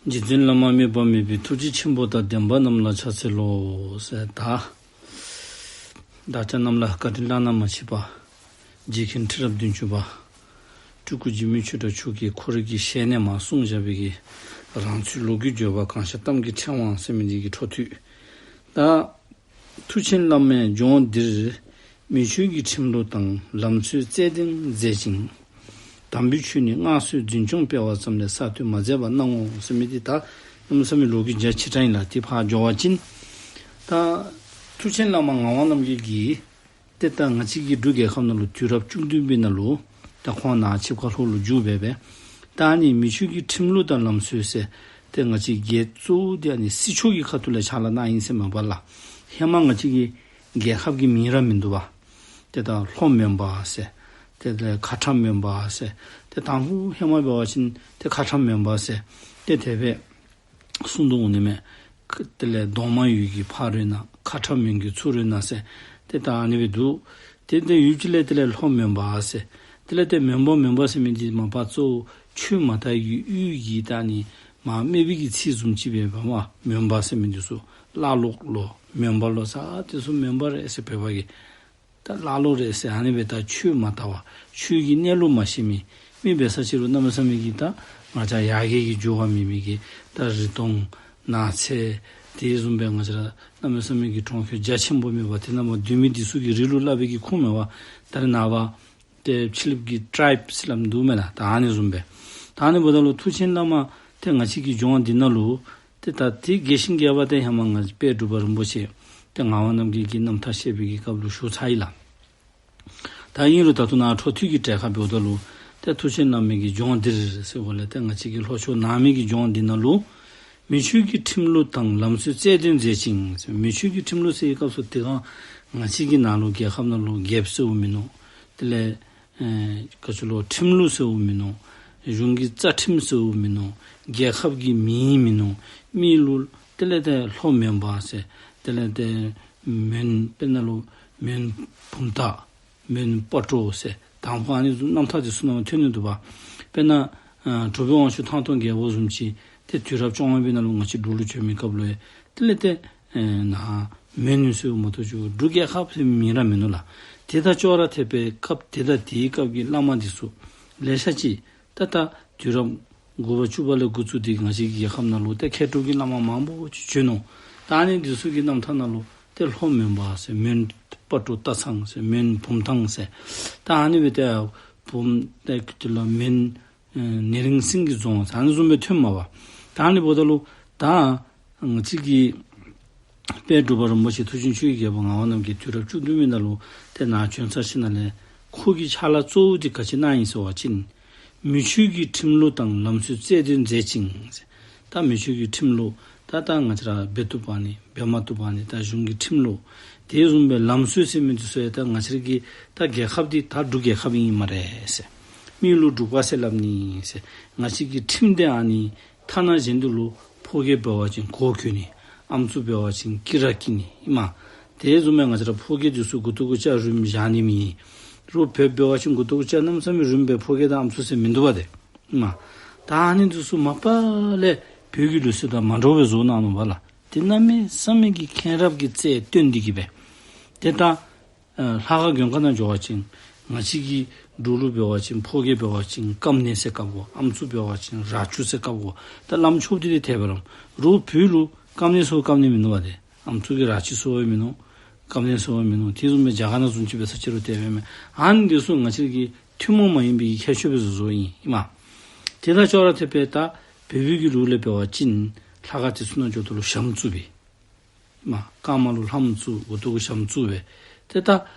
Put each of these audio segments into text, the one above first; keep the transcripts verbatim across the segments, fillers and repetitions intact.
རྗེ་བཙུན་བླ་མ་དམིགས་པ་མེད་པའི། ཐུགས་རྗེ་ཆེན་པོ་དང་ལྡན་པ་རྣམས་ལ་ཕྱག་འཚལ་ལོ་ཟེར། ད་བདག་ཅག་རྣམས་ལ་བཀའ་དྲིན་བླ་ན་མ་མཆིས་པ་རྗེ་མཁན་ཁྲི་རབས་བདུན་ཅུ་པ་སྤྲུལ་སྐུ་འཇིགས་མེད་ཆོས་གྲགས་མཆོག་གིས་ཁོ་རའི་གི་ཞལ་ནས་མར་གསུངས་བཞག་པའི་གི་རང་ཚུལ་ལོ་རྒྱུས་བརྗོད་པ་གང་ཤར་གཏམ་གྱི་ཕྲེང་བ་ཟེར་མི་འདི་གི་འཕྲོ་མཐུད། ད་མཐུ་ཆེན་བླ་མས་ལྗོངས་འདིར། མི་ཆོས་ཀྱི་ཁྲིམས་ལུགས་དང་། ལམ་སྲོལ་རྩལ་འདོན་མཛད་ཅིང་། དམ་པའི་ཆོས་ནི་སྔར་སྲོལ་འཛིན་སྐྱོང་སྤེལ་བ་ཙམ་ལས་གསར་གཏོད་མ་མཛད་པ་གནང་ངོ་ཟེར་མི་འདི་ད་གནམ་མེད་ས་མེད་ལོ་རྒྱུས་རྒྱ་ཆེ་དྲགས་ཨིན་ལགས། དེ་ཕར་འགྱོ་བ་ཅིན་ད་མཐུ་ཆེན་བླ་མ་ངག་དབང་རྣམ་རྒྱལ་གྱིས་ཏེ་ད་ང་བཅས་ཀྱི་འབྲུག་རྒྱལ་ཁབ་ནང་ལུ་དུས་རབས་བཅུ་བདུན་པའི་ནང་ལུ་ད་ཁོང་ནཱ་ཆིབས་ཁ་ལྷོ་ལུ་བསྒྱུར་སྦེ་སྦེ། ད་ཨ་ནི་མི་ཆོས་ཀྱི་ཁྲིམས་ལུགས་དང་ལམ་སྲོལ་ཟེར་ཏེ་ང་བཅས་རྒྱལ་གཙོ་བོ་འདི་ཨ་ནི་སྲིད་ཕྱོགས་ཀྱི་ཁ་ཐུག་ལས་ཕྱག་ལཱ་གནང་ཡི་ཟེར་མ་པ་ལགས། ཧེ་མ་ང་བཅས་ཀྱི་རྒྱལ་ཁབ་ཀྱི་མིང་ར་མིན་འདུག་པ། ཏེ་ད་ལྷོ་མོན་པ་ཟེར། ཏེ་ད་ཁ་ཁྲ་མོན་པ་ཟེར། ཏེ་དང་ཕུ་ཧེ་མ་འབད་བ་ཅིན་ཏེ་ཁ་ཁྲ་མོན་པ་ཟེར། ཏེ་དེ་སྦེ་གསུངས་དོ་འོང་ནི་མས། དེ་ལས་གདོང་དམར་ཡུལ་གྱི་ཕ་རོལ་ན། ཁ་ཁྲ་མོན་གྱི་ཚུ་རོལ་ན་ཟེར། ཏེ་ད་ཨ་ནི་སྦེ་འདུག། ཏེ་ད་ཡུལ་གྱི་ལས་དེ་ལས་ལྷོ་མོན་པ་ཟེར། དེ་ལས་ཏེ་མོན་པ་མོན་པ་ཟེར་མི་འདི་མ་པ་གཙོ་བོ་ཆོས་མ་དར་བའི་གི་ཡུལ་གྱི་ད་ཨ་ནི་མ་སྨད་པའི་གི་ཚིག་བཟུམ་ཅིག་སྦེ་འབདཝ་མ་མོན་པ་ཟེར་མི་འདི་ཚུ་ཀླ་ཀློ་ལོ་མོན་པ་ལོ་ཟེར་དེ་ཚུ་མོན་པ་རེད་ཟེར་བོད་པ་གིས། ད་ཀླ་ཀློ་རེད་ཟེར་ཨ་ནི་སྦེ་ད་ཆོས་མ་དར་བ་ཆོས་ཀྱི་གནས་ལུགས་མ་ཤེས་མི་མི་འབད་ས་ཅིག་རུང་གནམ་མེད་ས་མེད་ཀྱི་ད་ང་བཅས་ཡར་རྒྱས་ཀྱི་འགྱོ་བ་མེད་མི་གི་ད་རི་དོང་ནགས་ཚལ་དེ་བཟུམ་སྦེ་ང་བཅས་ར་གནམ་མེད་ས་མེད་ཀྱི་གྲོང་ཁྱེར་རྒྱ་ཆེན་པོ་མེད་པ་དེ་ནང་མ་སྡོད་མི་འདི་ཚུ་གི་རིགས་ལུ་སླབ་པའི་གི་ཁུངས་མེད་པ། ད་རེས་ནངས་པ་ཏེ་ཕྱི་གླིངཔ་གི་ཊའིབ་སླབ་འདུག་མེན་ན། ད་ཨ་ནི་བཟུམ་སྦེ་ད་ཨ་ནི་འབདཝ་ད་ལུ་མཐུ་ཆེན་བླ་མ་ཏེ་ང་བཅས་ཀྱི་ལྗོངས་འདི་ནང་ལུ་ཏེ་ད་དེ་རྒྱས་ཤིང་རྒྱས་པ་དེ་ཧེ་མ་ང་བཅས་དཔལ་འབྲུག་པ་རིན་པོ་ཆེ་ཏེ་ངག་དབང་རྣམ་རྒྱལ་གྱི་རྣམ་ཐར་བཤད་པའི་གི་སྐབས་ལུ་ཞུ་ཚར་ཡི་ལགས། ད་ཨིན་རུང་ད་ལྟོ་ནཱ་འཕྲོ་མཐུད་ཀྱི་གྲས་ཁར་འབདཝ་ད་ལུ་ཏེ་མཐུ་ཆེན་བླ་མའི་གི་ལྗོངས་འདིར་ཟེར་བ་ལས་ཏེ་ང་བཅས་ཀྱི་ལྷོ་ཕྱོགས་ནགས་མའི་གི་ལྗོངས་འདི་ནང་ལུ་མི་ཆོས་ཀྱི་ཁྲིམས་ལུགས་དང་ལམ་སྲོལ་རྩལ་འདོན་མཛད་ཅིང་ཟེར། མི་ཆོས་ཀྱི་ཁྲིམས་ལུགས་ཟེར་བའི་སྐབས་སུ་དེ་སྒང་ང་བཅས་ཀྱི་ནཱ་ལུ་རྒྱལ་ཁབ་ནང་ལུ་རྒྱལཔོ་ཟེརཝ་མིན་ནུག། དེ་ལས་ཨེ་ག་ཅི་ལོ་ཁྲིམས་ལུགས་ཟེརཝ་མིན་ནུག། གཞུང་གི་རྩ་ཁྲིམས་ཟེརཝ་མིན་ནུག། རྒྱལ་ཁབ་ཀྱི་མིང་མིན་ནུག། མི་ལུ་དེ་ལས་ཏེ་ལྷོ་མོན་པ་ཟེར། དེ་ལས་ཏེ་མོན་དཔེར་ན་ལུ་མོན་བུམ་ཐང་མོན་སྤ་གྲོ་ཟེར་དང་ཕུ་ཨ་ནི་བཟུམ་རྣམ་ཐར་དེ་ཚུ་ནང་ཐོན་ནི་འདུག་པ། དཔེར་ན་ཨ་གྲུབ་པའི་དབང་ཕྱུག་ཐང་སྟོང་རྒྱལ་པོ་བཟུམ་ཅིག་ཏེ་དུས་རབས་བཅོ་ལྔ་པའི་ནང་ལུ་ང་བཅས་འབྲུག་ལུ་བྱོན་མི་སྐབས་ལུ་ཡང་དེ་ལས་ཏེ་ཨེ་ནཱ་མོན་ནུ་ཟེརཝ་མ་གཏོགས་ཅིག་འབྲུག་རྒྱལ་ཁབ་ཟེར་མིང་ར་མིན་ནུག་ལགས། དེ་དང་ཅོག་ར་འཐདཔ་སྦེ་སྐབས་དེ་དང་དེའི་སྐབས་ཀྱི་བླ་མ་འདི་ཚུ་ལེ་ཤ་ཅིག་ད་ད་དུས་རབས་དགུ་པ་བཅུ་པ་ལས་འགོ་བཙུགས་ཏེ་ང་བཅས་ཀྱི་རྒྱལ་ཁབ་ནང་ལུ་ཏེ་མཁས་གྲུབ་ཀྱི་བླ་མ་མང་པོ་ཅིག་བྱོན་ནུག། ད་ཨ་ནི་འདི་ཚུ་གི་རྣམ་ཐར་ནང་ལུ་ཏེ་ལྷོ་མོན་པ་ཟེར་མོན་སྤ་གྲོ་སྟག་ཚང་ཟེར་མོན་བུམ་ཐང་ཟེར་ད་ཨ་ནི་སྦེ་ཏེ་བུམ་ཏེ་དེ་ལུ་མོན་ཨེ་ནེ་རིང་སེང་གེ་རྫོང་ཟེར་ཨ་ནི་བཟུམ་སྦེ་ཐོནམ་མས་པ། ད་ཨ་ནི་འབདཝ་ད་ལུ་ད་ང་བཅས་ཀྱི་དཔལ་འབྲུག་པ་རིན་པོ་ཆེ་མཐུ་ཆེན་ཆོས་ཀྱི་རྒྱལ་པོ་ངག་དབང་རྣམ་རྒྱལ་དུས་རབས་བཅུ་བདུན་པའི་ནང་ལུ་ཏེ་ནཱ་བྱོན་ཚར་ཞིནམ་ལས་ཁོ་གི་ཕྱག་ལཱ་གཙོ་བོ་དེ་ག་ཅི་གནང་ཡི་ཟེར་བ་ཅིན་མི་ཆོས་ཀྱི་ཁྲིམས་ལུགས་དང་ལམ་སྲོལ་རྩལ་འདོན་མཛད་ཅིང་། ད་མི་ཆོས་ཀྱི་ཁྲིམས་ལུགས་ད་ད་ང་བཅས་ར་འབད་བཏུབ་པ་ནི་འབད་མ་བཏུབ་པ་ནི་ད་གཞུང་གི་ཁྲིམས་ལུགས་དེ་བཟུམ་སྦེ་ལམ་སྲོལ་ཟེར་མི་འདི་ཚུ་ཡང་ད་ང་བཅས་ར་གི་ད་རྒྱལ་ཁབ་འདི་ད་འབྲུག་རྒྱལ་ཁབ་ཨིན་སྨ་རེ་ཟེར། མི་ལུ་འབྲུག་པ་ཟེར་སླབ་ནི་ཟེར། ང་བཅས་ཀྱི་ཁྲིམས་འདི་ཨ་ནི་ཐ་ན་གཞན་དུ་ལུ་ཕོ་སྐྱེས་འབད་བ་ཅིན་གོ་གྱོན་ནི། ཨམ་སྲུ་འབད་བ་ཅིན་དཀྱི་ར་དཀྱི་ནི་ཨིན་མས། དེ་བཟུམ་སྦེ་ང་བཅས་ར་ཕོ་སྐྱེས་འདི་ཚུ་མགུ་ཏོ་གུ་སྐྱ་རིངམོ་བཞག་ནི་མེད། རོགས་བོད་འབད་བ་ཅིན་མགུ་ཏོ་གུ་སྐྱ་གནམ་མེད་ས་མེད་རིངམོ་སྦེ་ཕོ་སྐྱེས་དང་ཨམ་སྲུ་ཟེར་མིན་འདུག་པ་ཏེ་ཨིན་མས། ད་ཨ་ནི་འདི་ཚུ་མ་པ་ལས་བོད་ཀྱི་ལུགས་སྲོལ་དང་མ་འདྲཝ་སྦེ་བཟོ་གནང་ནུག་པ་ལགས། དེ་གནམ་མེད་ས་མེད་ཀྱི་མཁྱེན་རབ་ཀྱི་རྩལ་སྟོན་ཏེ་གིས་སྦེ་ཏེ་ད་ཨ་ལྷ་ཁང་མགོན་ཁང་ནང་འགྱོ་བ་ཅིན་ང་བཅས་ཀྱི་འབྲུག་ལུ་འབད་བ་ཅིན་ཕོ་སྐྱེས་འབད་བ་ཅིན་སྐམ་ནི་ཟེར་བཀབ་དགོ། ཨམ་སྲུ་འབད་བ་ཅིན་ར་ཆུ་ཟེར་བཀབ་དགོ། ད་བླམ་ཆོསཔ་འདི་ཏེ་དེ་སྦེ་ར་རོགས་བོད་ལུ་སྐམ་ནི་ཟེར་བཀབ་ནི་མིན་ནུག་པ་ཏེ། ཨམ་སྲུ་གིས་ར་ཆུ་ཟེརཝ་མིན་ནུག། སྐམ་ནི་ཟེརཝ་མིན་ནུག། དེ་བཟུམ་སྦེ་རྒྱ་གར་ནང་བཟུམ་ཅིག་འབད་ས་ཅིག་རུང་དེ་སྦེ་མེན། ཨ་ནི་འདི་ཚུ་ང་བཅས་ཀྱི་ཐུན་མོང་མ་ཡིན་པའི་ཁྱད་ཆོས་སྦེ་བཟོ་བཟོཝ་ཨིན་ཨིན་མས། དེ་དང་ཅོག་ར་འཐདཔ་སྦེ་ད་བོད་པའི་གི་ལུགས་ལས་འབད་བ་ཅིན་ལྷ་ཁང་དེ་ཚུ་ནང་འགྱོཝ་ད་ལུ་ཞྭམོ་བཙུགས་པས། མ་རྐངམ་ལུ་ལྷམ་བཙུགས། མགུ་ཏོ་གུ་ཞྭམོ་བཙུགས་སྦེ། ཏེ་ད་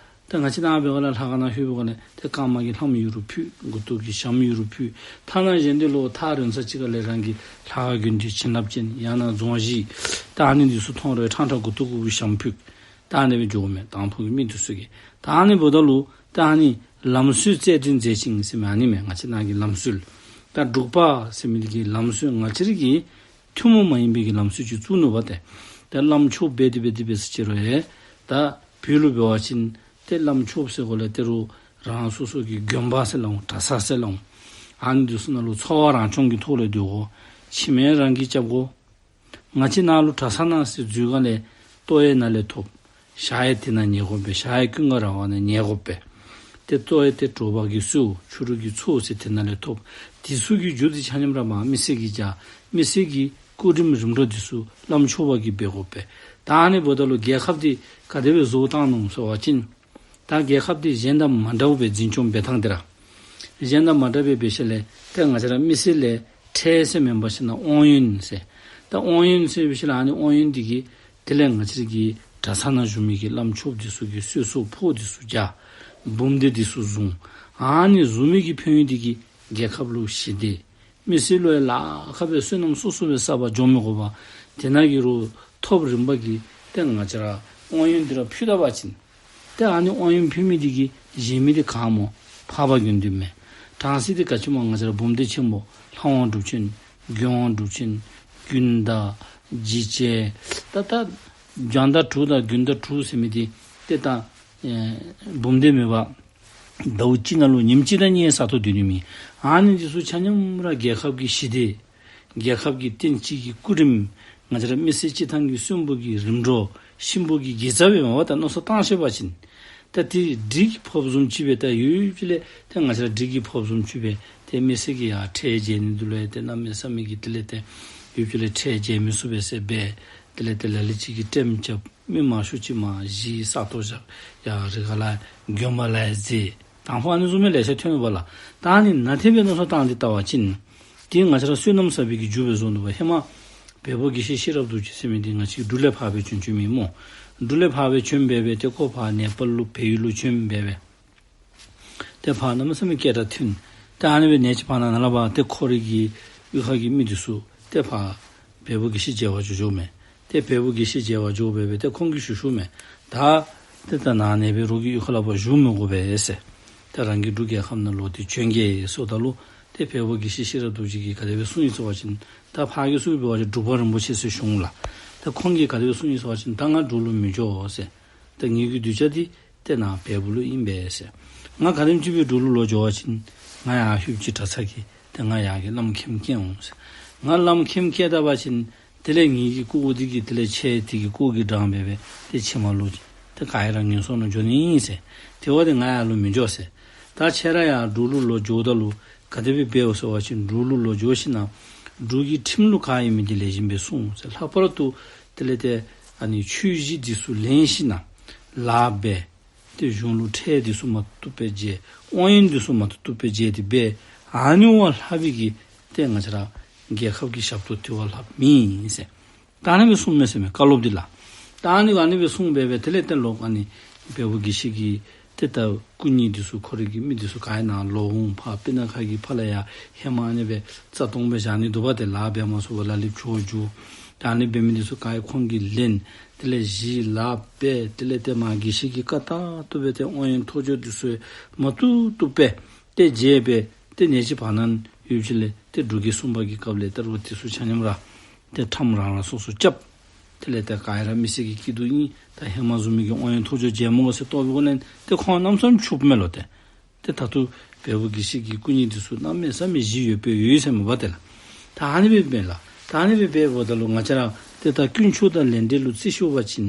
ད་ང་བཅས་ནཱ་འབད་བ་ལས་ལྷ་ཁང་ནང་ལྷོད་པའི་སྒང་ལས་ཏེ་རྐངམ་གི་ལྷམ་ཡུ་རུ་ཕུད། མགུ་ཏོ་གི་ཞྭམོ་ཡུ་རུ་ཕུད། ཐ་ན་གཞན་དེ་ལུ་ཐག་རིང་ས་ཅིག་ཁ་ལས་རང་གི་ལྷ་ཁང་དགོན་སྡེ་བྱིན་རླབས་ཅན་ཡང་ན་རྫོང་གཞིས་ད་ཨ་ནི་འདི་ཚུ་མཐོང་རུང་ཕྲང་ཕྲང་མགུ་ཏོ་གུ་ཞྭམོ་ཕུད། ད་ཨ་ནི་སྦེ་འགྱོཝ་མས། དང་ཕུ་གི་མི་འདི་ཚུ་གིས། ད་ཨ་ནི་འབདཝ་ད་ལུ་ད་ཨ་ནི་ལམ་སྲོལ་རྩལ་འདོན་མཛད་ཅིང་ཟེར་མི་ཨ་ནི་མས། ང་བཅས་ནཱ་གི་ལམ་སྲོལ། ད་འབྲུག་པ་ཟེར་མི་འདི་གི་ལམ་སྲོལ་ང་བཅས་ར་གི་ཐུན་མོང་མ་ཡིན་པའི་གི་ལམ་སྲོལ་ཅིག་བཙུགས་ནུག་པ་ཏེ། ད་བླམ་ཆོསཔ་འབད་དེ་འབད་དེ་འབད་ས་ཅིག་རུང་ཡང་ད་བོད་ལུ་འབད་བ་ཅིན་ཏེ་བླམ་ཆོསཔ་ཟེར་དགོ་ལས་ཏེ་རོགས་རང་སོ་སོ་གི་དགོན་པ་ཟེར་སླབ་འོང་། གྲྭ་ས་ཟེར་སླབ་འོང་། ཨ་ནི་འདི་ཚུ་ནང་ལུ་འཚོ་བ་རང་སྐྱོང་གི་ཐོག་ལས་སྡོད་དགོ། ཕྱི་མའི་རང་གིས་རྐྱབ་དགོ། ང་བཅས་ནཱ་ལུ་གྲྭ་ཚང་ནང་ཟེར་འཛུལ་ག་ལས་ལྟོ་ཡང་ནཱ་ལས་ཐོབ། ཞག་ཡང་དེ་ནང་ཉལ་དགོ་པས། ཞག་ཡང་ཀུན་དགའ་ར་བ་ནང་ཉལ་དགོ་པས། ཏེ་ལྟོ་ཡང་ཏེ་དྲོ་པ་གི་གསོལ་ཕྱི་རུ་གི་ཚོགས་ཟེར་དེ་ནང་ལས་ཐོབ། དེ་ཚུ་གི་རྒྱུ་དེ་ཆ་མཉམ་ར་མ་མི་སེར་གྱིས་རྐྱབ། མི་སེར་གྱི་སྐུ་རིམ་རིམ་གྲོ་དེ་ཚུ་བླམ་ཆོསཔ་གིས་འབད་དགོ་པས། ད་ཨ་ནི་འབདཝ་ད་ལུ་རྒྱལ་ཁབ་དེ་ག་དེ་སྦེ་བཟོ་བཏང་ནུག་ཟེར་བ་ཅིན། ད་རྒྱལ་ཁབ་དེ་གཞན་དང་མ་འདྲཝ་སྦེ་འཛིན་སྐྱོང་འབད་ཐངས་དེ་ར། གཞན་དང་མ་འདྲ་བའི་འབད་ཞིནམ་ལས་ཏེ་ང་བཅས་ར་མི་སེར་ལས་ཁྲལ་ཟེར་མེན་པར་ཞིནམ་ལས་དབང་ཡོན་ཟེར། ད་དབང་ཡོན་ཟེར་འབད་ཞིནམ་ལས་ཨ་ནི་དབང་ཡོན་དེ་གིས་དེ་ལས་ང་བཅས་ར་གི་གྲྭ་ཚང་ནང་བཞུགས་མི་གི་བླམ་ཆོསཔ་དེ་ཚུ་གིས་གསོལ་ཚོགས་ཕོགས་དེ་ཚུ་རྒྱག། འབུམ་སྡེ་དེ་ཚུ་བཟུང་། ཨ་ནི་བཟུང་མི་གི་ཕན་ཡོན་དེ་གིས་རྒྱལ་ཁབ་ལུ་ཞི་བདེ། མི་སེར་ལུ་ཡང་ལཱ་ཁག་སྦེ་བསོད་ནམས་སོ་སོ་སྦེ་བསགས་པ་འགྱོ་མི་དགོ་པར་དེ་ནང་གི་རོགས་ཐོབ་རིམ་པ་གིས་ཏེ་ང་བཅས་ར་དབང་ཡོན་དེ་ར་ཕུལ་ད་པ་ཅིན། ཏེ་ཨ་ནི་དབང་ཡོན་ཕུལ་མི་དེ་གིས་གཞན་མི་དེ་ག་སྨོ་འཕགས་པ་དགེ་འདུན་མས། གྲངས་སུ་དེ་ག་ཅི་སྨོ་ང་བཅས་ར་འབུམ་སྡེ་ཆེན་པོ་ལྷ་དབང་སྒྲུབ་ཆེན་མགོན་དབང་སྒྲུབ་ཆེན་དགུན་ཟླ་འཇིགས་བྱེད་ད་ད་རྒྱང་ཟླ་དྲུག་དང་དགུན་ཟླ་དྲུག་ཟེར་མི་དེ་ཏེ་ད་ཨེ་འབུམ་སྡེ་མེད་པ། ཟླཝ་གཅིག་ནང་ལུ་ཉིནམ་གཅིག་དང་གཉིས་ས་ཐོག་སྡོད་ནི་མེད། ཨ་ནི་དེ་ཚུ་ཆ་མཉམ་ར་རྒྱལ་ཁབ་ཀྱི་ཞི་བདེ། རྒྱལ་ཁབ་ཀྱི་རྟེན་སྤྱི་གི་སྐུ་རིམ། ང་བཅས་ར་མི་སེར་སྤྱིར་བཏང་གི་གསོན་པོ་གི་རིམ་གྲོ། གཤིན་པོ་གི་དགེ་རྩ་སྦེ་མ་པ་ད་མནོ་བསམ་བཏང་ཤེས་པ་ཅིན། ད་དེ་འགྲིག་གི་ཕོགཔ་བཟུམ་ཅིག་སྦེ་ད་ཡུལ་ཅིག་ལས་ཏེ་ང་བཅས་ར་འགྲིག་གི་ཕོགཔ་བཟུམ་ཅིག་སྦེ་ཏེ་མི་སེར་གྱིས་ཡར་ཁྲལ་འཇལ་ནི་འདི་ལུ་ཡང་ཏེ་གནམ་མེད་ས་མེད་ཀྱི་དེ་ལས་ཏེ་ཡུལ་ཅིག་ལས་ཁྲལ་འཇལ་མི་ཚུགས་པས་ཟེར་སྦེ། དེ་ལས་ཏེ་ལ་ལུ་ཅིག་གིས་ཀྲེམ་རྐྱབ། མི་མང་ཤོས་ཅིག་མར་གཞིས་ས་སྟོང་བཞག། ཡར་རི་ཁ་ལས་དགོན་པ་ལས་འཛེགས། དང་ཕུ་ཨ་ནི་བཟུམ་མའི་ལེ་ཤ་ཐོན་ཡོདཔ་ལགས། ད་ཨ་ནི་ནང་དེ་སྦེ་མནོ་བསམ་བཏང་སྟེ་བལྟ་བ་ཅིན། དེ་ང་བཅས་ར་བསོད་ནམས་བསགས་པའི་གི་རྒྱུ་སྦེ་བཟོ་ནུག་པ། ཧེ་མ་བལ་པོ་དགེ་བཤེས་ཤེས་རབ་རྡོ་རྗེ་ཟེར་མི་དེ་ང་བཅས་འབྲུག་ལས་ཕར་སྦེ་བྱོན་བྱོན་མི་སྨོ། འབྲུག་ལས་ཕར་སྦེ་བྱོན་སྦེ་སྦེ་ཏེ་ཁོ་ཕར་ནེ་པཱལ་ལུ་བལ་ཡུལ་ལུ་བྱོན་སྦེ་སྦེ། ཏེ་ཕར་གནམ་མེད་ས་མེད་སྐད་གྲགས་ཐོན། ཏེ་ཨ་ནི་སྦེ་ནེ་ཅིག་བར་ན་ནཱ་ལས་ཕར་ཏེ་ཁོ་རའི་གི་གཡུས་ཁ་གི་མི་དེ་ཚུ་ཏེ་ཕར་བལ་པོ་དགེ་བཤེས་མཇལ་བར་འགྱོ་འགྱོཝ་མས། ཏེ་བལ་པོ་དགེ་བཤེས་མཇལ་བར་འགྱོ་སྦེ་སྦེ་ཏེ་ཁོང་གིས་ཞུ་ཞུཝ་མས། ད་ཏེ་ད་ནཱ་ནེ་པའི་རོགས་ཀྱི་གཡུས་ཁ་ལས་ཕར་བཞུགས་མི་དགོ་པས་ཟེར། ད་རང་གི་འབྲུག་རྒྱལ་ཁབ་ནང་ལོག་སྟེ་བྱོན་གེ་ཟེརཝ་ད་ལུ་ཏེ་བལ་པོ་དགེ་བཤེས་ཤེས་རབ་རྡོ་རྗེ་གིས་ག་དེ་སྦེ་གསུངས་ཡི་ཟེར་བ་ཅིན། ད་ཕར་གྱི་ཚུ་འབད་བ་ཅིན་འབྲུག་པ་རིན་པོ་ཆེ་ཚུ་བཞུགས་ལགས། ད་ཁོང་གིས་ག་དེ་སྦེ་གསུངས་ཡི་ཟེར་བ་ཅིན། ད་ང་འབྲུག་ལུ་མི་འགྱོ་ཟེར། ད་ངེ་གི་གདུལ་བྱ་འདི་ཏེ་ནཱ་བལ་པོ་ལུ་ཨིན་པས་ཟེར། ང་ག་དེམ་ཅིག་སྦེ་འབྲུག་ལུ་ལོག་འགྱོ་བ་ཅིན་ང་ཡར་ཧུབ་ཅིག་གྲྭ་ཚང་གི་ཏེ་ང་ཡར་གྱི་བླམ་མཁནམ་བསྐྱལ་འོང་ཟེར། ང་བླམ་མཁནམ་བསྐྱལ་ད་པ་ཅིན་དེ་ལས་ངེ་གི་སྐུ་འོ་དེ་གིས་དེ་ལས་ཆད། དེ་གིས་སྐུ་འོ་གིས་འགྲངས་སྦེ་སྦེ་ཏེ་ཕྱི་མ་ལུ་ཏེ་ག་ཡང་ར་ངན་སོང་ནང་འགྱོ་ནི་ཨིན་ཟེར། དེ་བ་ཏེ་ང་ཡར་ལུ་མི་འགྱོ་ཟེར། ད་ཁྱེད་ར་ཡར་འབྲུག་ལུ་ལོག་འགྱོཝ་ད་ལུ་ག་དེ་སྦེ་འབདཝ་ཟེར་བ་ཅིན་འབྲུག་ལུ་ལོག་འགྱོ་ཞིནམ་ལས་འབྲུག་གི་ཁྲིམས་ལུགས་ག་ཨིན་མི་འདི་ལེགས་ཤོམ་སྦེ་སྲུང་ཟེར། ལྷག་པར་དུ་དེ་ལས་ཏེ་ཨ་ནི་ཆོས་གཞི་འདི་ཚུ་ལེན་ཞིནམ་ལས་ལཱ་འབད། ཏེ་གཞུང་ལུ་ཁྲལ་འདི་ཚུ་མ་བཏུབ་པར་འཇལ། དབང་ཡོན་འདི་ཚུ་མ་བཏུབ་པར་འཇལ་ཏེ་འབད། ཨ་ནི་བ་ལྷག་པའི་གི་ཏེ་ང་བཅས་ར་རྒྱལ་ཁབ་ཀྱི་ཞབས་ཏོག་དེ་བ་ལྷགཔ་མེད་ཟེར། ད་ཨ་ནི་སྦེ་གསུངམ་མས་ཟེར་མས། བཀའ་སློབ་འདི་ལགས། ད་ཨ་ནི་ཨ་ནི་སྦེ་གསུངས་སྦེ་སྦེ་དེ་ལས་ཏེ་ལོག་ཨ་ནི་བལ་པོ་དགེ་བཤེས་ཀྱིས་ཏེ་ད་སྐུ་ཉིད་འདི་ཚུ་ཁོ་རའི་གི་མི་འདི་ཚུ་ག་ཡང་ནཱ་ལོག་འོང་། ཕར་སྤུ་ན་ཁ་གི་ཕར་ལས་ཡར་ཧེ་མ་ཨ་ནི་སྦེ་རྩ་སྟོང་སྦེ་བཞག་ནི་འདུག་པ། ཏེ་ལཱ་འབད་མ་ཚུགས་པར་ལ་ལུ་བྱོག་འགྱོ། ད་ཨ་ནི་འབད་མི་འདི་ཚུ་ག་ཡང་ཁོང་གིས་ལེན། དེ་ལས་གཞི་ལཱ་འབད། དེ་ལས་ཏེ་མར་དགེ་བཤེས་ཀྱིས་བཀའ་རྟག་ཏུ་སྦེ་ཏེ་དབང་ཡོན་ཐོགས་ཆོས་འདི་ཚུ་མ་བཏུབ་བཏུབ་སྦེ་ཏེ་འཇལ་སྦེ་ཏེ་ནེ་ཅིག་བར་ན་ཡུལ་ཅིག་ལས་ཏེ་འབྲུག་རྒྱལ་གསུམ་པ་གི་སྐབས་ལས་ཏེ་རོགས་དེ་ཚུ་ཆ་མཉམ་ར་ཏེ་ཁྲམ་རང་རང་སོ་སོ་རྐྱབ། དེ་ལས་ཏེ་ག་ཡང་ར་མི་སེར་གྱི་སྐྱིད་སྡུག་ཨིན། ད་ཧེ་མ་བཟུམ་མའི་གི་དབང་ཡོན་ཐོགས་ཆོས་འཇལ་མི་དགོ་ཟེར་བཏོག་པའི་སྒོ་ལས་ཏེ་ཁོང་གནམ་མེད་ས་མེད་ཕྱུགཔོ་མས་ལོ། ཏེ་ཏེ་ད་ལྟོ་བལ་པོ་དགེ་བཤེས་ཀྱི་སྐུ་ཉིད་འདི་ཚུ་གནམ་མེད་ས་མེད་གཞི་ཡོད་པའི་ཡོད་ཟེར་མས་པ་ཏེ་ལགས། ད་ཨ་ནི་སྦེ་འབདཝ་ལགས། ད་ཨ་ནི་སྦེ་འབདཝ་ད་ལུ་ང་བཅས་ར་ཏེ་ད་དཀོན་མཆོག་དང་ལས་འབྲས་ལུ་བརྩི་ཤོར་བ་ཅིན་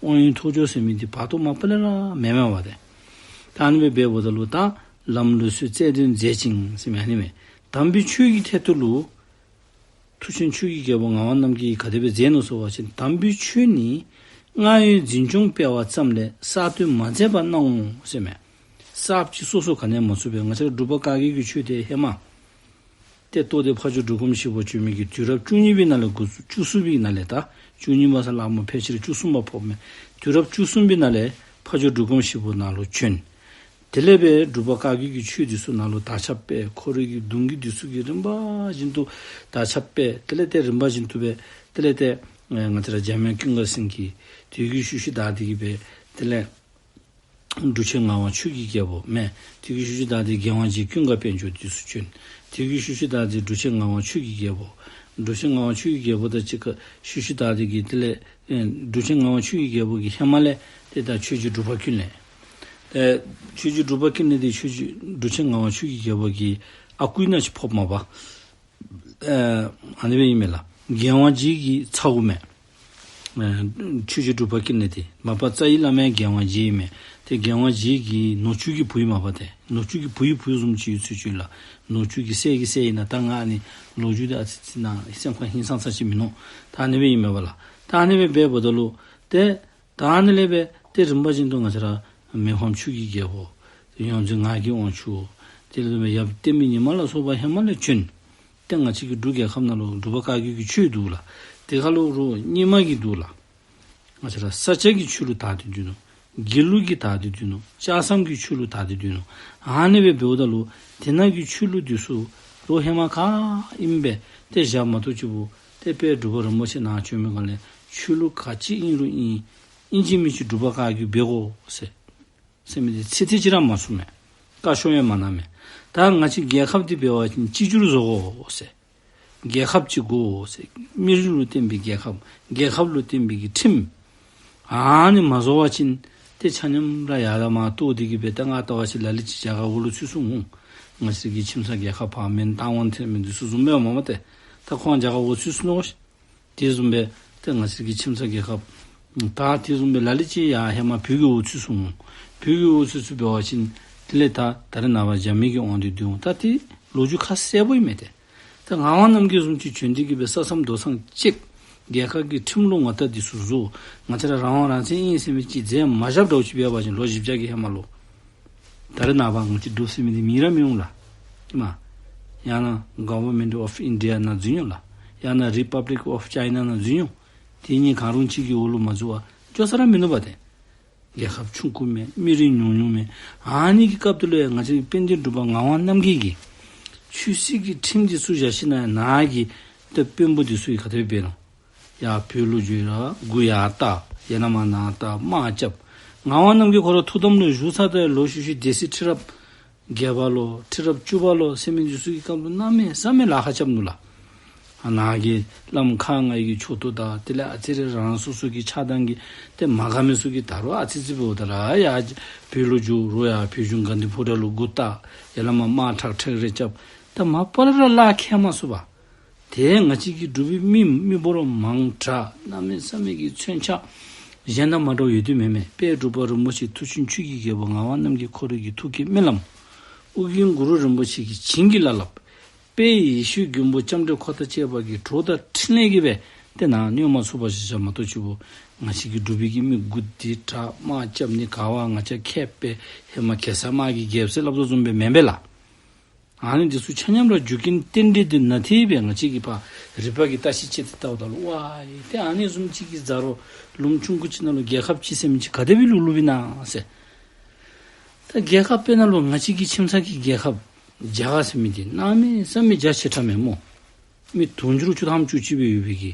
དབང་ཡོན་ཐོགས་ཆོས་ཟེར་མི་འདི་བར་དོ་མ་པ་ལས་ར་མེད་མས་པ་ཏེ། ད་ཨ་ནི་སྦེ་འབདཝ་ད་ལུ་ད་ལམ་ལུགས་སྲོལ་རྩལ་འདོན་མཛད་ཅིང་ཟེར་མི་ཨ་ནི་མས། དམ་པའི་ཆོས་ཀྱི་ཐད་དུ་ལུ་མཐུ་ཆེན་ཆོས་ཀྱི་རྒྱལ་པོ་ངག་དབང་རྣམ་རྒྱལ་གྱིས་ག་དེ་སྦེ་མཛད་ནུག་ཟེར་བ་ཅིན། དམ་པའི་ཆོས་ནི་སྔར་ཡོད་འཛིན་སྐྱོང་སྤེལ་བ་ཙམ་ལས་གསར་གཏོད་མ་མཛད་པར་གནང་ངོ་ཟེར་མས། གསརཔ་ཅིག་སོ་སོ་ག་ནི་ཡང་མ་བཙུགས་པས། ང་བཅས་ར་འབྲུག་པ་བཀའ་བརྒྱུད་ཀྱི་ཆོས་དེ་ཧེ་མ་ཏེ་ཏོ་ཏེ་ཕ་ཇོ་འབྲུག་སྒོམ་ཞིག་པོ་བྱོན་མི་གི་དུས་རབས་བཅུ་གཉིས་པའི་ནང་ལས་འགོ་བཙུགས། བཅུ་གསུམ་པའི་ནང་ལས་ད་བཅུ་གཉིས་པ་ས་ལ་མོ་ཕལ་ཆེར་བཅུ་གསུམ་པ་ཕོགཔ་མས། དུས་རབས་བཅུ་གསུམ་པའི་ནང་ལས་ཕ་ཇོ་འབྲུག་སྒོམ་ཞིག་པོ་ནཱ་ལུ་བྱོན། དེ་ལས་སྦེ་འབྲུག་པ་བཀའ་བརྒྱུད་ཀྱི་ཆོས་འདི་ཚུ་ནཱ་ལུ་དར་ཁྱབ་སྦེ་ཁོ་རའི་གི་གདུང་བརྒྱུད་འདི་ཚུ་གིས་རིམ་པ་བཞིན་དུ་དར་ཁྱབ་སྦེ་དེ་ལས་ཏེ་རིམ་པ་བཞིན་དུ་སྦེ་དེ་ལས་ཏེ་ང་བཅས་ར་འཇམ་དབྱངས་ཀུན་དགའ་སེང་གེ་དེ་གི་ཤུལ་ཤུལ་བདའ་སྟེ་གི་སྦེ་དེ་ལས་འབྲུག་ཆེན་ངག་དབང་ཆོས་ཀྱི་རྒྱལ་པོ་མས། དེ་གི་ཤུལ་ཤུལ་བདའ་སྟེ་རྒྱལ་དབང་རྗེ་ཀུན་དགའ་དཔལ་འབྱོར་འདི་ཚུ་བྱོན། དེ་གི་ཤུལ་ཤུལ་བདའ་སྟེ་འབྲུག་ཆེན་ངག་དབང་ཆོས་ཀྱི་རྒྱལ་པོ། འབྲུག་ཆེན་ངག་དབང་ཆོས་ཀྱི་རྒྱལ་པོ་དང་གཅིག་ཁར་ཤུལ་ཤུལ་བདའ་སྟེ་གི་དེ་ལས་ཨེ་འབྲུག་ཆེན་ངག་དབང་ཆོས་ཀྱི་རྒྱལ་པོ་གིས་ཧེ་མ་ལས་ཏེ་ད་ཆོས་རྗེ་འབྲུག་པ་ཀུན་ལེགས། ཨེ་ཆོས་རྗེ་འབྲུག་པ་ཀུན་ལེགས་འདི་ཆོས་རྗེ་འབྲུག་ཆེན་ངག་དབང་ཆོས་ཀྱི་རྒྱལ་པོ་གི་ཨ་ཁུ་ཨིན་ན་ཅིག་ཕོགཔ་མས་པ། ཨ་ཨ་ནི་སྦེ་ཨིན་མས་ལགས། རྒྱལ་དབང་རྗེ་གི་ཚ་བོ་མས། ཨ་ཆོས་རྗེ་འབྲུག་པ་ཀུན་ལེགས་འདི་མ་པ་རྩ་བའི་བླ་མ་རྒྱལ་དབང་རྗེ་ཨིན་མས། ཏེ་རྒྱལ་དབང་རྗེ་གི་ནུ་གཅུང་གི་བུ་ཨིན་མས་པ། ཏེ་ནུ་གཅུང་གི་བུའི་བུ་བཟུམ་ཅིག་ཡོད་ཚུལ་ཅིག་ལགས། ནུ་གཅུང་གི་སྲས་ཀྱི་སྲས་ཨིན་ན། ད་ང་ཨ་ནི་ལོ་རྒྱུས་འདི་ཨ་ཙི་ཙི་ནཱ་སེམས་ཁར་ཧིང་སངས་ས་ཅིག་མིན་ནུག། ད་ཨ་ནི་སྦེ་ཨིན་མས་པ་ལགས། ད་ཨ་ནི་སྦེ་འབདཝ་ད་ལུ་ཏེ་ད་ཨ་ནི་ལས་སྦེ་ཏེ་རིམ་པ་བཞིན་དུ་ང་བཅས་ར་མི་ཕམ་ཆོས་ཀྱི་རྒྱལ་པོ། ཡོངས་འཛིན་ངག་གི་དབང་ཕྱུག། དེ་ལས་ཡབ་བསྟན་པའི་ཉི་མ་ལ་སོགས་པ་ཧེ་མ་ལས་བྱོན། ཏེ་ང་བཅས་ཀྱི་འབྲུག་རྒྱལ་ཁབ་ནང་ལུ་འབྲུག་པ་བཀའ་བརྒྱུད་ཀྱི་ཆོས་འདུག་ལགས། དེ་ཁར་ལུ་རོགས་རྙིང་མ་གི་འདུག་ལགས། ང་བཅས་ར་ས་སྐྱ་གི་ཆོས་ལུགས་དར་ཏེ་འདུག་ནུག། དགེ་ལུགས་ཀྱི་དར་ཏེ་འདུག་ནུག། ལྕགས་ཟམ་གྱི་ཆོས་ལུགས་དར་ཏེ་འདུག་ནུག། ཨ་ནི་སྦེ་འབདཝ་ད་ལུ་དེ་ནང་གི་ཆོས་ལུགས་འདི་ཚུ་རོགས་ཧེ་མ་ག་ཨིནམ་སྦེ་ཏེ་བཞག་མ་གཏོགས་ཅིག་པོ་ཏེ་དཔལ་འབྲུག་པ་རིན་པོ་ཆེ་ནཱ་བྱོན་མི་སྒང་ལས་ཆོས་ལུགས་ག་ཅི་ཨིན་རུང་ཨིན། ཨིན་ཅི་མིན་ཅི་འབྲུག་པ་བཀའ་བརྒྱུད་འབད་དགོ་ཟེར་ཟེར་མི་འདི་ཚིག་ཐེངས་ཅིག་ར་མ་གསུངས་མས། བཀའ་ཤོག་ཡང་མ་གནང་མས། ད་ང་བཅས་རྒྱལ་ཁབ་འདི་འབད་བ་ཅིན་གཅིག་གྱུར་བཟོ་དགོ་ཟེར། རྒྱལ་ཁབ་ཅིག་དགོ་ཟེར། མི་རིགས་ལུ་བརྟེན་པའི་རྒྱལ་ཁབ། རྒྱལ་ཁབ་ལུ་བརྟེན་པའི་གི་ཁྲིམས། ཨ་ནི་མ་བཟོ་བ་ཅིན་ཏེ་ཆ་མཉམ་ར་ཡར་དང་མར་གཏོར་ཏེ་གི་སྦེ་ད་ང་ལྟ་བ་ཅིན་ལ་ལུ་ཅིག་རྒྱ་གར་འོག་ལུ་ཚུད་སོང་འོང་། ང་བཅས་ཀྱི་ཁྱིམ་ཚང་རྒྱལ་ཁབ་ཕར་མེན་ཏང་ཝན་ཐེན་མེན་འདི་ཚུ་བཟུམ་སྦེ་མ་མ་ཏེ་ད་ཁོང་རྒྱ་གར་འོག་ཚུད་སོང་ནུག། དེ་བཟུམ་སྦེ་ཏེ་ང་བཅས་ཀྱི་ཁྱིམ་ཚང་རྒྱལ་ཁབ་ད་དེ་བཟུམ་སྦེ་ལ་ལུ་ཅིག་ཡར་ཧེ་མ་བོད་ཀྱི་འོག་ཚུད་སོང་འོང་། བོད་ཀྱི་འོག་ཚུད་སོང་འབད་བ་ཅིན་དེ་ལས་ད་ད་རེས་ནངས་པ་རྒྱ་མི་གི་དབང་དུ་བསྡུ་འོང་། ད་ཏེ་ལོ་རྒྱུས་ཁ་གསལ་པོ་ཨིན་མས་ཏེ། ད་ངག་དབང་རྣམ་རྒྱལ་བཟུམ་ཅིག་བྱོན་ཏེ་གི་སྦེ་ས་མཚམས་རྡོ་སྲང་བཅད། རྒྱལ་ཁབ་ཀྱི་ཁྲིམས་ལུགས་ངོ་རྟགས་འདི་ཚུ་བཟོ། ང་བཅས་ར་རང་དབང་རང་བཙན་ཨིན་ཟེར་མི་ཅིག་མཛད་མ་བཞགཔ་འདྲཝ་ཅིག་འབད་བ་ཅིན་ལོ་བཞི་བརྒྱ་གི་ཧེ་མ་ལུ། ད་རེས་ནངས་པ་ང་བཅས་འབྲུག་ཟེར་མི་འདི་མིང་ར་མི་འོང་ལགས། ཨིན་མས། ཡང་ན་Government of India ནང་འཛུལ་འོང་ལགས། ཡང་ན་Republic of China ནང་འཛུལ་འོང་། དེ་གཉིས་གང་རུང་གཅིག་གི་འོག་ལུ་མ་འཛུལ་བར་འགྱོ་ས་ར་མིན་ནུག་པ་ཏེ། རྒྱལ་ཁབ་ཆུང་ཀུ་མས། མི་རིགས་ཉུང་ཉུང་མས། ཨ་ནི་གི་སྐབས་དེ་ལུ་ཡང་ང་བཅས་ཀྱི་དཔལ་ལྡན་འབྲུག་པ་ངག་དབང་རྣམ་རྒྱལ་གྱིས་ཆོས་སྲིད་ཀྱི་ཁྲིམས་འདི་ཚུ་བཞག་ཞིན་ན་ནཱ་གི་ཏེ་དཔོན་པོ་འདི་ཚུ་གིས་ག་དེ་སྦེ་འབད་ནུག། ཡར་བོད་ལུ་འགྱོ་ར་མགུ་ཡར་བཏགས། ཡང་ན་མར་ནཱ་བཏགས། དམག་རྐྱབ། ངག་དབང་རྣམ་རྒྱལ་ཁོ་ར་ཐུགས་དམ་ལུ་བཞུགས་ཚར་ཏེ་ལོག་ཤུལ་ཤུལ་སྡེ་སྲིད་ཁྲི་རབས་བརྒྱད་པ་ལོ་ཁྲི་རབས་བཅུ་པ་ལོ་ཟེར་མི་འདི་ཚུ་གི་སྐབས་ལུ་གནམ་མེད་ས་མེད་ལཱ་ཁག་རྐྱབ་ནུག་ལགས། ཨ་ནཱ་གི་བླམ་ཁག་ལྔའི་གི་ཕྱོགས་གཏོགས་དང་དེ་ལས་ཨ་ཙི་རེ་རང་སོ་སོ་གི་ཆགས་སྡང་གིས་ཏེ་མ་དགའ་མི་ཚུ་གིས་ད་རུང་ཨ་ཙི་ཙི་འབདཝ་ད་ར་ཡར་བོད་ལུ་འགྱོ། རོགས་ཡར་བོད་གཞུང་དགའ་ལྡན་ཕོ་བྲང་ལུ་མགུ་བཏགས། ཡར་ལས་མར་དམག་ཁྲག་ཁྲིག་རེ་རྐྱབ། ད་མ་པ་ལས་ར་ལཱ་ཁག་མ་ཚུགས་པར། ཏེ་ང་བཅས་ཀྱི་འབྲུག་པའི་མི་མི་འབོར་མང་དྲགས། གནམ་མེད་ས་མེད་ཀྱི་མཚོན་ཆ་གཞན་དང་མ་འདྲཝ་ཡོད་དེ་མེན་མས། དཔལ་འབྲུག་པ་རིན་པོ་ཆེ་མཐུ་ཆེན་ཆོས་ཀྱི་རྒྱལ་པོ་ངག་དབང་རྣམ་རྒྱལ་ཁོ་རའི་གི་ཐུགས་ཀྱི་སྨོན་ལམ། ཨོ་རྒྱན་གུ་རུ་རིན་པོ་ཆེ་གི་བྱིན་གྱིས་བརླབས། དཔལ་ཡེ་ཤེས་མགོན་པོ་ལྕམ་དྲལ་འཁོར་དང་བཅས་པ་གི་གྲོགས་དང་འཕྲིན་ལས་ཀྱིས་སྦེ་ཏེ་ནཱ་གནོད་མ་ཚུགས་པ་ཞིག་བཞག་མ་གཏོགས་ཅིག་པོ་ང་བཅས་ཀྱི་འབྲུག་པའི་གི་མི་མགུ་འདི་དྲགས་དམག་རྐྱབ་ནི་ག་བ་ང་བཅས་མཁས་པས་ཧེ་མ་གེ་སར་དམག་གི་རྒྱལཔོ་ཟེར་སླབ་དོ་བཟུམ་སྦེ་མེན་པས་ལགས། ཨ་ནི་འདི་ཚུ་ཆ་མཉམ་ར་རྒྱུ་རྐྱེན་རྟེན་འབྲེལ་འདི་ནང་ཐེབས་སྦེ་ང་བཅས་ཀྱིས་ཕར་རིག་པ་གིས་བརྟག་ཞིབ་དཔྱད་དེ་བལྟཝ་ད་ལུ་ཝའི་ཏེ་ཨ་ནི་བཟུམ་ཅིག་གི་ཟ་རོ་ལུངམ་ཆུང་ཀུ་ཅིག་ནང་ལུ་རྒྱལ་ཁབ་ཅིག་ཟེར་མི་ཅིག་ག་དེ་སྦེ་ལུས་ལུསཔ་ཨིན་ན་ཟེར། ད་རྒྱལ་ཁབ་དཔེར་ན་ལུ་ང་བཅས་ཀྱི་ཁྱིམ་ཚང་གི་རྒྱལ་ཁབ་རྒྱ་གར་ཟེར་མི་འདི་གནམ་མེད་ས་མེད་རྒྱ་ཆེ་དྲགས་མས་སྨོ། མི་དུང་ཕྱུར་བཅུ་ཐམ་བཅུ་གཅིག་སྦེ་ཡོད་པའི་གི་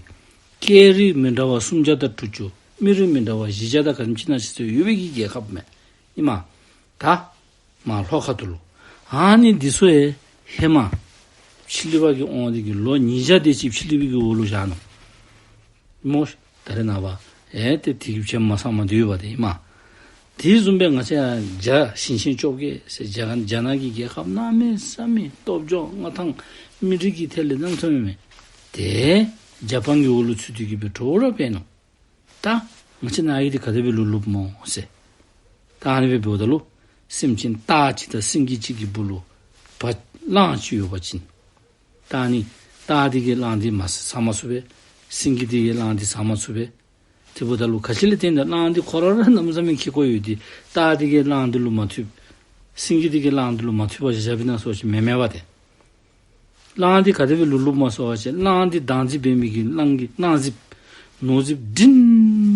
སྐད་རིགས་མི་འདྲ་བ་སུམ་བརྒྱ་དང་དྲུག་ཅུ། མི་རིགས་མི་འདྲ་བ་བཞི་བརྒྱ་དང་ག་དེམ་ཅིག་ནང་ཅིག་ཡོད་པའི་གི་རྒྱལ་ཁབ་མས། ཨིན་མས། ད་མར་ལྷོ་ཁ་ཐུག་ལུ་ཨ་ནི་འདི་ཚུ་ཡང་ཧེ་མ་ཕྱི་གླིང་པ་གི་དབང་འདི་གིས་ལོ་ཉིས་བརྒྱ་དེ་ཅིག་ཕྱི་གླིང་པའི་གི་འོག་ལུ་བཞག་ནུག་སྨོ། ད་རེས་ནངས་པ་ཨེ་ཏེ་དེ་གི་ཕྱེད་མ་ཚང་མ་འདི་ཡོད་པ་དེ་ཨིན་མས། དེ་བཟུམ་སྦེ་ང་བཅས་ཡང་རྒྱ་ཞིང་ཆེན་བཅོ་བརྒྱད་ཟེར་རྒྱ་རྒྱ་ནག་གི་རྒྱལ་ཁབ་གནམ་མེད་ས་མེད་སྟོབས་འབྱོར་མངའ་ཐང་མི་རིགས་ཀྱི་ཐད་ལས་གནམ་མེད་ས་མེད་མས། ཏེ་ཇ་པཱན་གྱི་འོག་ལུ་ཚུད་དེ་གི་སྦེ་འདྲོག་ར་འབད་ནུག། ད་ང་བཅས་ནཱ་གི་འདི་ག་དེ་སྦེ་ལུས་ལུསཔ་སྨོ་ཟེར། ད་ཨ་ནི་སྦེ་འབདཝ་ད་ལུ་སེམས་ཅན་སྟག་གཅིག་དང་སེང་གེ་གཅིག་གི་སྦུག་ལུ་བ་གླང་གཅིག་ཡོད་པ་ཅིན། ད་ཨ་ནི་སྟག་འདི་གིས་གླང་འདི་མ་ཟ་མ་ཚུགས་པས། སེང་གེ་འདི་གིས་གླང་འདི་ཟ་མ་ཚུགས་པས། དེ་འབདཝ་ད་ལུ་ག་ཅི་ལས་བརྟེན་ཏེ་གླང་འདི་ཁོ་ར་ར་གནམ་མེད་ས་མེད་ཁེ་ཀོ་ཡོད་དེ་སྟག་འདི་གིས་གླང་འདི་ལུ་མ་ཐུབ། སེང་གེ་འདི་གིས་གླང་འདི་ལུ་མ་ཐུབ་པ་ཞིག་བཞགཔ་ཨིན་ན་ཟེར་བ་ཅིན་མེན་མས་པ་ཏེ། གླང་འདི་ག་དེ་སྦེ་ལུས་ལུསཔ་སྨོ་ཟེར་བ་ཅིན་གླང་འདི་སྡང་འཛིན་འབད་མི་གི་གླང་གི་གླང་གཟིགཔ་ནོར་གཟིགཔ་སྒྲིང་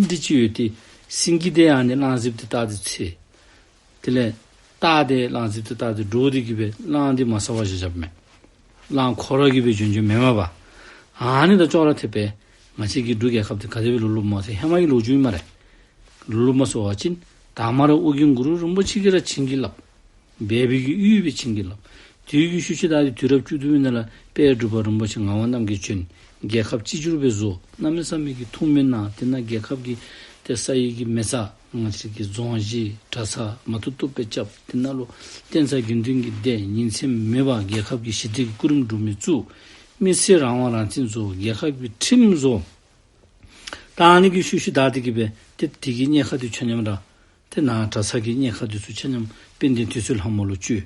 སྒྲི་ཅིག་ཡོད་དེ་སེང་གེ་འདི་ཨ་ནི་གླང་གཟིགཔ་འདི་བལྟ་སྟེ་འཚེར། དེ་ལས་སྟག་འདི་གླང་གཟིགཔ་འདི་བལྟ་སྟེ་འདྲོག་སྟེ་གི་སྦེ་གླང་འདི་མ་ཟ་བར་བཞག་བཞགཔ་མས། གླང་ཁོ་ར་གིས་སྦེ་བྱོན་བྱོནམ་མེན་མས་པ། ཨ་ནི་དང་ཅོག་ར་འཐདཔ་སྦེ་ང་བཅས་ཀྱི་འབྲུག་རྒྱལ་ཁབ་འདི་ག་དེ་སྦེ་ལུས་ལུསཔ་སྨོ་ཟེར་ཧེ་མ་གི་ལོ་རྒྱུས་ཨིན་སྨ་རེ། ལུས་ལུསཔ་སྨོ་ཟེར་བ་ཅིན་དང་པ་ར་ཨོ་རྒྱན་གུ་རུ་རིན་པོ་ཆེ་གིས་ར་བྱིན་གྱིས་བརླབས། སྦས་པའི་གི་ཡུལ་སྦེ་བྱིན་གྱིས་བརླབས། དེ་གི་ཤུལ་ཤུལ་ད་དེ་དུས་རབས་བཅུ་བདུན་པའི་ནང་ལུ་དཔལ་འབྲུག་པ་རིན་པོ་ཆེ་ངག་དབང་རྣམ་རྒྱལ་བྱོན། རྒྱལ་ཁབ་གཅིག་གྱུར་སྦེ་བཟོ། གནམ་མེད་ས་མེད་ཀྱི་ཐུགས་སྨོན་གནང་། དེ་ནང་རྒྱལ་ཁབ་ཀྱི་ཏེ་ས་ཡི་གི་མེ་བཙའ་ང་བཅས་ཀྱི་རྫོང་གཞི་གྲྭ་ཚང་མ་ཐུབ་ཐུབ་སྦེ་རྐྱབ། དེ་ནང་ལུ་བསྟན་རྩ་དགེ་འདུན་གྱི་སྡེ་ཉིན་མཚན་མེད་པར་རྒྱལ་ཁབ་ཀྱི་ཞི་བདེ་གི་སྐུ་རིམ་སྒྲུབ་མི་བཙུགས། མི་སེར་རང་དབང་རང་བཙན་བཟོ། རྒྱལ་ཁབ་ཀྱི་ཁྲིམས་བཟོ། ད་ཨ་ནི་གི་ཤུལ་ཤུལ་བདའ་སྟེ་གི་སྦེ་ཏེ་དེ་གི་གཉེར་ཁ་དེ་ཆ་མཉམ་ར་ཏེ་ནཱ་གྲྭ་ཚང་གི་གཉེར་ཁ་དེ་ཚུ་ཆ་མཉམ་དཔལ་ལྡན་དུད་སོལ་ལྷ་མོ་ལུ་བཅོལ།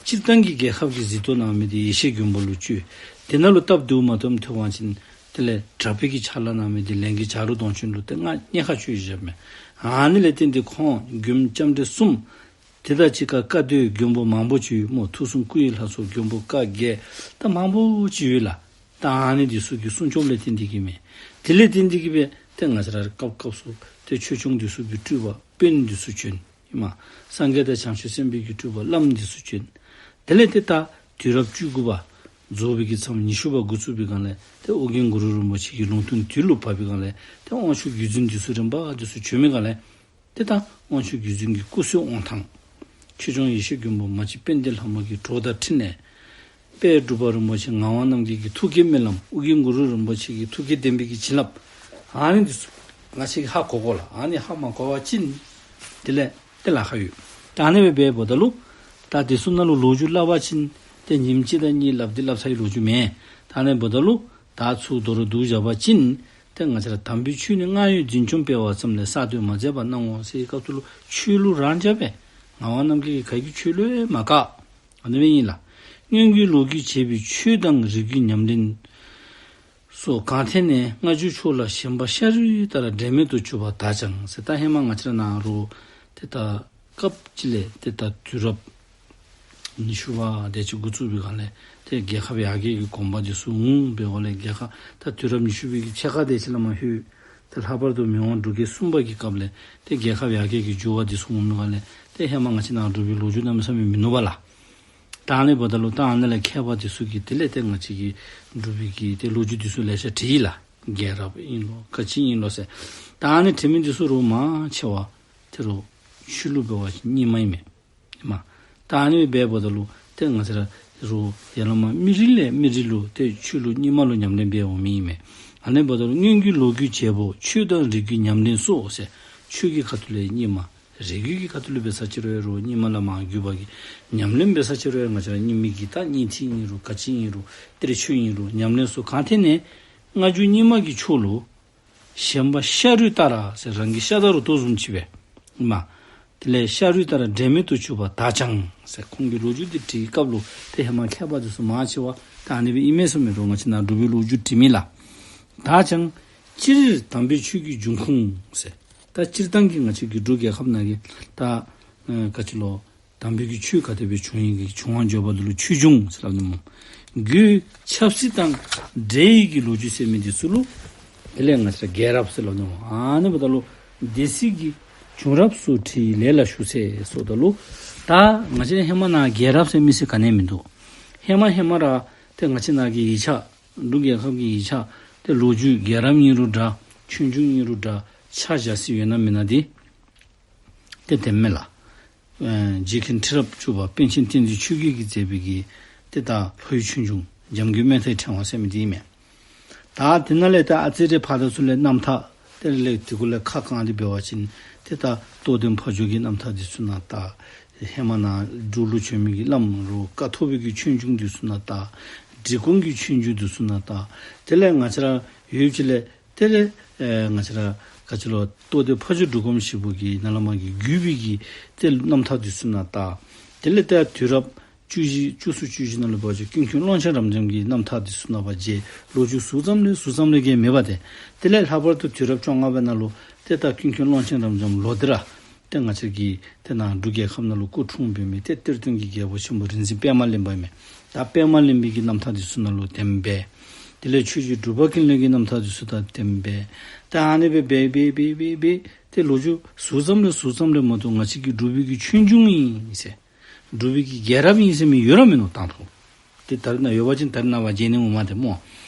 སྤྱིར་བཏང་གི་རྒྱལ་ཁབ་ཀྱི་གཟིགས་རྟོག་གནང་མི་དེ་ཡེ་ཤེས་མགོན་པོ་ལུ་བཅོལ། དེ་ནང་ལུ་སྟབས་བདེཝ་མ་ཐོབ་ཐོབ་པ་ཅིན་དེ་ལས་གྲྭ་པའི་གི་ཕྱག་ལཱ་གནང་མི་དེ་ལན་གྱི་བྱ་རོག་གདོང་ཅན་ལུ་ཏེ་ང་གཉེར་ཁ་བཅོལ་བཞགཔ་མས། ཨ་ནི་ལས་བརྟེན་ཏེ་ཁོང་མགྱོནམ་ལྕམ་དྲལ་གསུམ། དེ་དང་གཅིག་ཁར་བཀའ་སྡོད་མགོན་པོ་མང་པོ་ཅིག་ཡོད་སྨོ། ཐུགས་གསུང་སྐུ་ཡི་ལྷ་ཚོགས་མགོན་པོ་བཀའ་བརྒྱད་ད་མང་པོ་ཅིག་ཡོད་ལགས། ད་ཨ་ནི་འདི་ཚུ་གི་སྲུང་སྐྱོབ་ལས་བརྟེན་ཏེ་གི་མས། དེ་ལས་བརྟེན་ཏེ་གི་སྦེ་ཏེ་ང་བཅས་ར་སྐབས་སྐབས་སུ་ཏེ་ཆོས་སྐྱོང་འདི་ཚུ་གི་སྤྲུལ་པ་དཔོན་འདི་ཚུ་བྱོན་ཨིན་མས། སངས་རྒྱས་དང་བྱང་ཆུབ་སེམས་དཔའི་གི་སྤྲུལ་པ་བླམ་འདི་ཚུ་བྱོན། དེ་ལས་ཏེ་ད་དུས་རབས་བཅུ་དགུ་པ་རྫོགས་པའི་གི་མཚམས་ཉི་ཤུ་པ་འགོ་བཙུགས་པའི་སྒང་ལས་ཏེ་ཨོ་རྒྱན་གུ་རུ་རིན་པོ་ཆེ་གི་ལུང་སྟོན་དུས་ལུ་བབས་པའི་སྒང་ལས་ཏེ་དབང་ཕྱུག་བརྒྱུད་འཛིན་འདི་ཚུ་རིམ་པ་འདི་ཚུ་བྱོན་མི་སྒང་ལས་ཏེ་ད་དབང་ཕྱུག་བརྒྱུད་འཛིན་གྱི་སྐུ་བསོད་དབང་ཐང་། ཆོས་སྐྱོང་ཡེ་ཤེས་མགོན་པོ་མ་གཅིག་དཔལ་ལྡན་ལྷ་མོ་གི་གྲོགས་དང་འཕྲིན་ལས། དཔལ་འབྲུག་པ་རིན་པོ་ཆེ་ངག་དབང་རྣམ་རྒྱལ་གྱི་ཐུགས་བསྐྱེད་སྨོན་ལམ། ཨོ་རྒྱན་གུ་རུ་རིན་པོ་ཆེ་གི་ཐུགས་བསྐྱེད་བདེན་པའི་གི་བྱིན་རླབས། ཨ་ནི་འདི་ཚུ་ང་བཅས་ཀྱིས་ཧ་གོ་དགོ་ལགས། ཨ་ནི་ཧ་མ་གོ་བ་ཅིན་དེ་ལས་ཏེ་ལཱ་ཁག་ཡོད། ད་ཨ་ནི་སྦེ་འབདཝ་ད་ལུ་ད་དེ་ཚུ་ནང་ལུ་ལོ་རྒྱུས་སླབ་པ་ཅིན་ཏེ་ཉིནམ་གཅིག་དང་གཉིས་སླབ་སྟེ་སླབ་ཚར་བའི་ལོ་རྒྱུས་མེན། ད་ཨ་ནི་འབདཝ་ད་ལུ་ད་ཚུར་མདོར་བསྡུ་བཞག་པ་ཅིན་ཏེ་ང་བཅས་ར་དམ་པའི་ཆོས་ནི་སྔར་ཡོད་འཛིན་སྐྱོང་སྤེལ་བ་ཙམ་ལས་གསར་གཏོད་མ་མཛད་པར་གནང་ངོ་ཟེར་བའི་སྐབས་སུ་ལུ་ཆོས་ལུགས་རང་རྐྱབ་པས། ངག་དབང་རྣམ་རྒྱལ་གྱིས་ག་གི་ཆོས་ལུགས་ཡང་མ་བཀག། ཨ་ནི་སྦེ་ཨིན་ལགས། སྔོན་གྱི་ལོ་རྒྱུས་བྱས་པའི་ཆོས་དང་རིགས་རྒྱུད་ཉམས་ལེན་སོགས་གང་ཐད་ནས་སྔ་འགྱུར་ཕྱོགས་ལ་ཞེན་པ་ཤ་རུས་ལྟར་འབྲལ་མེད་དུ་གྱུར་པར་གདའ་ཀྱང་ཟེར། ད་ཧེ་མ་ང་བཅས་ར་ནཱ་རོགས་ཏེ་ད་སྐབས་ཅིག་ལས་ཏེ་ད་དུས་རབས་ཉི་ཤུ་པ་དེ་ཅིག་འགོ་བཙུགས་པའི་སྒང་ལས་ཏེ་རྒྱལ་ཁབ་ཡར་རྒྱས་ཀྱི་གོམ་པ་འདི་ཚུ་འོང་བའི་འོག་ལས་རྒྱལ་ཁབ་ད་དུས་རབས་ཉི་ཤུ་པའི་གི་ཕྱེད་ཀ་དེ་ཅིག་ལས་མར་ལྷོད། ཏེ་ལྷག་པར་དུ་མི་དབང་འབྲུག་རྒྱལ་གསུམ་པ་གི་སྐབས་ལས་ཏེ་རྒྱལ་ཁབ་ཡར་རྒྱས་ཀྱི་འགྱུར་བ་འདི་ཚུ་འོང་མི་སྒང་ལས་ཏེ་ཧེ་མ་ང་བཅས་ནཱ་འབྲུག་པའི་ལོ་རྒྱུས་གནམ་མེད་ས་མེད་མིན་ནུག་པ་ལགས། ད་ཨ་ནི་འབདཝ་ད་ལུ་ད་ཨ་ནི་ལས་མཁས་པ་འདི་ཚུ་གིས་དེ་ལས་ཏེ་ང་བཅས་ཀྱི་འབྲུག་པའི་གི་ཏེ་ལོ་རྒྱུས་འདི་ཚུ་ལེ་ཤ་བྲིས་ཡི་ལགས། རྒྱལ་རབས་ཨིན་ལོ་ག་ཅི་ཨིན་ལོ་ཟེར། ད་ཨ་ནི་བྲིས་མི་འདི་ཚུ་རོགས་མང་ཆེ་བ་ཏེ་རོགས་ཆོས་ལུགས་འབད་བ་ཅིན་རྙིང་མ་ཨིན་མས། མ། ད་ཨ་ནི་སྦེ་འབདཝ་ད་ལུ་ཏེ་ང་བཅས་ར་རོགས་ཡར་ལས་མར་མི་རིགས་ལས་མི་རིགས་ལུ་ཏེ་ཆོས་ལུགས་རྙིང་མ་ལུ་ཉམས་ལེན་འབད་འོང་མི་ཨིན་མས། ཨ་ནི་འབདཝ་ད་ལུ་སྔོན་གྱི་ལོ་རྒྱུས་བྱེད་པོ་ཆོས་དང་རིགས་རྒྱུད་ཉམས་ལེན་སོགས་ཟེར། ཆོས་ཀྱི་ཁ་ཐུག་ལས་རྙིང་མ། རིགས་རྒྱུད་ཀྱི་ཁ་ཐུག་ལས་འབད་ས་ཅིག་རུང་ཡང་རོགས་རྙིང་མ་ལས་མར་བརྒྱུད་པ་གི་ཉམས་ལེན་འབད་ས་ཅིག་རུང་ཡང་ང་བཅས་ར་རྙིང་མའི་གི་ད་སྙིང་ཐིག་ཨིན་རུང་ག་ཅི་ཨིན་རུང་གཏེར་ཆོས་ཨིན་རུང་ཉམས་ལེན་སོགས་གང་ཐད་ནས་སྔ་འགྱུར་རྙིང་མ་གི་ཕྱོགས་ལུ་ཞེན་པ་ཤ་རུས་ལྟར་ཟེར་རང་གི་ཤ་དང་རུས་ཏོག་བཟུམ་ཅིག་སྦེ། མ། དེ་ལས་ཤ་རུས་ལྟར་འབྲལ་མེད་དུ་གྱུར་པར་གདའ་ཀྱང་ཟེར། ཁོང་གིས་ལོ་རྒྱུས་འདི་བྲིས་སྐབས་ལུ་ཏེ་ཧེ་མ་མཁས་པ་འདི་ཚུ་མང་ཆེ་བ་ད་ཨ་ནི་སྦེ་ཨིན་མས་ཟེར་མས། རོགས་ང་བཅས་ནཱ་འབྲུག་པའི་ལོ་རྒྱུས་བྲིས་མི་ལགས། གདའ་ཀྱང་སྤྱིར་དམ་པའི་ཆོས་ཀྱི་འབྱུང་ཁུངས་ཟེར། ད་སྤྱིར་བཏང་གི་ང་བཅས་ཀྱི་འབྲུག་རྒྱལ་ཁབ་ནང་གི་ད་ཨ་ག་ཅི་ལོ། དམ་པའི་གི་ཆོས་ག་དེ་སྦེ་བྱུང་ཡི་གི་བྱུང་བ་བརྗོད་པ་འདི་ལུ་ཆོས་འབྱུང་ཟེར་སླབ་ནི་སྨོ། རྒྱུད་ཆབ་སྲིད་དང་འབྲེལ་ཡི་གི་ལོ་རྒྱུས་ཟེར་མི་འདི་ཚུ་ལུ་དེ་ལས་ང་བཅས་ར་རྒྱལ་རབས་ཟེར་སླབ་ནི་སྨོ། ཨ་ནི་འབདཝ་ད་ལུ་སྡེ་སྲིད་ཀྱི་བྱུང་རབས་སུ་བྲིས་ལས་ལ་ཞུགས་ཟེར་སོངམ་ད་ལུ་ད་ང་བཅས་ཧེ་མ་ནཱ་རྒྱལ་རབས་ཟེར་མི་ཟེར་ག་ནི་ཡང་མིན་འདུག། ཧེ་མ་ཧེ་མ་ར་ཏེ་ང་བཅས་ནཱ་གི་ཡིག་ཆ་འབྲུག་རྒྱལ་ཁབ་ཀྱི་ཡིག་ཆ་ཏེ་ལོ་རྒྱུས་རྒྱལ་རབས་ཨིན་རུང་འདྲ་ཆོས་འབྱུང་ཨིན་རུང་འདྲ་ཆ་བཞག་ས་ཡོད་ན་མེན་ན་འདི་ཏེ་བདེན་མས་ལགས། ཨེ་རྗེ་མཁན་ཁྲི་རབས་བཅུ་པ་པཎ་ཆེན་བསྟན་འཛིན་ཆོས་རྒྱལ་གྱིས་མཛད་པའི་གི་ཏེ་ད་ལྷོ་ཡི་ཆོས་འབྱུང་འཇམ་མགོན་སྨོན་མཐའི་ཕྲེང་བ་ཟེར་མི་འདི་ཨིན་མས། ད་དེ་ནང་ལས་ད་ཨ་ཙི་རེ་ཕར་དང་ཚུར་ལས་རྣམ་ཐར་དེ་ལས་དེ་གུ་ལས་ཁ་བསྐངས་ཏེ་འབད་བ་ཅིན་ཏེ་ད་རྟོགས་ལྡན་ཕ་ཇོ་གི་རྣམ་ཐར་འདི་ཚུ་ནང་ད་ཧེ་མ་ནཱ་འབྲུག་ལུ་བྱོན་མི་གི་བླམ་རོགས་ཀཿཐོག་པའི་གི་ཆོས་འབྱུང་འདི་ཚུ་ནང་ད་འབྲི་གུང་གི་ཆོས་འབྱུང་འདི་ཚུ་ནང་ད་དེ་ལས་ང་བཅས་ར་ཡུལ་ཅིག་ལས་དེ་ལས་ཨེ་ང་བཅས་ར་ག་ཅི་ལོ་རྟོགས་ལྡན་ཕ་ཇོ་འབྲུག་སྒོམ་ཞིག་པོ་གི་ནཱ་ལས་མར་གྱི་བརྒྱུད་པའི་གི་ཏེ་རྣམ་ཐར་འདི་ཚུ་ནང་ད་དེ་ལས་ཏེ་དུས་རབས་བཅུ་བཞི་བཅུ་གསུམ་བཅུ་བཞི་ནང་ལུ་འབད་བ་ཅིན་ཀུན་མཁྱེན་ཀློང་ཆེན་རབ་འབྱམས་ཀྱི་རྣམ་ཐར་འདི་ཚུ་ནང་ཕར་མཇལ། ལོ་རྒྱུས་ཟུར་ཙམ་ལས་ཟུར་ཙམ་ལས་ཀྱི་མེད་པ་ཏེ། དེ་ལས་ལྷག་པར་དུ་དུས་རབས་བཅོ་ལྔ་པའི་ནང་ལུ་ཏེ་ད་ཀུན་མཁྱེན་ཀློང་ཆེན་རབ་འབྱམས་ལོག་སྟེ་ར་ཏེ་ང་བཅས་ཀྱི་ཏེ་ནཱ་འབྲུག་རྒྱལ་ཁབ་ནང་ལུ་སྐུ་འཁྲུངས་འབད་མི་ཏེ་གཏེར་སྟོན་གྱི་རྒྱལ་པོ་ཆེན་པོ་རིག་འཛིན་པདྨ་གླིང་པ་ཨིན་མས། ད་པདྨ་གླིང་པའི་གི་རྣམ་ཐར་འདི་ཚུ་ནང་ལུ་གདམས་འབད། དེ་ལས་ཆོས་རྗེ་འབྲུག་པ་ཀུན་ལེགས་ཀྱི་རྣམ་ཐར་འདི་ཚུ་དང་གདམས་འབད། ད་ཨ་ནི་སྦེ་འབད་འབད་འབད་འབད་འབད་ཏེ་ལོ་རྒྱུས་ཟུར་ཙམ་ལས་ཟུར་ཙམ་ལས་མ་གཏོགས་ང་བཅས་ཀྱི་འབྲུག་པའི་གི་ཆོས་འབྱུང་ཨིན་ཟེར་འབྲུག་པའི་གི་རྒྱལ་རབས་ཨིན་ཟེར་མི་ཡོད་ར་མིན་ནུག་དང་ཕུ། ཏེ་ད་རེས་ནངས་ཡོད་པ་ཅིན་ད་རེས་ནངས་པ་མཇལ་ནི་འོང་མས་ཏེ་སྨོ།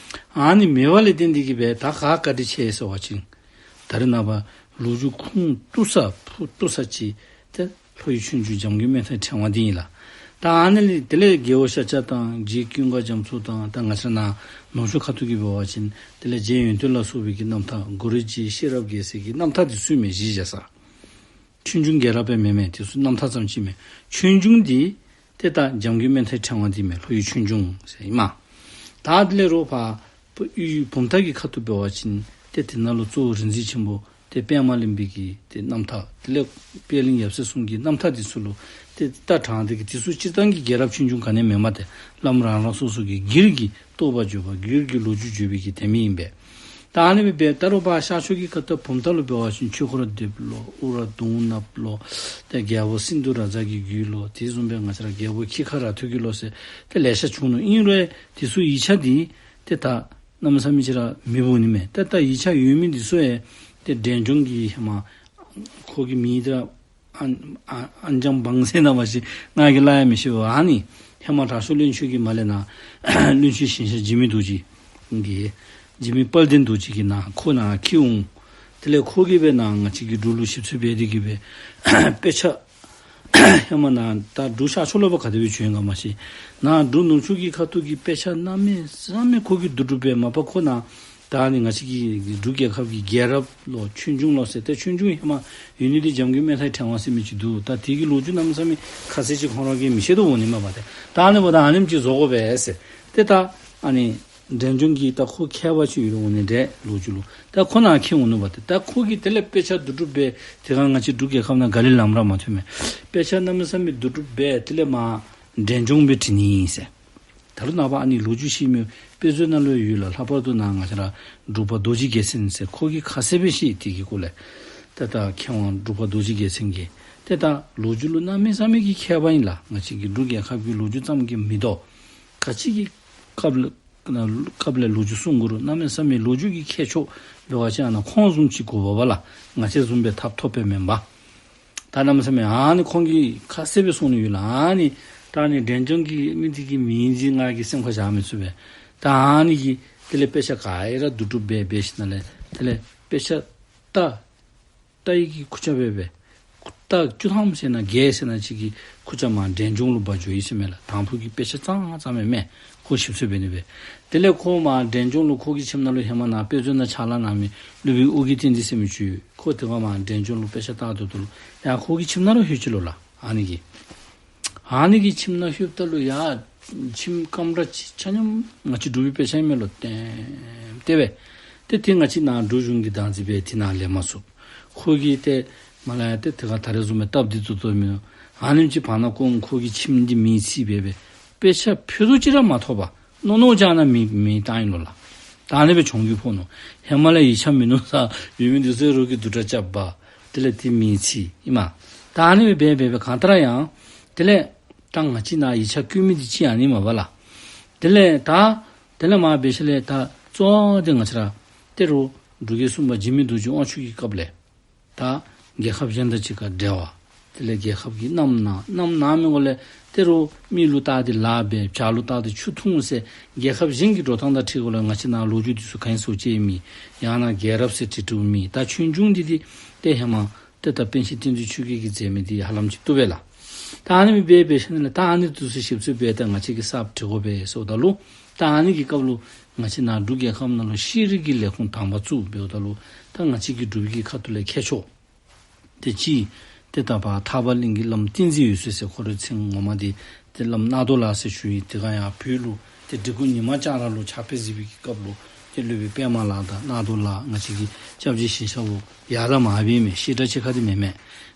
ཨ་ནི་མེད་པ་ལས་བརྟེན་ཏེ་གི་སྦེ་ད་ག་བཀའ་དྲིན་ཆེ་ཟེར་བ་ཅིན་ད་རེས་ནངས་པ་ལོ་རྒྱུས་ཁུངས་གཏུགས་ས་ཕུ་གཏུགས་ས་ཅིག་ཏེ་ལྷོ་ཡི་ཆོས་འབྱུང་འཇམ་མགོན་སྨོན་མཐའི་ཕྲེང་བ་འདི་ཨིན་ལགས། ད་ཨ་ནི་ལས་དེ་ལས་རྒྱལ་པོ་ཤཱཀྱ་དང་རྗེ་ཀུན་དགའ་རྒྱ་མཚོ་དང་ད་ང་བཅས་ནཱ་ནུབ་ཕྱོགས་ཁ་ཐུག་གི་འབད་བ་ཅིན་དེ་ལས་རྗེ་ཡོན་ཏན་ལ་སོགས་པའི་གི་རྣམ་ཐར་གུ་རུ་རྗེ་ཤེས་རབ་རྒྱལ་མཚན་གྱི་རྣམ་ཐར་འདི་ཚུ་མས་གཞི་བཞག་ས། ཆོས་འབྱུང་རྒྱལ་རབས་སྦེ་མེན་མས། དེ་ཚུ་རྣམ་ཐར་ཙམ་ཅིག་མས། ཆོས་འབྱུང་འདི་ཏེ་ད་འཇམ་མགོན་སྨོན་མཐའི་ཕྲེང་བ་འདི་མས། ལྷོ་ཡི་ཆོས་འབྱུང་ཟེར་ཨིན་མས། ད་དེ་ལས་རོགས་ཕར་ཡུལ་བུམ་ཐང་གི་ཁ་ཐུག་འབད་བ་ཅིན་ཏེ་དེ་ནང་ལུ་གཙོ་བོ་རིག་འཛིན་ཆེན་པོ་ཏེ་པདྨ་གླིང་པའི་གི་ཏེ་རྣམ་ཐར་དེ་ལས་པད་གླིང་ཡབ་སྲས་གསུམ་གྱི་རྣམ་ཐར་འདི་ཚུ་ལུ་ཏེ་ད་དྲངས་ཏེ་གི་དེ་ཚུ་སྤྱིར་བཏང་གི་རྒྱལ་རབས་ཆོས་འབྱུང་ག་ནི་མེན་པར་ཏེ་བླམ་རང་རང་སོ་སོ་གི་སྒེར་གྱི་རྟོགས་པ་བརྗོད་པ་སྒེར་གྱི་ལོ་རྒྱུས་བརྗོད་པའི་གི་དེ་མི་ཨིན་པས། ད་ཨ་ནི་སྦེ་འབད་ད་རོགས་ཕར་ཤར་ཕྱོགས་ཀྱི་ཁ་ཐུག་བུམ་ཐང་ལུ་འབད་བ་ཅིན་ཆོས་འཁོར་སྡེ་པ་ལོ་ཨུ་ར་གདོང་ནགཔོ་ལོ་ཏེ་རྒྱལ་པོ་སིནྡྷུ་རཱ་ཛ་གི་རྒྱུད་ལོ་དེ་བཟུམ་སྦེ་ང་བཅས་ར་རྒྱལ་པོ་ཁྱི་ཁ་ར་ཐུར་གྱི་ལོ་ཟེར་ཏེ་ལེ་ཤ་བྱུང་ནུག། ཨིན་རུང་དེ་ཚུ་ཡིག་ཆ་འདི་ཏེ་ད་གནམ་མེད་ས་མེད་ཅིག་ར་མེདཔ་འོང་ནི་མས། ཏེ་ད་ཡིག་ཆ་ཡོད་མི་འདི་ཚུ་ཡང་ཏེ་འབྲས་ལྗོངས་ཀྱི་ཧེ་མ་ཁོ་གི་མིང་འདི་ར་ཨན་ཨན་ཨན་ཅང་བང་ཟེར་ན་མ་ཤེས། ང་གིས་སླབ་ཡང་མི་ཤེས་པས། ཨ་ནི་ཧེ་མ་དྲག་ཤོས་བློན་ཆེན་གྱི་མར་ལས་ནཱ་བློན་ཆེན་ཞིང་གཤེགས་འཇིགས་མེད་རྡོ་རྗེ་གི་འཇིགས་མེད་དཔལ་ལྡན་རྡོ་རྗེ་གིས་ནཱ་ཁོ་ནཱ་འཁྱིད་འོང་། དེ་ལས་ཁོ་གིས་སྦེ་ནཱ་ང་བཅས་ཀྱི་འབྲུག་ལུ་ཞིབ་འཚོལ་འབད་དེ་གི་སྦེ་དཔེ་ཆ་ཧེ་མ་ནཱ་ད་འབྲུག་ཤར་ཕྱོགས་ལུ་འབད་ག་དེ་སྦེ་བྱོན་ག་མ་ཤེས། ནཱ་འབྲུག་ནུབ་ཕྱོགས་ཀྱི་ཁ་ཐུག་གི་དཔེ་ཆ་གནམ་མེད་ས་མེད་ཁོ་གིས་བསྡུ་སྒྲུབ་འབད། མ་པ་ཁོ་ནཱ་ད་ནི་ང་བཅས་ཀྱི་འབྲུག་རྒྱལ་ཁབ་ཀྱི་རྒྱལ་རབས་ལོ་ཆོས་འབྱུང་ལོ་ཟེར་ཏེ་ཆོས་འབྱུང་ཧེ་མ་ཡོད་ནི་འདི་འཇམ་མགོན་སྨོན་མཐའི་ཕྲེང་བ་ཟེར་མི་ཅིག་འདུག། ད་དེ་གི་ལོ་རྒྱུས་གནམ་མེད་ས་མེད་ཁ་གསལ་ཅིག་ཁོང་ར་གིས་མི་ཤེས་དོ་འོང་ནི་མས་པ། ཏེ་ད་ཨ་ནི་འབདཝ་ད་ཨ་ནེམ་ཅིག་བཟོ་དགོ་པས་ཟེར། ཏེ་ད་ཨ་ནི་འབྲས་ལྗོངས་ཀྱི་ད་ཁོ་མཁས་པ་ཅིག་ཡོད་རུང་འོང་ནི་འདྲས་ལོ་རྒྱུས་ལུ། ད་ཁོ་ནཱ་འཁྱིད་འོང་ནུག་པ། ཏེ་ད་ཁོ་གིས་དེ་ལས་དཔེ་ཆ་བསྡུ་སྒྲུབ་འབད། དེ་སྒང་ང་བཅས་འབྲུག་རྒྱལ་ཁབ་ནང་ག་ལས་ལམ་ར་མ་ཐོནམ་མས། དཔེ་ཆ་གནམ་མེད་ས་མེད་བསྡུ་སྒྲུབ་འབད་དེ་ལས་མར་འབྲས་ལྗོངས་སྦེ་བྲིས་ནི་ཨིན་ཟེར། ད་རུང་ནངས་པ་ཨ་ནི་ལོ་རྒྱུས་ཤེས་མི་དཔེ་མཛོད་ནང་ལུ་ཡོད་ལགས། ལྷག་པར་དུ་ནཱ་ང་བཅས་ར་འབྲུག་པ་རྡོ་རྗེ་རྒྱལ་མཚན་ཟེར་ཁོ་གིས་ཁ་གསལ་སྦེ་ཤེས། དེ་གི་སྐོར་ལས་ཏེ་ད་མཁས་དབང་འབྲུག་པ་རྡོ་རྗེ་རྒྱལ་མཚན་གྱིས་ཏེ་ད་ལོ་རྒྱུས་ལུ་གནམ་མེད་ས་མེད་ཀྱི་མཁས་པ་ཨིན་ལགས། ང་བཅས་ཀྱི་འབྲུག་རྒྱལ་ཁབ་ཀྱི་ལོ་རྒྱུས་ཙམ་གྱིས་མི་དོ། ག་ཅི་གི་སྐབས་ལ་སྐབས་ལས་ལོ་རྒྱུས་གསུང་དགོ་རུང་གནམ་མེད་ས་མེད་ལོ་རྒྱུས་ཀྱི་མཁས་མཆོག་འབད་བ་ཅིན་ཨ་ནཱ་ཁོང་བཟུམ་ཅིག་དགོ་པས་ལགས། ང་བཅས་བཟུམ་སྦེ་ཐབ་ཐོབ་སྦེ་མེན་པར། ད་གནམ་མེད་ས་མེད་ཨ་ནི་ཁོང་གིས་ཁ་གསལ་སྦེ་གསུང་ནི་ཡོད་ལགས། ཨ་ནི་ད་ནི་འབྲས་ལྗོངས་ཀྱི་མི་འདི་གི་མིང་འདི་ང་གིས་སེམས་ཁར་བཞག་མི་ཚུགས་པས། ད་ཨ་ནི་གིས་དེ་ལས་དཔེ་ཆ་ག་ར་བསྡུ་སྒྲུབ་འབད་འབད་ཞིནམ་ལས་དེ་ལས་དཔེ་ཆ་ལྟ་ལྟ་ཡི་གི་ཁུར་ཆ་འབད་འབད་ལྟ་བཅུ་ཐམ་ཟེར་ན་བརྒྱད་ཟེར་ན་ཅིག་གི་ཁུར་ཆ་མར་འབྲས་ལྗོངས་ལུ་འབག་འགྱོ་ཡི་ཟེར་མས་ལགས། དང་ཕུ་གི་དཔེ་ཆ་ཙང་ཙང་མེན་མས། ཁོ་ཞིབ་འཚོལ་འབད་ནི་སྦེ། དེ་ལས་ཁོ་མར་འབྲས་ལྗོངས་ལུ་ཁོ་གི་ཁྱིམ་ནང་ལུ་ཧེ་མ་ནཱ་དཔེ་མཛོད་ནང་ཕྱག་ལཱ་གནང་མི་སློབ་དཔོན་ཨོ་རྒྱན་བསྟན་འཛིན་ཟེར་མི་ཅིག་ཡོད། ཁོ་དེ་སྒང་མར་འབྲས་ལྗོངས་ལུ་དཔེ་ཆ་ལྟ་སྡོད་དོ་ལོ། ཡར་ཁོ་གི་ཁྱིམ་ནང་ལུ་ལྷོད་ཅི་ལོ་ལགས། ཨ་ནི་གི་ཨ་ནི་གི་ཁྱིམ་ནང་ལྷོདཔ་ད་ལུ་ཡར་ཁྱིམ་ཀམ་ར་ཅིག་ཆ་མཉམ་ང་བཅས་འབྲུག་པའི་དཔེ་ཆ་ཨིན་མས་ལོ། ལྟེམ་ལྟེ་སྦེ། ཏེ་དེ་ང་བཅས་ནཱ་འབྲུག་གཞུང་གིས་བདག་འཛིན་འབད་དེ་ནཱ་ལེན་མ་ཚུགས། ཁོ་གིས་ཏེ་མར་ལས་ཡར་ཏེ་དེ་ཁར་ད་རེས་བཟུམ་སྦེ་སྟབས་བདེ་ཏོག་ཏོ་མིན་འདུག། ཨ་ནེམ་ཅིག་བར་ན་ཁོང་ཁོ་གི་ཁྱིམ་འདི་མེ་འཚིག་འབད་འབད་དཔེ་ཆ་ཕུད་རྡོག་ཅིག་ར་མ་ཐོབ་པར་མནོ་མནོ་བྱས་ནཱ་མེ་མེ་བཏང་ཡི་ལོ་ལགས། ད་ཨ་ནི་སྦེ་གྱོང་གུད་ཕོག་ནུག། ཧེ་མ་ལས་ཡིག་ཆ་མིན་ནུག་ཟེར་ཡོད་མི་འདི་ཚུ་རོགས་ཀྱིས་བསྡུ་གྲྭ་རྐྱབ་པ། དེ་ལས་དེ་མེ་འཚིག་ཨིན་མས། ད་ཨ་ནི་སྦེ་འབད་འབད་འབད་གང་ལྟར་ཡང་དེ་ལས་ད་ང་བཅས་ནཱ་ཡིག་ཆ་བཀོད་མི་འདི་ཅིག་ཨ་ནི་མས་པ་ལགས། དེ་ལས་ད་དེ་ལས་མར་འབད་ཞིནམ་ལས་ད་གཙོ་བོ་འདི་ང་བཅས་ར་ཏེ་རོགས་འབྲུག་རྒྱལ་གསུམ་པ་འཇིགས་མེད་རྡོ་རྗེ་དབང་ཕྱུག་གི་སྐབས་ལས་ད་རྒྱལ་ཁབ་གཞན་དང་གཅིག་ཁར་འབྲེལ་བ། དེ་ལས་རྒྱལ་ཁབ་ཀྱི་གནམ་གནག་གནམ་གནག་མི་གུ་ལས་ཏེ་རོགས་མེ་ལུ་བཏགས་ཏེ་ལཱ་འབད། བྱག་ལུ་བཏགས་ཏེ་ཆུ་འཐུང་ཟེར་རྒྱལ་ཁབ་གཞན་གྱི་འགྲོ་སྟངས་དང་འཁྲིལ་གུ་ལས་ང་བཅས་ནཱ་ལོ་རྒྱུས་འདི་ཚུ་ག་ཨིན་ཟེར་བ་ཅིན་མེད། ཡང་ན་རྒྱལ་རབས་ཟེར་བྲིས་བྲིསཝ་མེད། ད་ཆོས་འབྱུང་འདི་འདི་ཏེ་ཧེ་མ་ཏེ་ད་པཎ་ཆེན་བསྟན་འཛིན་ཆོས་རྒྱལ་གྱིས་མཛད་མི་འདི་ཧ་ལམ་ཅིག་བཏུབ་པས་ལགས། ད་ཨ་ནི་སྦེ་འབད་འབད་ཞིནམ་ལས་ད་ཨ་ནི་འདི་ཚུ་ཞིབ་འཚོལ་འབད་ད་ང་བཅས་ཀྱིས་གསརཔ་འབྲི་དགོ་པས་ཟེརཝ་ད་ལུ་ད་ཨ་ནི་གི་སྐབས་ལུ་ང་བཅས་ནཱ་འབྲུག་རྒྱལ་ཁབ་ནང་ལུ་ཤེས་རིག་གི་ལས་ཁུངས་དང་པ་བཙུགས་འབདཝ་ད་ལུ་ད་ང་བཅས་ཀྱི་འབྲུག་པའི་གི་ཁ་ཐུག་ལས་མཁས་མཆོག་ཏེ་ཅིག་ཏེ་ད་ཕར་ཐར་པ་གླིང་གི་བླམ་བསྟན་འཛིན་འོད་ཟེར་ཟེར་ཁོ་རའི་མཚན་ངོ་མ་འདི་ཏེ་བླམ་གནག་རྡོ་ལགས་ཟེར་ཞུ་ཡི། དེ་སྒང་ཡར་བོད་ལུ་ཏེ་འབྲི་གུང་ཉི་མ་ལྕང་ར་ལུ་ཕྱག་དཔེ་གཟིགས་པའི་གི་སྐབས་ལུ་ཏེ་སློབ་དཔོན་པདྨ་ལགས་དང་གནག་རྡོ་ལགས་ང་བཅས་ཀྱི་སྐྱབས་རྗེ་ཞིང་གཤེགས་པོ་ཡར་དང་མར་སྦེ་མས། བཤད་གྲྭ་གཅིག་ཁར་འདི་མེན་མས།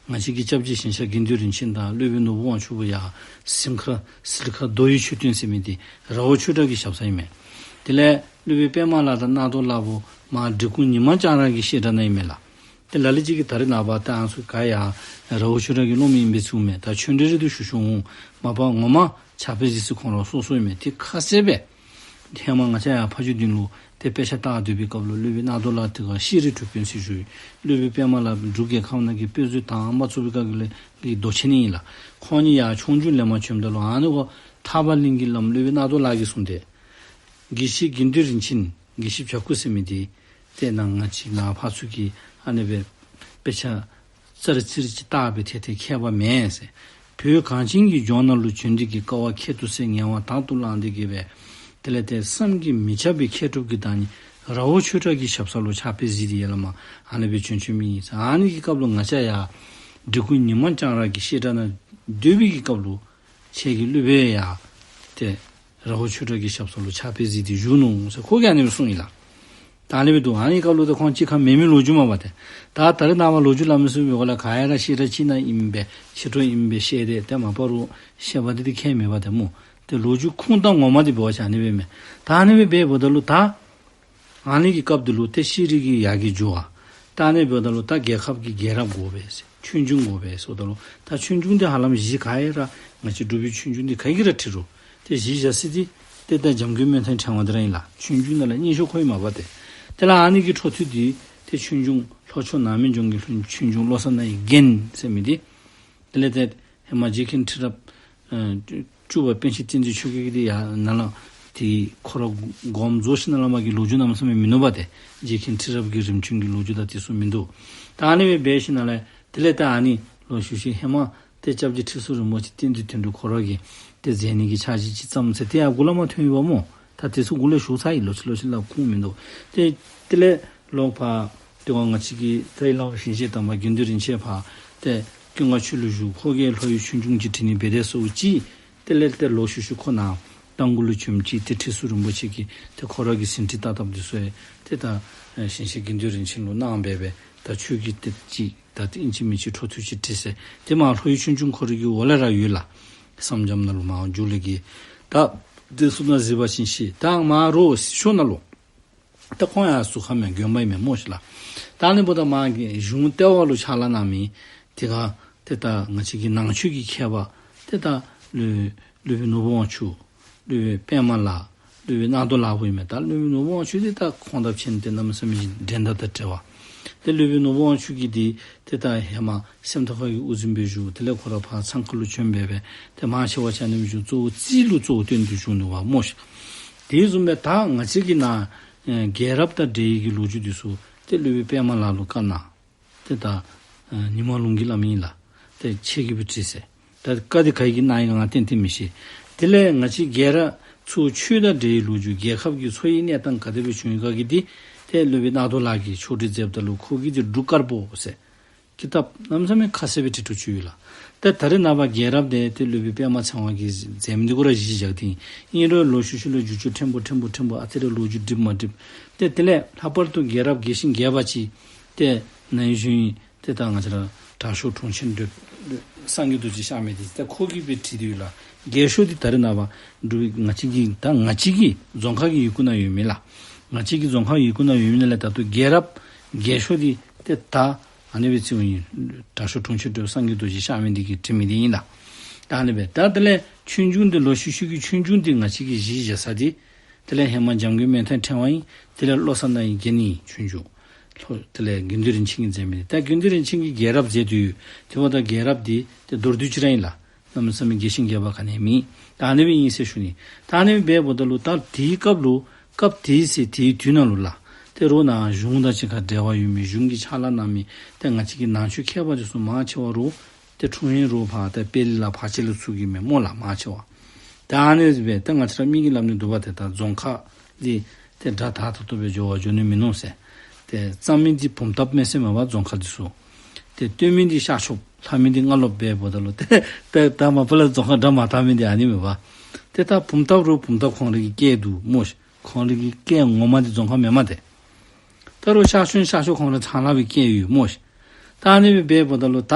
ང་བཅས་ཀྱི་སྐྱབས་རྗེ་ཞིང་གཤེགས་དགེ་འདུན་རིན་ཆེན་དང་སློབ་དཔོན་ནོར་བུ་དབང་ཕྱུག་པོ་ཡར་གཟིམ་ཁ་གཟིམ་ཁ་རྡོ་ཡི་མཆོད་རྟེན་ཟེར་མི་འདི་ར་བ་ཆོས་གྲགས་ཀྱི་ཞབས་ས་ཨིན་མས། དེ་ལས་སློབ་དཔོན་པདྨ་ལགས་དང་གནག་རྡོ་ལགས་པོ་མར་འབྲི་གུང་ཉི་མ་ལྕང་ར་གི་བཤད་གྲྭ་ནང་ཨིན་མས་ལགས། ཏེ་ལ་ལུ་ཅིག་གིས་ད་རེས་ནངས་པ་ཏེ་ཨ་ནི་ཚུ་ག་ཡང་ར་བ་ཆོས་གྲགས་ཀྱི་སློབ་མ་ཨིན་པས་ཚུགས་མས། ད་ཆོས་འབྲེལ་རེ་ཏེ་ཞུ་ཞུཝ་འོང་། མ་པ་ངོ་མ་ཕྱག་དཔེ་གཟིགས་ས་ཁོང་ར་སོ་སོ་ཨིན་མས། ཏེ་ཁ་གསལ་སྦེ་ཧེ་མ་ང་བཅས་ཡར་ཕ་ཇོ་སྡིངས་ལུ་ཏེ་དཔེ་ཆ་ལྟ་སྡོད་པའི་སྐབས་ལུ་སློབ་དཔོན་གནག་རྡོ་ལགས་དེ་སྒང་ཤེས་རིག་གྲུབ་དཔོན་ཟེར་ཞུ་ཡི། སློབ་དཔོན་པདྨ་ལགས་འབྲུག་རྒྱལ་ཁབ་ནང་གི་དཔེ་མཛོད་དང་པ་བཙུགས་པའི་སྐབས་ཀྱི་ལས་ཀྱི་མདོ་ཆེན་ཨིན་ལགས། ཁོང་གཉིས་ཡར་ཆོས་འབྱུང་ལེན་པར་བྱོནམ་ད་ལུ་ཨ་ནི་གུ་ཐར་པ་གླིང་གི་བླམ་སློབ་དཔོན་གནག་རྡོ་ལགས་ཀྱིས་གསུངས་ཏེ་དགེ་བཤེས་དགེ་འདུན་རིན་ཆེན་དགེ་བཤེས་བྱ་སྐུ་ཟེར་མི་འདི་ཏེ་ནཱ་ང་བཅས་ནཱ་ཕར་ཚུར་གྱི་ཨ་ནི་སྦེ་དཔེ་ཆ་ཙར་ཙིར་ཅིག་བལྟ་སྦེ་ཏེ་ཏེ་མཁས་པ་མེན་ཟེར། བོད་གངས་ཅན་གྱི་ལྗོངས་ནང་ལུ་བྱོན་ཏེ་གི་དཀའ་བ་ཁྱད་དུ་གསོད་ངལ་བ་དང་དུ་བླངས་ཏེ་གི་སྦེ་དེ་ལས་ཏེ་བསམ་གྱིས་མི་ཁྱབ་པའི་མཁས་གྲུབ་ཀྱི་བདག་ཉིད་ར་བ་ཆོས་གྲགས་ཀྱི་ཞབས་ས་ལུ་ཕྱག་དཔེ་གཟིགས་ཏེ་ཡར་ལས་མར་ཨ་ནི་སྦེ་བྱོན་བྱོན་མི་ཨིན་ཟེར། ཨ་ནི་གི་སྐབས་ལུ་ང་བཅས་ཡར་འབྲི་གུང་ཉི་མ་ལྕང་ར་གི་བཤད་གྲྭ་ནང་སྡོད་པའི་གི་སྐབས་ལུ་ཁྱེད་ཀྱི་སློབ་དཔོན་ཡར་ཏེ་ ར་ཧུ་ཆོས་གྲགས་ཀྱི་ཞབས་ས་ལུ་ཕྱག་དཔེ་གཟིགས་ཏེ་བཞུགས་ནུག་ཟེར་ཁོ་གིས་ཨ་ནི་སྦེ་གསུངས་ཡི་ལགས། ད་ཨ་ནི་སྦེ་འདུག། ཨ་ནི་སྐབས་ལུ་ད་ཁོང་གཅིག་ཁར་མེད་མི་ལོ་རྒྱུས་མས་པ་ཏེ། ད་ད་རེས་ནངས་པ་ལོ་རྒྱུས་སླབ་མི་ཚུ་འབད་དགོ་ལགས། ག་ཡ་ར་ཤེས་ར་ཅིག་ནང་ཨིན་པས་ཕྱི་དྲོ་ཨིན་པས་ཤེས་ཏེ་ཏེ་མ་པ་རུང་ཤེས་པ་འདི་ཏེ་ཁྱད་མེད་པ་ཏེ་སྨོ། ཏེ་ལོ་རྒྱུས་ཁུངས་དང་ངོ་མ་འདི་འབད་བ་ཅིན་ཨ་ནི་སྦེ་མས། ད་ཨ་ནི་སྦེ་འབདཝ་ད་ལུ་ད་ཨ་ནི་གི་སྐབས་འདི་ལུ་ཏེ་ཤེས་རིག་གི་ཡར་རྒྱས་འགྱོ་བ། ད་ཨ་ནི་འབདཝ་ད་ལུ་ད་རྒྱལ་ཁབ་ཀྱི་རྒྱལ་རབས་དགོ་པས་ཟེར། ཆོས་འབྱུང་དགོ་པས་ཟེརཝ་ད་ལུ་ད་ཆོས་འབྱུང་འདི་ཧ་ལམ་གཞི་ག་ཡ་ར་ང་བཅས་འབྲུག་པའི་ཆོས་འབྱུང་འདི་ག་གིས་ར་བྲི་རུང་ཏེ་གཞི་བཞག་ས་འདི་ཏེ་ད་འཇམ་མགོན་སྨོན་མཐའི་ཕྲེང་བ་འདི་ར་ཨིན་ལགས། ཆོས་འབྱུང་ནང་ལས་སྙན་ཤོག་ཁོ་ཨིན་མས་པ་ཏེ། དེ་ལས་ཨ་ནི་གི་འཕྲོ་མཐུད་དེ་ཏེ་ཆོས་འབྱུང་ལྷོ་ཕྱོགས་ནགས་མོའི་ལྗོངས་ཀྱི་ཆོས་འབྱུང་བློ་གསར་རྣ་བའི་རྒྱན་ཟེར་མི་འདི། དེ་ལས་ཏེ་ཧེ་མ་རྗེ་མཁན་ཁྲི་རབས་ཨ་བཅུ་པ་པཎ་ཆེན་བསྟན་འཛིན་ཆོས་རྒྱལ་གྱིས་འདི་ཡར་ནཱ་ལས་ཏེ་ཁོ་ར་དགོངས་རྫོགས་ཞིནམ་ལས་མར་གྱི་ལོ་རྒྱུས་གནམ་མེད་ས་མེད་མིན་ནུག་པ་ཏེ། རྗེ་མཁན་ཁྲི་རབས་ཀྱི་རིམ་བྱོན་གྱི་ལོ་རྒྱུས་དང་དེ་ཚུ་མིན་འདུག། ད་ཨ་ནི་སྦེ་འབད་ཞིནམ་ལས་དེ་ལས་ད་ཨ་ནི་ལོག་ཤུལ་ཤུལ་ཧེ་མ་ཏེ་སྐྱབས་རྗེ་ཁྲི་ཟུར་རིན་པོ་ཆེ་བསྟན་འཛིན་དོན་གྲུབ་ཁོ་ར་གིས་ཏེ་མཛད་ནི་གི་ཕྱག་བཞེས་ཅིག་བརྩམས་ཟེར་ཏེ་ཡར་མགུ་ལས་མར་ཐོན་ཡོདཔ་སྨོ། ད་དེ་ཚུ་མགུ་ལས་ཞུ་ཚར་ཡི། ལོག་ཅི་ལོག་ཅི་སླབ་ཁུངས་མིན་འདུག། ཏེ་དེ་ལས་ལོག་ཕར་ཏེ་ང་བཅས་ཀྱི་ད་ཨིན་ལགས་ཞིང་གཤེགས་དམ་པ་དགེ་འདུན་རིན་ཆེན་ཕར་ཏེ་ཀུན་དགའ་ཆོས་གླིང་བཞུགས། ཁོ་གིས་ལྷོ་ཡི་ཆོས་འབྱུང་ཅིག་བྲི་ནི་འབད་དེ་ཟེར་ཅིག། དེ་ལས་ཏེ་ལོག་ཤུལ་ཤུལ་ཁོ་ནཱ་རྟ་མགོ་ལུ་བྱོནམ་ཅིག་ཏེ་ཁྲི་ཟུར་རིན་པོ་ཆེ་གིས་ཏེ་ཁོ་ར་གི་ཟིན་བྲིས་བཏབ་བཏབ་འདི་ཚུ་ཡང་ཏེ་ད་ཨེ་ཞིང་གཤེགས་དགེ་འདུན་རིན་ཆེན་ལུ་གནང་སྦེ་སྦེ་ད་ཁྱོད་ཀྱིས་ཏེ་ཅིག་ད་ཏེ་ཨིན་ཅི་མིན་ཅི་འཕྲོ་མཐུད་ཅིག་བྲི་ཟེར། ཏེ་མར་ལྷོ་ཡི་ཆོས་འབྱུང་ཁོ་ར་གི་འོག་ལས་ར་ཡོད་ལགས། སེམས་རྒྱམ་ནང་ལུ་མར་མཇུག་ལས་ཀྱི། ད་དེ་ཚུ་ནང་གཟིགས་པ་ཅིན་ཤེས། ད་མར་རོགས་ཤོག་ནང་ལུ་ད་ཁོང་ཡང་ཟུར་ཁ་མས་དགོན་པ་ཨིན་མས་སྨོ་ཤིག་ལགས། ད་ཨ་ནི་འབདཝ་ད་མར་གྱི་གཞུང་ལྟེ་བ་ལུ་ཕྱག་ལཱ་གནང་མི་དེ་ཁར་ཏེ་ད་ང་བཅས་ཀྱི་ནང་ཆོས་ཀྱི་མཁས་པ་ཏེ་ད་སློབ་སློབ་དཔོན་ནོར་བུ་དབང་ཕྱུག། སློབ་དཔོན་པདྨ་ལ། སློབ་དཔོན་རྣ་རྡོ་ལ་བོ་ཨིན་མས། ད་སློབ་དཔོན་ནོར་བུ་དབང་ཕྱུག་འདི་ད་ཁོང་དང་ཕྱད་ནི་ཏེ་གནམ་མེད་ས་མེད་ཅིག་འགྲན་ཟླ་དང་བྲལ་བ། ཏེ་སློབ་དཔོན་ནོར་བུ་དབང་ཕྱུག་གིས་འདི་ཏེ་ད་ཧེ་མ་སེམས་རྟོགས་ཁ་གི་དབུ་འཛིན་སྦེ་བཞུགས། དེ་ལས་ཁོ་ར་ཕར་ཚང་ཁ་ལུ་བྱོན་སྦེ་སྦེ་ཏེ་མང་ཆེ་བ་ཅིག་ཨ་ནི་སྦེ་བཞུགས། གཙོ་བོ་རྩིས་ལུ་གཙོ་བོ་བཏོན་ཏེ་བཞུགས་ནུག་པ་སྨོ་ཤིག། དེ་བཟུམ་སྦེ་ད་ང་བཅས་ཀྱི་ནཱ་ཨེ་རྒྱལ་རབས་དང་འབྲེལ་ཡོད་ཀྱི་ལོ་རྒྱུས་འདི་ཚུ་ཏེ་སློབ་དཔོན་པདྨ་ལ་ལུ་བཀའ་གནང་། ཏེ་ད་ཨེ་ཉི་མ་ལུང་གིས་སླབ་མི་ཨིན་ལགས། ཏེ་ཁྱེད་ཀྱིས་སྦེ་བྲིས་ཟེར། ད་བཀའ་འདི་ག་གིས་གནང་ཡི་ག་ང་ཏན་ཏན་མི་ཤེས། དེ་ལས་ང་བཅས་རྒྱལ་རབས་ཚུ་ཆོས་དང་འབྲེལ་ཡོད་ལོ་རྒྱུས་རྒྱལ་ཁབ་ཀྱི་འཚོ་བའི་གནས་སྟངས་ག་དེ་སྦེ་བྱུང་ཡི་ག་གི་འདི་ཏེ་སློབ་དཔོན་རྣ་རྡོ་ལ་གིས་ཕྱོགས་སྒྲིག་མཛདཔ་ད་ལུ་ཁོ་གིས་འདི་འབྲུག་དཀར་པོ་ཟེར་ཀི་ཏབ་གནམ་མེད་ས་མེད་ཁ་གསལ་སྦེ་བྲི་བྲིཝ་ཅིག་ཡོད་ལགས། ཏེ་ད་རེས་ནངས་པ་རྒྱལ་རབས་འདི་ཏེ་སློབ་དཔོན་པདྨ་ཚེ་དབང་གིས་མཛད་མི་འདི་གུ་ར་གཞི་བཞག་སྟེ་ཨིན་རུང་ལོག་ཤུལ་ཤུལ་ལུ་འགྱུར་བཅོས་ཕྲན་བུ་ཕྲན་བུ་ཕྲན་བུ་ཨ་ཙི་རེ་ལོ་རྒྱུས་འགྲིག་མ་འགྲིག། ཏེ་དེ་ལས་ལྷག་པར་དུ་རྒྱལ་རབས་རྒྱས་ཤིང་རྒྱས་པ་ཅིག་ཏེ་ནཱ་ཡོད་ཞུ་ཡི། ཏེ་ད་ང་བཅས་ར་དྲག་ཤོས་དྲུང་ཆེན་བགྲེསཔ་སངས་རྒྱས་རྡོ་རྗེ་གཤགས་མི་འདི་ཏེ་ཁོ་གིས་སྦེ་བྲིས་ཏེ་ཡོད་ལགས། རྒྱས་ཤོས་འདི་ད་རེས་ནངས་པ་འབྲུག་ང་བཅས་ཀྱི་ད་ང་བཅས་ཀྱི་རྫོང་ཁ་གི་ཡི་གུ་ནང་ཡོད་མི་ལགས། ང་བཅས་ཀྱི་རྫོང་ཁ་ཡི་གུ་ནང་ཡོད་མི་ནང་ལས་ད་ལྟོ་རྒྱལ་རབས་རྒྱས་ཤོས་འདི་ཏེ་ད་ཨ་ནི་སྦེ་བརྩིཝ་ཨིན། དྲག་ཤོས་དྲུང་ཆེན་བགྲེསཔ་སངས་རྒྱས་རྡོ་རྗེ་གཤགས་མི་འདི་གིས་བྲིས་མི་འདི་ཨིན་ལགས། ད་ཨ་ནི་སྦེ་ད་དེ་ལས་ཆོས་འབྱུང་འདི་ལོག་ཤུལ་ཤུལ་གྱི་ཆོས་འབྱུང་འདི་ང་བཅས་ཀྱིས་གཞི་བཞག་ས་འདི་དེ་ལས་ཧེ་མ་འཇམ་མགོན་སྨོན་མཐའི་ཕྲེང་བ་ཨིན། དེ་ལས་བློ་གསར་རྣ་བའི་རྒྱན་ཨིན་ཆོས་འབྱུང་། ལྷོ་དེ་ལས་དགེ་འདུན་རིན་ཆེན་གྱིས་མཛད་མི་འདི། ད་དགེ་འདུན་རིན་ཆེན་གྱིས་རྒྱལ་རབས་མཛད་དོ་ཡོད། དེ་འབདཝ་ད་རྒྱལ་རབས་འདི་ཏེ་མདོར་བསྡུས་ཅིག་ར་ཨིན་ལགས། གནམ་མེད་ས་མེད་རྒྱས་ཤིང་རྒྱས་པ་ག་ནི་ཡང་མེད། ད་ཨ་ནི་སྦེ་ཨིན་ཟེར་ཞུ་ནི། ད་ཨ་ནི་སྦེ་འབདཝ་ད་ལུ་ད་དེའི་སྐབས་ལུ་སྐབས་དེའི་ཚེ་དེའི་དུས་ནང་ལུ་ལགས། ཏེ་རོགས་ནཱ་གཞུང་དང་གཅིག་ཁར་འབྲེལ་བ་ཡོད་མི་གཞུང་གི་ཕྱག་ལཱ་གནང་མི་ཏེ་ང་བཅས་ཀྱི་ནང་ཆོས་མཁས་པ་འདི་ཚུ་མང་ཆེ་བ་རོགས་ཏེ་འཁྲུངས་ཡུལ་རོགས་ཕར་ཏེ་དཔལ་ལ་ཕར་ཅིག་ལུ་ཚུད་ཀྱི་མས་སྨོ་ལགས་མང་ཆེ་བ། ད་ཨ་ནི་སྦེ་ཏེ་ང་བཅས་ར་མི་གིས་སླབ་ནི་འདུག་པ་ཏེ་ད་རྫོང་ཁ་འདི་ཏེ་དགྲ་དར་ཏོག་ཏོ་སྦེ་འགྱོ་བ་འགྱོ་ནི་མིན་ནུག་ཟེར། ཏེ་གཙང་མི་འདི་བུམ་ཐབ་མས་ཟེར་མས་པ་རྫོང་ཁ་འདི་ཚུ། ཏེ་སྟོད་མི་འདི་ཤར་ཕྱོགས། ལྷ་མི་འདི་སྔ་ལོགས་སྦེ་འབདཝ་ད་ལུ་ཏེ་ཏེ་ད་མ་པ་ལས་རྫོང་ཁ་དགྲ་མ་དར་མི་འདི་ཨ་ནི་མས་པ། ཏེ་ད་བུམ་ཐབ་རུང་བུམ་ཐབ་ཁོང་རའི་གི་སྐད་འདུག་སྨོ་ཤིག། ཁོང་རའི་གི་སྐད་ངོ་མ་འདི་རྫོང་ཁ་མེན་མས་ཏེ། ད་རུང་ཤར་ཕྱོགས་ཤར་ཕྱོགས་ཁོང་ར་ཚང་ལ་སྦེ་སྐད་ཡོད་སྨོ་ཤིག། ད་ཨ་ནི་སྦེ་འབདཝ་ད་ལུ་ད་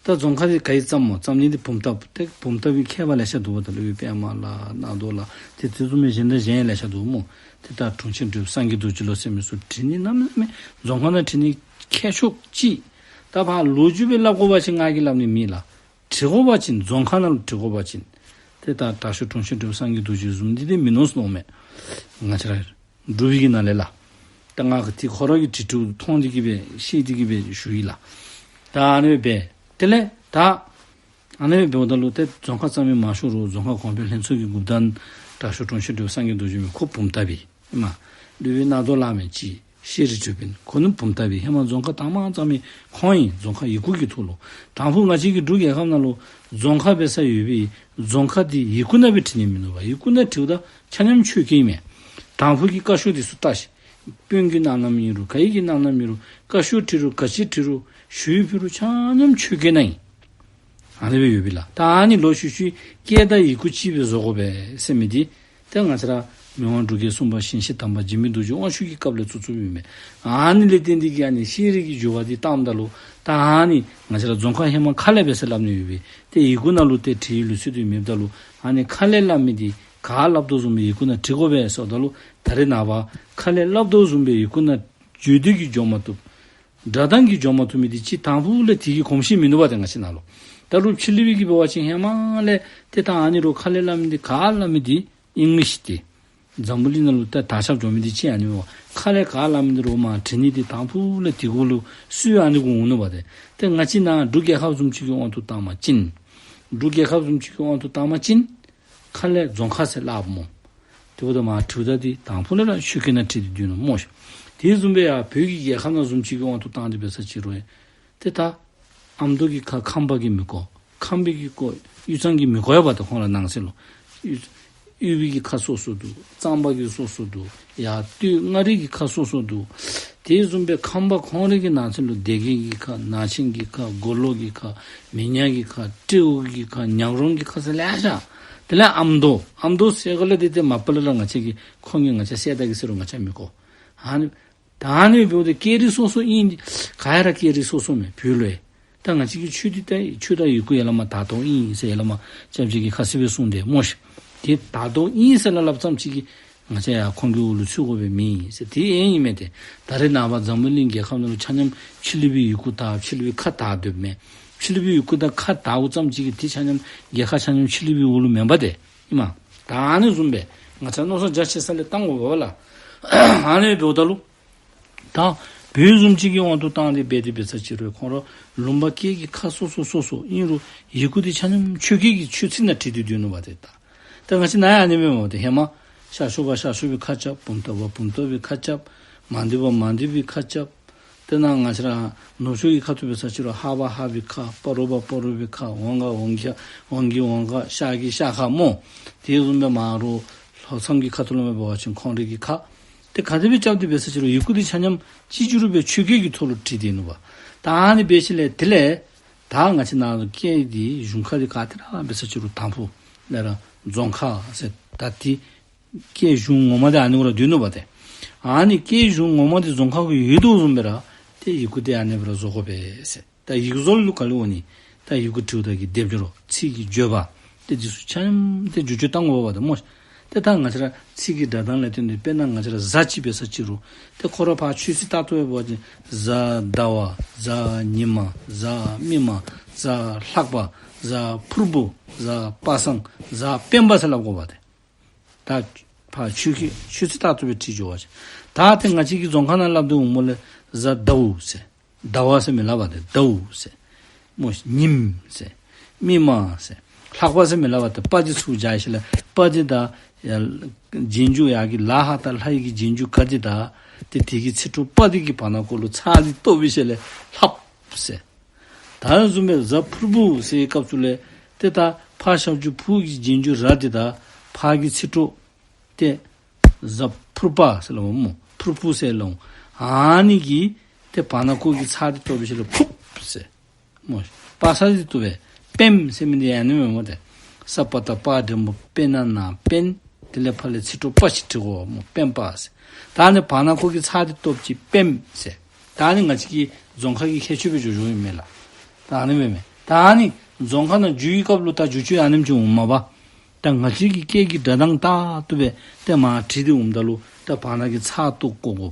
ད་རྫོང་ཁ་འདི་ག་གིས་བརྩམས་སྨོ། བརྩམ་ནི་འདི་བུམ་ཐབ། ཏེ་བུམ་ཐབ་ཀྱི་མཁས་པ་ལེ་ཤ་འདུག་པ། ད་སློབ་དཔོན་པདྨ་ལ་རྣ་རྡོ་ལ་ཏེ་དེ་བཟུམ་མའི་གཞན་དང་གཞན་ལེ་ཤ་འདུག་སྨོ། ཏེ་ད་དྲུང་ཆེན་བགྲེསཔ་སངས་རྒྱས་རྡོ་རྗེ་ལོ་ཟེར་མི་ཚུ་བྲིས་ནི་གནམ་མེད་ས་མེད་རྫོང་ཁ་ནང་བྲིས་ནི་མཁས་ཤོས་ཅིག། ད་ཕར་ལོ་རྒྱུས་སྦེ་སླབ་དགོ་པ་ཅིན་ང་གིས་སླབ་ནི་མེད་ལགས། བྲི་དགོ་པ་ཅིན་རྫོང་ཁ་ནང་ལུ་བྲི་དགོ་པ་ཅིན་ཏེ་ད་དྲག་ཤོས་དྲུང་ཆེན་བགྲེསཔ་སངས་རྒྱས་རྡོ་རྗེ་བཟུམ་འདི་ཏེ་མིན་ནུག་ཟེར་མནོཝ་མས། ང་བཅས་ར་འབྲུག་པའི་གི་ནང་ལས་ལགས། ད་ང་གིས་ཏེ་ཁོ་ར་གིས་བྲིས་བྲིསཝ་མཐོང་སྟེ་གིས་སྦེ་ཤེས་ཏེ་གིས་སྦེ་ཞུ་ཡི་ལགས། ད་ཨ་ནི་སྦེ་དེ་ལས་ད་ཨ་ནི་སྦེ་འབདཝ་ད་ལུ་ཏེ་རྫོང་ཁ་གཙང་མི་མང་ཤོས་རོགས་རྫོང་ཁ་གོང་འཕེལ་ལྷན་ཚོགས་ཀྱི་འགོ་དཔོན་དྲག་ཤོས་དྲུང་ཆེན་བགྲེསཔ་སངས་རྒྱས་རྡོ་རྗེ་མས། ཁོ་བུམ་ཐབ་ཨིན། ཨེ་མ་སློབ་དཔོན་རྣ་རྡོ་ལ་མས་ཅིག། ཤེས་རིག་གྲུབ་པའི་ཁོ་ནི་བུམ་ཐབ་ཨིན། ཧེ་མ་རྫོང་ཁ་དང་པ་བརྩམས་མི་ཁོང་ཨིན། རྫོང་ཁ་ཡི་གུ་གི་ཐོག་ལུ། དང་ཕུ་ང་བཅས་ཀྱི་འབྲུག་རྒྱལ་ཁབ་ནང་ལུ་རྫོང་ཁ་འབད་ས་ཡོད་པའི་རྫོང་ཁ་འདི་ཡི་གུ་ནང་སྦེ་བྲིས་ནི་མིན་ནུག་པ། ཡི་གུ་ནང་བྲིཝ་ད་ཆ་མཉམ་ཆོས་སྐད་ཨིན་མས། དང་ཕུ་གི་བཀའ་ཤོག་འདི་ཚུ་བལྟ་ཤིག། དཔོན་གྱི་གནང་གནངམ་ཨིན་རུང་ག་གི་གི་གནང་གནངམ་ཨིན་རུང་བཀའ་ཤོག་བྲིས་རུང་ག་ཅི་བྲིས་རུང་ཞུ་ཡིག་ཕུལ་རུང་ཆ་མཉམ་ཆོས་སྐད་ནང་ཨིན། ཨ་ནི་སྦེ་ཡོད་པས་ལགས། ད་ཨ་ནི་ལོག་ཤུལ་ཤུལ་སྐད་དང་ཡི་གུ་གཅིག་སྦེ་བཟོ་དགོ་པས་ཟེར་མི་འདི་ ཏེ་ང་བཅས་ར་མི་དབང་འབྲུག་རྒྱལ་གསུམ་པ་ཞིང་གཤེགས་དམ་པ་འཇིགས་མེད་རྡོ་རྗེ་དབང་ཕྱུག་གི་སྐབས་ལས་བཙུགས་བཙུགསཔ་ཨིན་མས། ཨ་ནི་ལས་བརྟེན་ཏེ་གིས་ཨ་ནི་ཤེས་རིག་གི་སྦྱོར་བ་འདི་བཏངམ་ད་ལུ་ད་ཨ་ནི་ང་བཅས་ར་རྫོང་ཁ་ཧེ་མ་ཁ་ལས་འབད་ཟེར་སླབ་ནི་ཡོད་པས། ཏེ་ཡི་གུ་ནང་ལུ་ཏེ་བྲིས་ཡོད་ལུགས་ཚུད་དེ་མེདཔ་ད་ལུ་ཨ་ནི་ཁ་ལས་སླབ་མི་འདི་ག་སླབ་དོ་བཟུམ་སྦེ་ཡི་གུ་ནང་བྲི་དགོ་པས་ཟེརཝ་ད་ལུ་ད་རེས་ནངས་པ་ཁ་ལས་སླབ་དོ་བཟུམ་སྦེ་ཡི་གུ་ནང་བརྗོད་འདོད་ཀྱི་འཇོག་མ་བཏུབ། སྒྲ་གདངས་ཀྱིས་འཇོག་མ་བཏུབ་མི་འདི་ཅིག་དང་ཕུ་ལས་དེ་གི་གོམས་གཤིས་མིན་འདུག་པ། ཏེ་ང་བཅས་ནང་ལུ་ད་རུང་ཕྱི་གླིང་པའི་གིས་འབད་བ་ཅིན་ཧེ་མ་ལས་ཏེ་ད་ཨ་ནི་རུང་ཁ་ལས་སླབ་མི་འདི་ག་སླབ་མི་འདི་ཨིང་ལིཤ་ཏེ། འཛམ་བུ་གླིང་ནང་ལུ་ད་དར་ཁྱབ་འགྱོ་མི་འདི་ཅིག་ཨ་ནི་འབདཝ་ཁ་ལས་ག་སླབ་མི་འདི་རུང་མ་བྲི་ནི་འདི་དང་ཕུ་ལས་དེ་གུ་ལུ་སུ་ཡང་ཨ་ནི་གུ་འོང་ནུག་པ། ཏེ་ཏེ་ང་བཅས་ནཱ་འབྲུག་རྒྱལ་ཁབ་བཟུམ་ཅིག་གི་དབང་དུ་བཏང་བ་ཅིན་འབྲུག་རྒྱལ་ཁབ་བཟུམ་ཅིག་གི་དབང་དུ་བཏང་བ་ཅིན་ཁ་ལས་རྫོང་ཁ་ཟེར་སླབ་སྨོ། དེ་འབདཝ་ད་མ་བྲིཝ་ད་འདི་དང་ཕུ་ལས་ར་ཆོས་སྐད་ནང་བྲིས་ཏེ་སྡོད་ནུག་སྨོ་ཤིག། དེ་བཟུམ་སྦེ་ཡར་བོད་ཀྱི་རྒྱལ་ཁབ་ནང་བཟུམ་ཅིག་གི་དབང་དུ་བཏང་སྟེ་འབད་ས་ཅིག་རུང་ཡང་ཏེ་ད་ཨ་མདོ་གི་ཁ་ཁམས་པ་གིས་མི་གོ། ཁམས་པའི་གིས་གོ། དབུས་གཙང་གིས་མི་གོ་ཡ་པ། ཏེ་ཁོང་ར་ནང་གསེས་ལུ་དབུས་དབུས་པའི་གི་ཁ་སོ་སོ་འདུག། གཙང་པ་གི་སོ་སོ་འདུག། ཡར་སྟོད་མངའ་རིས་ཀྱི་ཁ་སོ་སོ་འདུག། དེ་བཟུམ་སྦེ་ཁམས་པ་ཁོང་རའི་གི་ནང་གསེས་ལུ་སྡེ་དགེ་གི་ཁ། ནང་ཆེན་གྱི་ཁ། མགོ་ལོག་གི་ཁ། མི་ཉག་གི་ཁ། སྤྲེའུ་གི་ཁ། ཉག་རོང་གི་ཁ་ཟེར་ལེ་ཤ། དེ་ལས་ཨ་མདོ། ཨ་མདོ་ཟེར་ག་ལས་ཏེ་ཏེ་མ་པ་ལས་ར་ང་བཅས་ཀྱིས་ཁོང་གིས་ང་བཅས་གསལ་བརྡ་གིས་ཟེར་རུང་ང་བཅས་མི་གོ། ཨ་ནི་ད་ཨ་ནི་འབདཝ་ད་སྐད་རིགས་སོ་སོ་ཨིན། ག་ཡ་ར་སྐད་རིགས་སོ་སོ་མས་བོད་ལུ་ཡང་། ད་ང་བཅས་ཀྱི་ཆོས་འདི་ད་ཆོས་དང་ཡི་གུ་ཡ་ལ་མ་དག་ཏོ་ཨིན་ཟེར་ཡ་ལ་མ་སྐྱབས་རྗེ་གིས་ཁ་གསལ་སྦེ་གསུངས་ཏེ་སྨོ་ཤིག། ཏེ་དག་ཏོ་ཨིན་ཟེར་སླབ་སླབ་ཙམ་ཅིག་གིས་ང་བཅས་ཡང་ཁོང་གི་འོག་ལུ་ཚུད་དགོ་པའི་མི་ཨིན་ཟེར། དེ་ཨིན་མས། ཏེ་ད་རེས་ནངས་པ་འཛམ་བུ་གླིང་རྒྱལ་ཁབ་ནང་ལུ་ཆ་མཉམ་ཕྱི་གླིང་པའི་ཡི་གུ་དག་ཕྱི་གླིང་པའི་ཁ་དག་སྡོདཔ་མས། ཕྱི་གླིང་པའི་ཡི་གུ་དང་ཁ་དགཔ་ཙམ་ཅིག་གིས་ཏེ་ཆ་མཉམ་རྒྱལ་ཁབ་ཆ་མཉམ་ཕྱི་གླིང་པའི་འོག་ལུ་མེན་པ་ཏེ་ཨིན་མས། ད་ཨ་ནི་བཟུམ་སྦེ་ང་བཅས་མནོ་བསམ་རྒྱ་ཆེ་ས་ལས་བཏང་དགོ་པས་ལགས། ཨ་ནི་འབདཝ་ད་ལུ་ད་བོད་བཟུམ་ཅིག་གི་དབང་དུ་བཏང་སྟེ་འབད་དེ་འབད་ས་ཅིག་རུང་ཁོང་ར་ལུང་པ་སྐད་ཀྱི་ཁ་སོ་སོ་སོ་སོ་ཨིན་རུང་ཡི་གུ་འདི་ཆ་མཉམ་ཆོས་སྐད་ཀྱི་ཆོས་ཚིག་ནང་བྲིས་ཏེ་སྡོད་ནུག་པ་ཏེ། ད་ད་ང་བཅས་ནཱ་ཡང་ཨ་ནི་མེན་མས། ཏེ་ཧེ་མ་ཤར་ཕྱོགས་པ་ཤར་ཕྱོགས་པའི་ཁ་རྐྱབ། བུམ་ཐང་པ་བུམ་ཐང་པའི་ཁ་རྐྱབ། མང་སྡེ་པ་མང་སྡེ་པའི་ཁ་རྐྱབ། ཏེ་ནཱ་ང་བཅས་ར་ནུབ་ཕྱོགས་ཀྱི་ཁ་ཐུག་འབད་ས་ཅིག་རུང་ཧཱ་པ་ཧཱ་པའི་ཁ། སྤ་རོ་པ་སྤ་རོ་པའི་ཁ། ཝང་ག་ཝང་ག་ཝང་གི་ཝང་ག། ཤར་གྱི་ཤར་ཁ་སྨོ། དེ་བཟུམ་སྦེ་མར་ལྷོ་མཚམས་ཀྱི་ཁ་ཐུག་ལུ་མ་འབད་བ་ཅིན་ཁོང་རའི་གི་ཁ། ཏེ་ག་དེ་སྦེ་རྐྱབ་སྟེ་འབད་ས་ཅིག་རུང་ཡི་གུ་འདི་ཆ་མཉམ་གཅིག་གྱུར་སྦེ་ཆོས་སྐད་ཀྱི་ཐོག་ལུ་བྲིས་ཏེ་ནུག་པ། ད་ཨ་ནི་འབད་ཞིནམ་ལས་དེ་ལས་ད་ང་བཅས་ནཱ་ལུ་སྐད་འདི་གཞུང་ཁ་འདི་ག་ཏེ་ར་འབད་ས་ཅིག་རུང་དང་ཕུ་ལས་ར་རྫོང་ཁ་ཟེར་ད་ཏེ་སྐད་གཞུང་ངོ་མ་འདི་ཨ་ནི་གུ་ར་སྡོད་ནུག་པ་ཏེ། ཨ་ནི་སྐད་གཞུང་ངོ་མ་འདི་རྫོང་ཁ་གུ་ཡོད་དོ་བཟུམ་སྦེ་ར་ཏེ་ཡི་གུ་འདི་ཨ་ནི་སྦེ་ར་བཟོ་དགོ་པས་ཟེར། ད་ཡི་གུ་བཟོ་ལུགས་ག་ལུ་འོང་ནི། ད་ཡི་གུ་བྲིཝ་ད་གི་སྡེབ་སྦྱོར་ཚིག་གི་བརྗོད་པ་ཏེ་འདི་ཚུ་ཆ་མཉམ་ཏེ་བསྒྱུར་བཅོས་བཏང་དགོ་པ་ཏེ་སྨོ། ཏེ་ད་ང་བཅས་ར་ཚིག་གི་སྒྲ་གདངས་ལས་བརྟེན་ཏེ་དཔེར་ན་ང་བཅས་ར་གཟའ་ཅིག་འབད་ས་ཅིག་རུང་ཏེ་ཁོ་ར་ཕར་ཆོས་ཚིག་ལྟར་དུ་འབད་བ་ཅིན་གཟའ་ཟླ་བ། གཟའ་ཉི་མ། གཟའ་མིག་དམར། གཟའ་ལྷག་པ། གཟའ་ཕུར་བུ། གཟའ་པ་སངས། གཟའ་སྤེན་པ་ཟེར་སླབ་དགོ་པ་ཏེ། ད་ཕར་ཆོས་ཀྱི་ཆོས་ཚིག་ལྟར་དུ་སྦེ་བྲིས་འགྱོ་བ་ཅིན། ད་ཏེ་ང་བཅས་ཀྱིས་རྫོང་ཁ་ནང་སླབ་དོ་འོང་སྨོ་ལགས། གཟའ་ཟླཝ་ཟེར། ཟླ་བ་ཟེར་མི་སླབ་པ་ཏེ་ཟླཝ་ཟེར། སྨོ་ཉིམ་ཟེར། མིག་དམར་ཟེར། ལྷག་པ་ཟེར་མི་སླབ་པ་ཏེ་པ་འདི་ཚུར་སྦྱར་ཞིནམ་ལས་པ་འདི་ད་ཡ་རྗེས་འཇུག་ཡར་གྱི་ལ་ཧ་དང་ལྷ་ཡི་གི་རྗེས་འཇུག་ག་འདི་ད་ཏེ་དེ་གི་ཚིག་གྲོགས་པ་འདི་གི་བར་ན་ཁོ་ལུ་ཚ་འདི་གཏོགས་འབད་ཞིནམ་ལས་ལྷགཔ་ཟེར། ད་བཟུམ་སྦེ་གཟའ་ཕུར་བུ་ཟེར་བའི་སྐབས་སུ་ལས་ཏེ་ད་ཕ་ཞབས་ཀྱུ་ཕུ་གི་རྗེས་འཇུག་ར་འདི་ད་ཕ་གི་ཚིག་གྲོགས་ཏེ་གཟའ་ཕུར་པ་ཟེར་སླབ་འོང་སྨོ། ཕུར་བུ་ཟེར་སླབ་འོང་། ཨ་ནི་གི་ཏེ་བར་ན་ཁོ་གི་ཚ་འདི་གཏོགས་འབད་ཞིནམ་ལས་ཕུབ་ཟེར་སྨོ། པ་ས་འདི་གཏོགས་པས། སྤེནམ་ཟེར་མི་འདི་ཡང་ཨ་ནི་མས་སྨོ་ཏེ། ས་པ་བཏགས་སྤ་འགྲེང་བུ་སྤེ་ན་ན་སྤེན། དེ་ལས་ཕར་ལས་ཚིག་གྲོགས་པ་ཅིག་བྲི་དགོ་སྨོ། སྤེན་པ་ཟེར། ད་ཨ་ནི་བར་ན་ཁོ་གི་ཚ་འདི་གཏོགས་ཅིག་སྤེནམ་ཟེར། ད་ཨ་ནི་ང་བཅས་ཀྱི་རྫོང་ཁ་གི་ཁྱད་ཆོས་སྦེ་འགྱོ་འགྱོཝ་ཨིན་མས་ལགས། ད་ཨ་ནི་མས་མས། ད་ཨ་ནི་རྫོང་ཁ་ནང་བསྒྱུར་བའི་སྐབས་ལུ་ད་བསྒྱུར་བཅོས་ཨ་ནེམ་ཅིག་འོངམ་མས་པ། ད་ང་བཅས་ཀྱི་སྐད་ཀྱི་སྒྲ་གདངས་ལྟར་དུ་སྦེ་ཏེ་མར་བྲིས་ཏེ་འོངམ་ད་ལུ་ད་བར་ན་གི་ཚ་གཏོགས་དགོ་དགོ།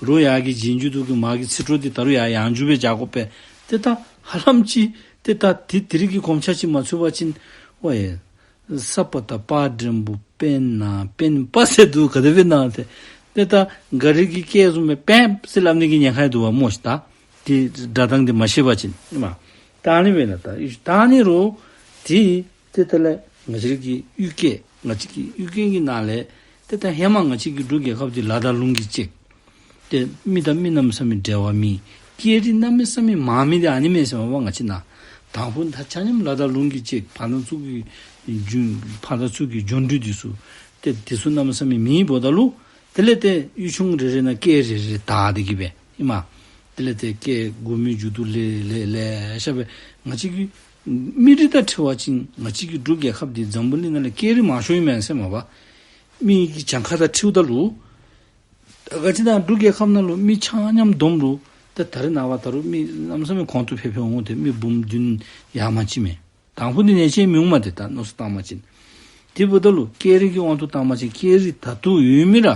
རོགས་ཡར་གྱི་རྗེས་འཇུག་འདི་གི་མར་གྱི་ཚིག་གྲོགས་འདི་ད་རུང་ཡར་ཡང་འཇུག་སྦེ་སྦྱར་དགོ་པས། ཏེ་ད་ཧ་ལམ་ཅིག་ཏེ་ད་དེ་དེ་རིགས་ཀྱི་གོམས་ཆ་ཅིག་མ་ཚུད་པ་ཅིན་ཝའེ་ས་པ་བཏགས་སྤ་འགྲེང་བུ་སྤེ་ན་སྤེན་པ་ཟེར་འདུག། ག་དེ་སྦེ་ན་ཏེ། ཏེ་ད་ག་རི་གི་སྐད་བཟུམ་སྦེ་པེམ་ཟེར་སླབ་ནི་གི་ཉེན་ཁ་འདུག་པ་སྨོ་ཤིག། ད་དེ་སྒྲ་གདངས་འདི་མ་ཤེས་པ་ཅིན་ཨིན་མས། ད་ཨ་ནི་སྦེ་ན་ད་ད་ཨ་ནི་རུང་ཏེ་ཏེ་དེ་ལས་ང་བཅས་ཀྱི་གཡུས་སྐད་ང་བཅས་ཀྱི་གཡུས་སྐད་ཀྱི་ནང་ལས་ཏེ་ད་ཧེ་མ་ང་བཅས་ཀྱི་འབྲུག་རྒྱལ་ཁབ་འདི་ལ་དང་ལུང་གིས་བཅད། ཏེ་མི་དང་མི་གནམ་མེད་ས་མེད་འབྲེལ་བ་མེད། སྐད་རིགས་གནམ་མེད་ས་མེད་མང་མི་འདི་ཨ་ནི་མས་ཟེར་མས་པ། ང་བཅས་ནཱ་དང་ཕུ་ད་ཆ་མཉམ་ལ་དང་ལུང་གིས་བཅད། ཕར་དང་ཚུར་གྱི་རྒྱུན་ཕར་དང་ཚུར་གྱི་འབྱོར་འབྲིང་འདི་ཚུ་ཏེ་འདི་ཚུ་གནམ་མེད་ས་མེད་མེདཔ་ད་ལུ་དེ་ལས་ཏེ་གཡུས་ཆུང་རེ་རེ་ནང་སྐད་རེ་རེ་དར་ཏེ་གི་སྦེ་ཨིན་མས། དེ་ལས་ཏེ་སྐད་དགོ་མི་མཇུག་ཏུ་ལེ་ལེ་ལེ་ཤ་སྦེ་ང་བཅས་ཀྱི་མི་རིགས་དང་འཁྲིལ་བ་ཅིན་ང་བཅས་ཀྱི་འབྲུག་རྒྱལ་ཁབ་འདི་འཛམ་བུ་གླིང་ནང་ལས་སྐད་རིགས་མང་ཤོས་ཨིན་མས་ཟེར་མས་པ། མི་གི་གྱངས་ཁ་དང་འཁྲིལཝ་ད་ལུ་ད་ག་ཅི་ད་འབྲུག་རྒྱལ་ཁབ་ནང་ལུ་མི་ཆ་མཉམ་བསྡོམས་རུང་ད་ད་རེས་ནངས་པ་ད་རུང་མི་གནམ་མེད་ས་མེད་གོང་དུ་འཕེལ་འཕེལ་འོང་སྟེ་མི་འབུམ་བདུན་ཡར་མར་ཅིག་མས། དང་ཕུ་འདི་ནང་བཞིན་མི་འོང་མས་ཏེ། ད་མནོ་བསམ་བཏང་པ་ཅིན། དེ་འབདཝ་ད་ལུ་སྐད་རིགས་ཀྱི་དབང་དུ་བཏང་པ་ཅིན་སྐད་རིགས་ད་ལྟོ་ཡོད་མི་ར་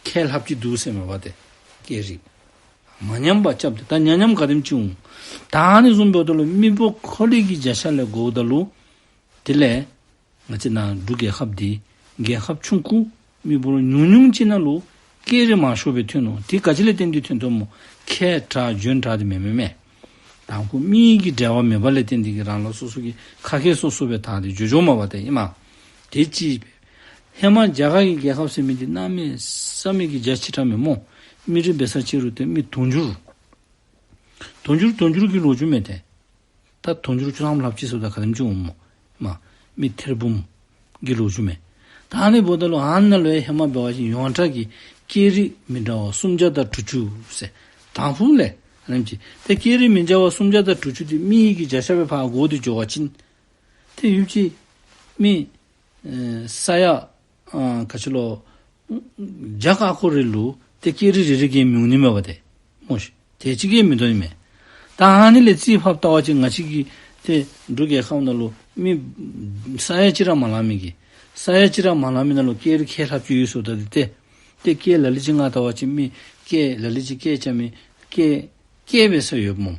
ཁལ་ལྷགཔ་ཅིག་འདུག་ཟེར་མས་པ་ཏེ། སྐད་རིགས་མ་མཉམ་པ་རྐྱབ་སྟེ་ད་མཉམ་མཉམ་ག་དེམ་ཅིག་འོང་། ད་ཨ་ནི་བཟུམ་འབདཝ་ད་ལུ་མི་འབོར་འཁོར་ལོ་གི་བརྒྱ་ཆ་ལས་བགོཝ་ད་ལུ་དེ་ལས་ང་བཅས་ནཱ་འབྲུག་རྒྱལ་ཁབ་འདི་རྒྱལ་ཁབ་ཆུང་ཀུ་མི་འབོར་ཉུང་ཉུང་ཅིག་ནང་ལུ་སྐད་རིགས་མང་ཤོས་སྦེ་ཐོན་ནུག། དེ་ག་ཅི་ལས་བརྟེན་ཏེ་ཐོན་ཐོནམ་སྨོ། མཁས་དྲགས་འཇོན་དྲགས་དེ་མེན་མས་མས། དང་ཕུ་མི་གི་འབྲེལ་བ་མེད་པ་ལས་བརྟེན་ཏེ་གིས་རང་ལུ་སོ་སོ་གི་ཁ་སྐད་སོ་སོ་སྦེ་དར་ཏེ་འགྱོ་འགྱོཝ་མས་པ་ཏེ་ཨིན་མས། དེ་གཅིག། ཧེ་མ་རྒྱ་གར་གྱི་རྒྱལ་ཁབ་ཟེར་མི་འདི་གནམ་མེད་ས་མེད་ཀྱི་རྒྱ་ཆེ་དྲགས་མས་སྨོ། མི་རིགས་འབད་ས་ཅིག་རུང་ཏེ་མི་དུང་ཕྱུར་དུང་ཕྱུར་དུང་ཕྱུར་གྱི་ལོ་རྒྱུས་མས་ཏེ། ད་དུང་ཕྱུར་བཅུ་ཐམ་ལྷགཔ་ཅིག་ཟེརཝ་ད་ག་དེམ་ཅིག་འོང་སྨོ། མ་མི་ཐེར་འབུམ་གྱི་ལོ་རྒྱུས་མས། ད་ཨ་ནི་འབདཝ་ད་ལུ་ཨ་ནཱ་ལུ་ཡང་ཧེ་མ་འབད་བ་ཅིན་ཡོངས་གྲགས་ཀྱི་སྐད་རིགས་མི་འདྲ་བ་སུམ་བརྒྱ་དང་དྲུག་ཅུ་ཟེར། དང་ཕུ་ལས་ཨ་ནེམ་ཅིག་ཏེ་སྐད་རིགས་མི་འདྲ་བ་སུམ་བརྒྱ་དང་དྲུག་ཅུ་འདི་མི་གི་བརྒྱ་ཆ་སྦེ་ཕར་བགོ་སྟེ་འགྱོ་བ་ཅིན་ཏེ་ཡུདཔ་ཅིག་མི་ཨེ་ས་ཡ་ཨ་ག་ཅི་ལོ་བརྒྱ་ཀ་ཁོ་རེ་ལུ་ཏེ་སྐད་རིགས་རེ་རེ་གིས་མི་འོང་ནི་མས་པ་ཏེ་སྨོ་ཤིག། དེ་ཅིག་གིས་མི་འདོད་ནི་མས། ད་ཨ་ནི་ལས་རྩིས་ཕབ་བལྟ་བ་ཅིན་ང་བཅས་ཀྱི་ཏེ་འབྲུག་རྒྱལ་ཁབ་ནང་ལུ་མི་ས་ཡ་གཅིག་ར་མ་ལང་མི་གི་ས་ཡ་གཅིག་ར་མ་ལང་མི་ནང་ལུ་སྐད་རིགས་ཁལ་ལྷགཔ་ཅིག་ཡོད་ཟེརཝ་ད་འདི་ཏེ་ཏེ་སྐད་ལ་ལུ་ཅིག་ང་བལྟ་བ་ཅིན་མི་སྐད་ལ་ལུ་ཅིག་སྐད་རྐྱབ་མི་སྐད་སྐད་འབད་ས་ཡོདཔ་སྨོ།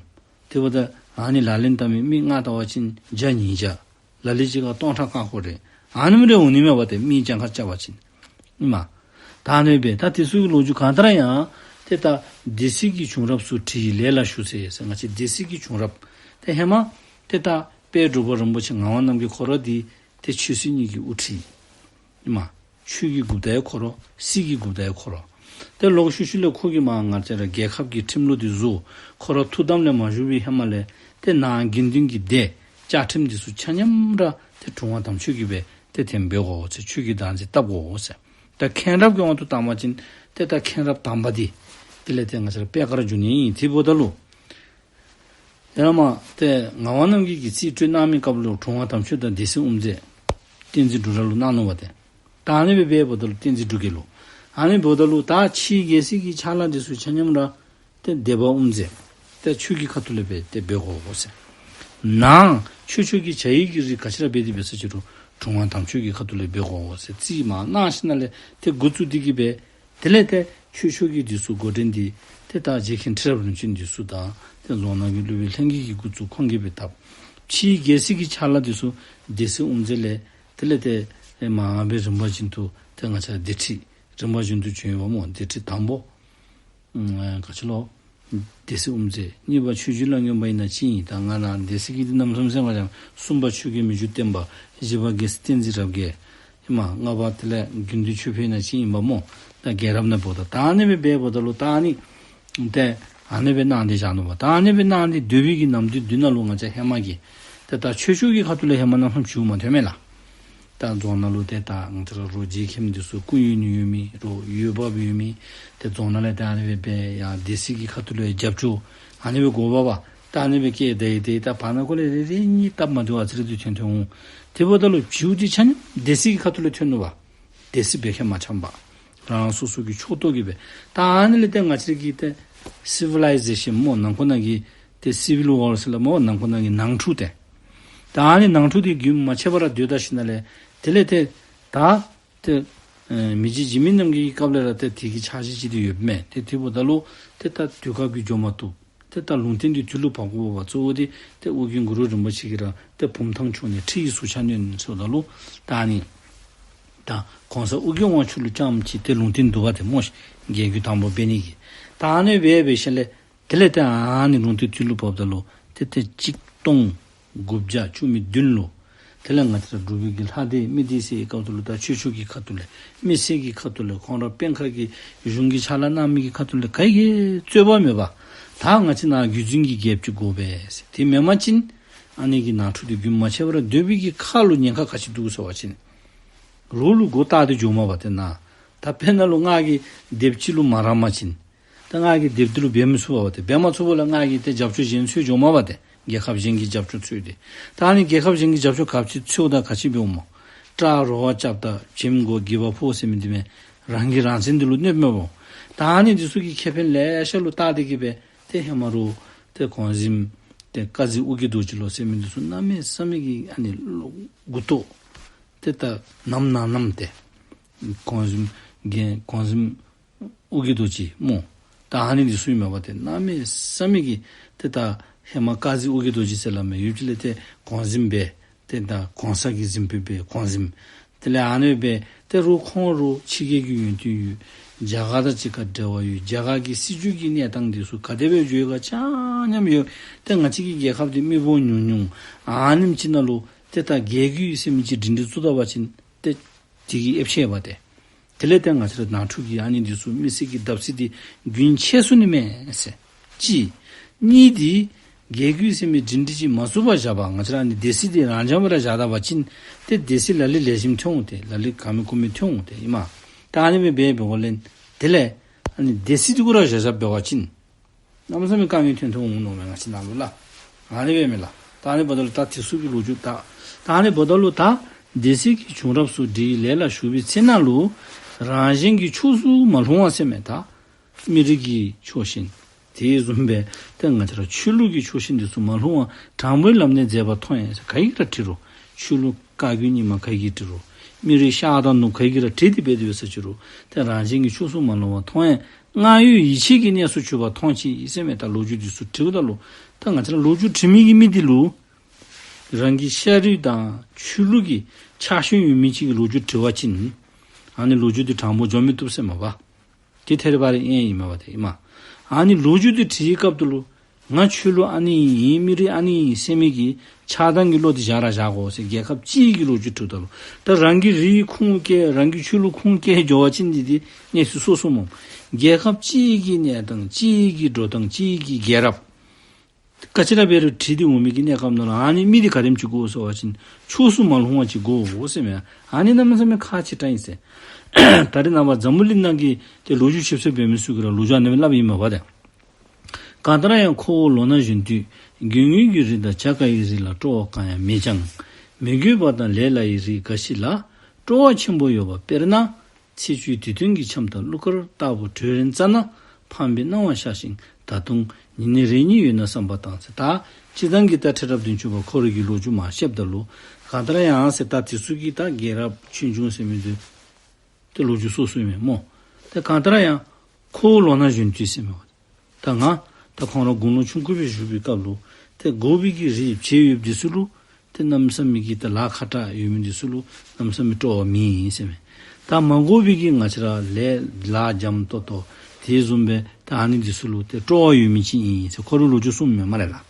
དེ་འབདཝ་ད་ཨ་ནི་ལག་ལེན་འཐབ་མི་མི་ང་བལྟ་བ་ཅིན་བརྒྱ་ཉིས་བརྒྱ། ལ་ལུ་ཅིག་ཁར་སྟོང་ཕྲག་ཀ་ཁོ་རེ་ཨ་ནེམ་རེ་འོང་ནི་མས་པ་ཏེ་མི་གྱངས་ཁ་རྐྱབ་པ་ཅིན། ཨིན་མས། ད་ཨ་ནི་སྦེ་ད་དེ་ཚུ་གི་ལོ་རྒྱུས་གང་ལྟར་ཡང་ཏེ་ད་སྡེ་སྲིད་ཀྱི་བྱུང་རབས་ཚུ་བྲིས་ལས་ལ་ཞུགས་ཟེར་ཟེར། ང་བཅས་སྡེ་སྲིད་ཀྱི་བྱུང་རབས་ཏེ་ཧེ་མ་ཏེ་ད་དཔལ་འབྲུག་པ་རིན་པོ་ཆེ་ངག་དབང་རྣམ་རྒྱལ་ཁོ་ར་འདི་ཏེ་ཆོས་སྲིད་གཉིས་ཀྱི་དབུ་ཁྲིད་ཨིན་མས། ཆོས་ཀྱི་འགོ་བདག་ཡང་ཁོ་ར་སྲིད་ཀྱི་འགོ་བདག་ཡང་ཁོ་ར། ཏེ་ལོག་ཤུལ་ཤུལ་ལས་ཁོ་གིས་མར་ང་བཅས་ར་རྒྱལ་ཁབ་ཀྱི་ཁྲིམས་ལུགས་འདི་བཟོ། ཁོ་ར་ཐུགས་དམ་ལས་མ་བཞུགས་པའི་ཧེ་མ་ལས་ཏེ་ནང་དགེ་འདུན་གྱི་སྡེ་བཅའ་ཁྲིམས་འདི་ཚུ་ཆ་མཉམ་ར་ཏེ་དྲུང་པ་དམ་ཆོས་ཀྱིས་སྦེ་ཏེ་དེ་སྦེ་དགོ་ཟེར། ཆོས་ཀྱི་བདག་འཛིན་བཏབ་དགོ་ཟེར། ད་མཁན་རབས་ཀྱི་དབང་དུ་བཏང་པ་ཅིན་ཏེ་ད་མཁན་རབས་དང་པ་འདི་དེ་ལས་ཏེ་ང་བཅས་ར་པད་དཀར་འབྱུང་གནས་ཨིན། དེ་འབདཝ་ད་ལུ་ཡར་མར་ཏེ་ངག་དབང་རྣམ་རྒྱལ་གྱིས་རྩིས་སྤྲོད་གནང་མི་སྐབས་ལུ་དྲུང་པ་དམ་ཆོས་དང་སྡེ་སྲིད་དབུ་མཛད་བསྟན་འཛིན་འབྲུག་སྒྲ་ལུ་གནང་ནུག་པ་ཏེ། ད་ཨ་ནི་སྦེ་འབདཝ་ད་ལུ་བསྟན་འཛིན་འབྲུག་རྒྱལ་ལུ། ཨ་ནི་འབདཝ་ད་ལུ་ད་ཕྱིའི་རྒྱལ་སྲིད་ཀྱི་ཕྱག་ལཱ་འདི་ཚུ་ཆ་མཉམ་ར་ཏེ་སྡེ་པ་དབུ་མཛད་ཏེ་ཆོས་ཀྱི་ཁ་ཐུག་ལས་སྦེ་ཏེ་འབད་དགོ་ཟེར། ནང་ཆོས་ཕྱོགས་ཀྱི་བྱ་ཡི་གི་རིགས་ག་ཅི་ར་འབད་དེ་འབད་ས་ཅིག་རུང་དྲུང་པ་དམ་ཆོས་ཀྱི་ཁ་ཐུག་ལས་འབད་དགོ་ཟེར་རྩིས་མར་གནང་ཞིནམ་ལས་ཏེ་འགོ་བཙུགས་ཏེ་གི་སྦེ་དེ་ལས་ཏེ་ཆོས་ཕྱོགས་ཀྱི་འདི་ཚུ་འགོ་འདྲེན་འདི་ཏེ་ད་རྗེ་མཁན་ཁྲི་རབས་རིམ་བྱོན་འདི་ཚུ་དང་ཏེ་རྫོང་ནང་གི་སློབ་དཔོན་ལྷན་རྒྱས་ཀྱིས་འགོ་བཙུགས་ཁོང་གིས་སྦེ་བཏབ། ཕྱིའི་རྒྱལ་སྲིད་ཀྱི་ཕྱག་ལཱ་འདི་ཚུ་སྡེ་སྲིད་དབུ་མཛད་ལས་དེ་ལས་ཏེ་མར་སྦེ་རིམ་པ་བཞིན་དུ་ཏེ་ང་བཅས་སྡེ་ཁྲི་རིམ་པ་བཞིན་དུ་བྱོན་ཡོདཔ་སྨོ། སྡེ་ཁྲི་དང་པོ་ཨ་ག་ཅི་ལོ། སྡེ་སྲིད་དབུ་མཛད། གཉིས་པ་ཆོས་རྗེ་ལ་སྔོན་པ་ཨིན་ན་ཅིག་ཨིན། ད་ང་ར་སྡེ་སྲིད་ཀྱི་འདི་རྣམ་གསུམ་ཟེར་མ་ཤེས། གསུམ་པ་ཆོས་རྒྱལ་མི་འགྱུར་བརྟན་པ། བཞི་པ་རྒྱལ་སྲས་བསྟན་འཛིན་རབ་རྒྱས། ཨིན་མས། ལྔ་པ་དེ་ལས་དགེ་འདུན་ཆོས་འཕེལ་ཨིན་ན་ཅིག་ཨིན་པ་སྨོ། ད་རྒྱལ་རབས་ནང་འབདཝ་ད་ད་ཨ་ནི་སྦེ་འབདཝ་ད་ལུ་ད་ཨ་ནི་ཏེ་ཨ་ནི་སྦེ་གནང་སྟེ་བཞག་ནུག་པ། ད་ཨ་ནི་སྦེ་གནང་སྟེ་སྡོད་པའི་གི་ནམ་དུས་འདི་ནང་ལུ་ང་བཅས་ཧེ་མ་གི་ཏེ་ད་ཆོས་ཕྱོགས་ཀྱི་ཁ་ཐུག་ལས་ཧེ་མ་གནམ་མེད་ས་མེད་བྱུང་མ་ཐོན་མས་ལགས། ད་རྫོང་ནང་ལུ་ཏེ་ད་ང་བཅས་ར་རོགས་རྗེ་མཁན་འདི་ཚུ་སྐུ་ཡོན་ཡོད་མི་རོགས་འོས་འབབ་ཡོད་མི་ཏེ་རྫོང་ནང་ལས་ད་ཨ་ནི་སྦེ་འབད་ཡར་སྡེ་སྲིད་ཀྱི་ཁ་ཐུག་ལས་རྒྱབ་སྐྱོར་ཨ་ནི་སྦེ་དགོ་པས་པ། ད་ཨ་ནི་སྦེ་བསྐྱལ་ཏེ་ཏེ་ད་བར་ན་ཁོ་ལས་རེ་རེ་གཉིས་སྟབས་མ་བདེཝ་ཨ་ཙི་རེ་འདི་ཐོན་ཐོན་འོང་། དེ་འབདཝ་ད་ལུ་བྱུས་འདི་ཆ་མཉམ་སྡེ་སྲིད་ཀྱི་ཁ་ཐུག་ལས་ཐོན་ནུག་པ། སྡེ་སྲིད་འབད་མཁན་མ་འཆམ་པར་རང་སོ་སོ་གི་ཕྱོགས་གཏོགས་ཀྱིས་སྦེ། ད་ཨ་ནི་ལས་ཏེ་ང་བཅས་ཀྱི་ཏེ་སི་ཝི་ལའི་ཟེ་ཤཱན་སྨོ། ནང་འཁོད་ནང་གི་ཏེ་སི་ཝིལ་ཝར་ཟེར་སླབ་སྨོ། ནང་འཁོད་ནང་གི་ནང་འཁྲུག་ཏེ། ད་ཨ་ནི་ནང་འཁྲུག་འདི་རྒྱུན་མ་ཆད་པར་སྡོད་ད་ཞིནམ་ལས་དེ་ལས་ཏེ་ད་ཏེ་ཨེ་མི་རྗེ་འཇིགས་མེད་རྣམ་རྒྱལ་གྱི་སྐབས་ལས་ར་ཏེ་དེ་གི་འཆར་གཞི་ཅིག་ཏེ་ཡོདཔ་མས། ཏེ་དེ་འབདཝ་ད་ལུ་ཏེ་ད་དུས་སྐབས་ཀྱིས་འགྱོ་མ་བཏུབ། ཏེ་ད་ལུང་བསྟན་འདི་དུས་ལུ་བབ་དགོ་པས། གཙོ་བོ་འདི་ཏེ་ཨོ་རྒྱན་གུ་རུ་རིན་པོ་ཆེ་གིས་ར་ཏེ་བུམ་ཐང་ཕྱོགས་ནས་ཁྲི་ཡི་ཟུར་ཆ་བསྣོལ་ཟེརཝ་ད་ལུ་ད་ཨ་ནི་ད་གོང་ས་ཨོ་རྒྱན་དབང་ཕྱུག་ལུ་རྐྱངམ་གཅིག་ཏེ་ལུང་བསྟན་འདུག་པ་ཏེ་སྨོ་ཤིག། རྒྱལ་བརྒྱུད་དང་པོ་འབད་ནི་གི། ད་ཨ་ནི་སྦེ་འབད་ཞིནམ་ལས་དེ་ལས་ཏེ་ཨ་ནི་ལུང་བསྟན་དུས་ལུ་བབ་ད་ལུ་ཏེ་ཏེ་གཅིག་སྟོང་དགུ་བརྒྱ་བཅུ་མེད་བདུན་ལུ་དེ་ལས་ང་བཅས་ར་འབྲུག་པའི་གི་ལྷ་སྡེ་མི་སྡེ་ཟེར་བའི་སྐབས་སུ་ལུ་ད་ཆོས་ཕྱོགས་ཀྱི་ཁ་ཐུག་ལས་མི་སེར་གྱི་ཁ་ཐུག་ལས་ཁོང་ར་དཔོན་ཁག་གི་གཞུང་གི་ཕྱག་ལཱ་གནང་མི་གི་ཁ་ཐུག་ལས་ག་གིས་རྩོད་པ་མེད་པར་ད་ང་བཅས་ནཱ་བརྒྱུད་འཛིན་གྱི་རྒྱལཔོ་ཅིག་དགོ་པས་ཟེར། དེ་མེན་པ་ཅིན་ཨ་ནི་གི་ནང་འཁྲུག་འདི་རྒྱུན་མ་ཆད་པར་སྡོད་པའི་གི་ཁ་ལུ་ཉེན་ཁ་ག་ཅི་འདུག་ཟེར་བ་ཅིན་རོགས་ལུ་མགུ་བཏགས་ཏེ་འགྱོཝ་མས་པ་ཏེ་ནཱ། ད་དཔེར་ན་ལུ་ང་གིས་སྡེཔ་ཅིག་ལུ་མ་རངམ་ཅིན་ད་ང་གིས་སྡེཔ་འདི་ལུ་འབད་མི་ཚུགས་པས་པ་ཏེ། འབད་མ་ཚུགསཔ་ལས་ང་གིས་ཏེ་རྒྱབ་སྐྱོར་གཞན་འཚོལ་འགྱོཝ་མས་པ་ཏེ། རྒྱལ་ཁབ་གཞན་གྱི་རྒྱབ་སྐྱོར་འཚོལ་ཏེ། ད་ཨ་ནི་རྒྱལ་ཁབ་གཞན་གྱི་རྒྱབ་སྐྱོར་ག་ཅི་འཚོལཝ་ད་ག་ཅི་འབདཝ་སྨོ། སྐྲ་རོ་བ་རྐྱབ་ད་བྱེམ་མགོ་སྒྱེད་པ་ཕོག་ཟེར་མི་འདི་མས། རང་གི་རང་བཙན་འདི་ལུ་གནོདཔ་མས་བོ། ད་ཨ་ནི་འདི་ཚུ་གི་ཁེ་ཕན་ལེ་ཤ་ལུ་བལྟ་སྟེ་གི་སྦེ་ཏེ་ཧེ་མ་རུ་ཏེ་གོང་གཟིམ་ཏེ་བཀའ་གཟིགས་ཨོ་རྒྱན་རྡོ་རྗེ་ལོ་ཟེར་མི་འདི་ཚུ་གནམ་མེད་ས་མེད་ཀྱི་ཨ་ནི་ལོ་མགུ་ཏོ་ཏེ་ད་ནམ་ནང་ནམ་ཏེ་གོང་གཟིམ་རྒྱལ་གོང་གཟིམ་ཨོ་རྒྱན་རྡོ་རྗེ་སྨོ། ད་ཨ་ནི་འདི་ཚུ་ཨིན་མས་པ། ཏེ་གནམ་མེད་ས་མེད་ཀྱི་ཏེ་ད་ཧེ་མ་བཀའ་གཟིགས་ཨོ་རྒྱན་རྡོ་རྗེ་ཟེར་སླབ་མི་ཡོདཔ་ཅིག་ལས་ཏེ་གོང་གཟིམ་སྦེ་ཏེ་ད་གོང་ས་གི་གཟིམ་དཔོན་སྦེ་གོང་གཟིམ། དེ་ལས་ཨ་ནི་སྦེ་ཏེ་རུང་ཁོང་རུང་ཕྱི་རྒྱལ་གྱི་ཡོན་ཏན་ཡོད། རྒྱ་གར་དང་གཅིག་ཁར་འབྲེལ་བ་ཡོད། རྒྱ་གར་གྱི་སྲིད་བྱུས་ཀྱི་གནས་སྟངས་འདི་ཚུ་ག་དེ་སྦེ་འགྱོ་ཡི་ག་ཆ་མཉམ་ཡོད། ཏེ་ང་བཅས་ཀྱི་རྒྱལ་ཁབ་འདི་མི་འབོར་ཉུང་ཉུང་ཨ་ནེམ་ཅིག་ནང་ལུ་ཏེ་ད་རྒྱལ་བརྒྱུད་ཟེར་མི་ཅིག་སྒྲིང་སྒྲི་བཙུགས་ད་པ་ཅིན་ཏེ་དེ་གིས་ཨེབ་ཆི་པ་ཏེ། དེ་ལས་ཏེ་ང་བཅས་ར་ནང་འཁྲུག་གི་ཨ་ནི་འདི་ཚུ་མི་སེར་གྱི་བརྡབ་གསིག་འདི་རྒྱུན་ཆད་སོང་ནི་མས་ཟེར། གཅིག། གཉིས་འདི་རྒྱལ་བརྒྱུད་ཟེར་མི་སྒྲིང་སྒྲི་ཅིག་མ་བཙུགས་པར་བཞག་པ། ང་བཅས་ར་ཨ་ནི་སྡེ་སྲིད་འདི་རང་འཇགས་སྦེ་ར་བཞག་ད་པ་ཅིན་ཏེ་སྡེ་སྲིད་ལ་ལུ་ལེགས་ཤོམ་ཐོན་འོང་ཏེ། ལ་ལུ་ག་མེད་གུ་མེད་ཐོན་འོང་ཏེ་ཨིན་མས། ད་ཨ་ནི་སྦེ་འབད་འབདཝ་ལས་དེ་ལས་ཨ་ནི་སྡེ་སྲིད་འདི་གུ་ར་བཞག་བཞགཔ་འབད་བ་ཅིན་གནམ་མེད་ས་མེད་དཀའ་ངལ་ཐོན་ཐོན་འོང་མནོཝ་མས་ང་བཅས་ནང་ལུ་ལགས། ཨ་ནི་སྦེ་མས་ལགས། ད་ཨ་ནི་འབདཝ་ད་ལུ་ད་དེ་ཚུ་གི་ལོ་རྒྱུས་ད་ད་ཨ་ནི་འབདཝ་ད་ལུ་ད་སྡེ་སྲིད་ཀྱི་བྱུང་རབས་སུ་འདྲིའི་ལས་ལ་ཞུགས་པའི་ཚེ་ན་ལུ་རང་གཞན་གྱི་ཕྱོགས་སུ་མ་ལྷུང་བ་ཟེར་མས། ད་མི་རིགས་ཀྱི་ཕྱོགས་ཞེན་དེ་བཟུམ་སྦེ་ཏེ་ང་བཅས་ར་ཆོས་ལུགས་ཀྱི་ཕྱོགས་ཞེན་འདི་ཚུ་མ་ལྷུང་བ་དྲང་པོའི་ལམ་སྣེ་མཛད་པ་མཐོང་ཡང་ཟེར་ག་གིས་ར་དྲི་རུང་། ཆོས་ལུགས་བཀའ་བརྒྱུད་རྙིང་མ་ག་གིས་དྲི་རུང་། མི་རིགས་ཤར་དང་ནུབ་ག་གིས་ར་དྲི་སྟེ་འབད་དེ་འབད་ས་ཅི་རུང་ཏེ་རང་གཞན་གྱི་ཕྱོགས་སུ་མ་ལྷུང་བ་མཐོང་ཡང་སྔར་ཡོད་ཡིད་ཆེས་ཀྱི་གནས་སུ་གྱུར་པ་མཐོང་ཅི་ཟེར་མས། ད་ལོ་རྒྱུས་འདི་ཚུ་དྲིཝ་ད་ལུ་ད་ང་བཅས་ར་ལོ་རྒྱུས་དྲི་མི་གི་མི་འདི་ལུ་རང་གི་ཤ་རུས་དང་ཆོས་ལུགས་ཀྱི་ཆགས་ཞེན་ཡོད་མི་ཅིག་གི་ལོ་རྒྱུས་དྲི་བ་ཅིན་ཨ་ནི་ལོ་རྒྱུས་འདི་དྲང་པོ་འགྱོ་མི་བཏུབ་ཟེར་མས་པ། དེ་ཐད་རི་བ་རི་ཨིན་ཨིན་མས་པ་ཏེ་ཨིན་མས། ཨ་ནི་ལོ་རྒྱུས་འདི་དྲི་བའི་སྐབས་དེ་ལུ་ང་ཆོས་ལུགས་ཨ་ནི་ཨིན་མི་རིགས་ཨ་ནི་ཨིན་ཟེར་མི་གི་ཆགས་སྡང་གི་བློ་འདི་བཞག་ར་བཞག་དགོ་ཟེར། རྒྱལ་ཁབ་སྤྱི་གི་ལོ་རྒྱུས་དྲིཝ་ད་ལུ་ད་རང་གི་རིགས་ཁུངས་བཀལ་རང་གི་ཆོས་ལུགས་ཁུངས་བཀལ་འགྱོ་བ་ཅིན་འདི་འདི་གནས་ཚུལ་སོ་སོ་སྨོ། རྒྱལ་ཁབ་སྤྱི་གི་གནས་སྟངས་སྤྱི་གི་འགྲོ་སྟངས་སྤྱི་གི་རྒྱལ་རབས་ག་ཅི་ར་འབད་རུང་དྲི་སྟེ་འོང་མི་གི་གནས་སྐབས་ནང་ལུ་ཨ་ནི་མི་འདི་ག་དེམ་ཅིག་དགོ་ཟེར་བ་ཅིན་ཕྱོགས་སུ་མ་ལྷུང་བ་ཅིག་དགོ་ཟེར་མས། ཨ་ནི་གནམ་མེད་ས་མེད་ཁག་ཆེ་དྲགས་ཨིན་ཟེར། ད་རེས་ནངས་པ་འཛམ་བུ་གླིང་ནང་གི་ཏེ་ལོ་རྒྱུས་ཞིབ་འཚོལ་འབད་མི་ཚུ་གིས་ར་ལོ་རྒྱུས་ཨ་ནི་སྦེ་སླབ་ཨིན་མས་པ་ཏེ། གང་ལྟར་ཡང་ཁོ་བོ་ལོ་ན་གཞོན་དུས་དགོས་ངེས་ཀྱི་རིགས་དང་བྱ་དཀའ་བའི་རིགས་ལ་སྤྲོ་བ་གང་ཡང་མེད་ཀྱང་། མི་དགོས་པ་དང་ལས་སླ་བའི་རིགས་འགའ་ཞིག་ལ་སྤྲོ་བ་ཆེན་པོ་ཡོད་པ། དཔེར་ན། ཚེས་བཅུའི་དུས་སྟོན་གྱི་འཆམ་དང་གླུ་གར་ལྟ་བུ་གྲོས་རིམ་བརྩམས་ན་ཕངས་པའི་སྣང་བ་ཤར་ཞིང་ད་དུང་ཉིན་ནི་རེ་གཉིས་ཡོད་ན་བསམ་པ་དང་ཟེར། ད་སྤྱིར་བཏང་གི་ད་ཁྲི་རབས་བདུན་ཅུ་པ་ཁོ་རའི་གི་ལོ་རྒྱུས་མར་བཤདཔ་ད་ལུ་གང་ལྟར་ཡང་ཟེར་ད་དེ་ཚུ་གི་ད་རྒྱལ་རབས་ཆོས་འབྱུང་ཟེར་མི་འདི་ཏེ་ལོ་རྒྱུས་སོ་སོ་ཨིན་མས་སྨོ། ཏེ་གང་ལྟར་ཡང་ཁོ་བོ་ལོ་ན་གཞོན་དུས་ཟེར་མས་པ། ད་ང་ད་ཁོང་ར་དགུང་ལོ་ཆུང་ཀུ་སྦེ་བཞུགས་པའི་སྐབས་ལུ་ཏེ་དགོ་པའི་གི་རིགས་བྱེད་ཡོདཔ་འདི་ཚུ་ལུ་ཏེ་གནམ་མེད་ས་མེད་ཀྱི་ཏེ་ལཱ་ཁག་དྲགས་ཡོད་མི་འདི་ཚུ་ལུ་གནམ་མེད་ས་མེད་སྤྲོ་བ་མེད་ཟེར་མས། ད་མ་དགོ་པའི་གི་ང་བཅས་ར་ལས་ལཱ་འཇམ་ཏོག་ཏོ་དེ་བཟུམ་སྦེ་ད་ཨ་ནི་འདི་ཚུ་ལུ་ཏེ་སྤྲོ་བ་ཡོད་མི་ཅིག་ཨིན་ཟེར་ཁོ་རའི་ལོ་རྒྱུས་གསུངམ་མས་སྨ་རེ་ལགས།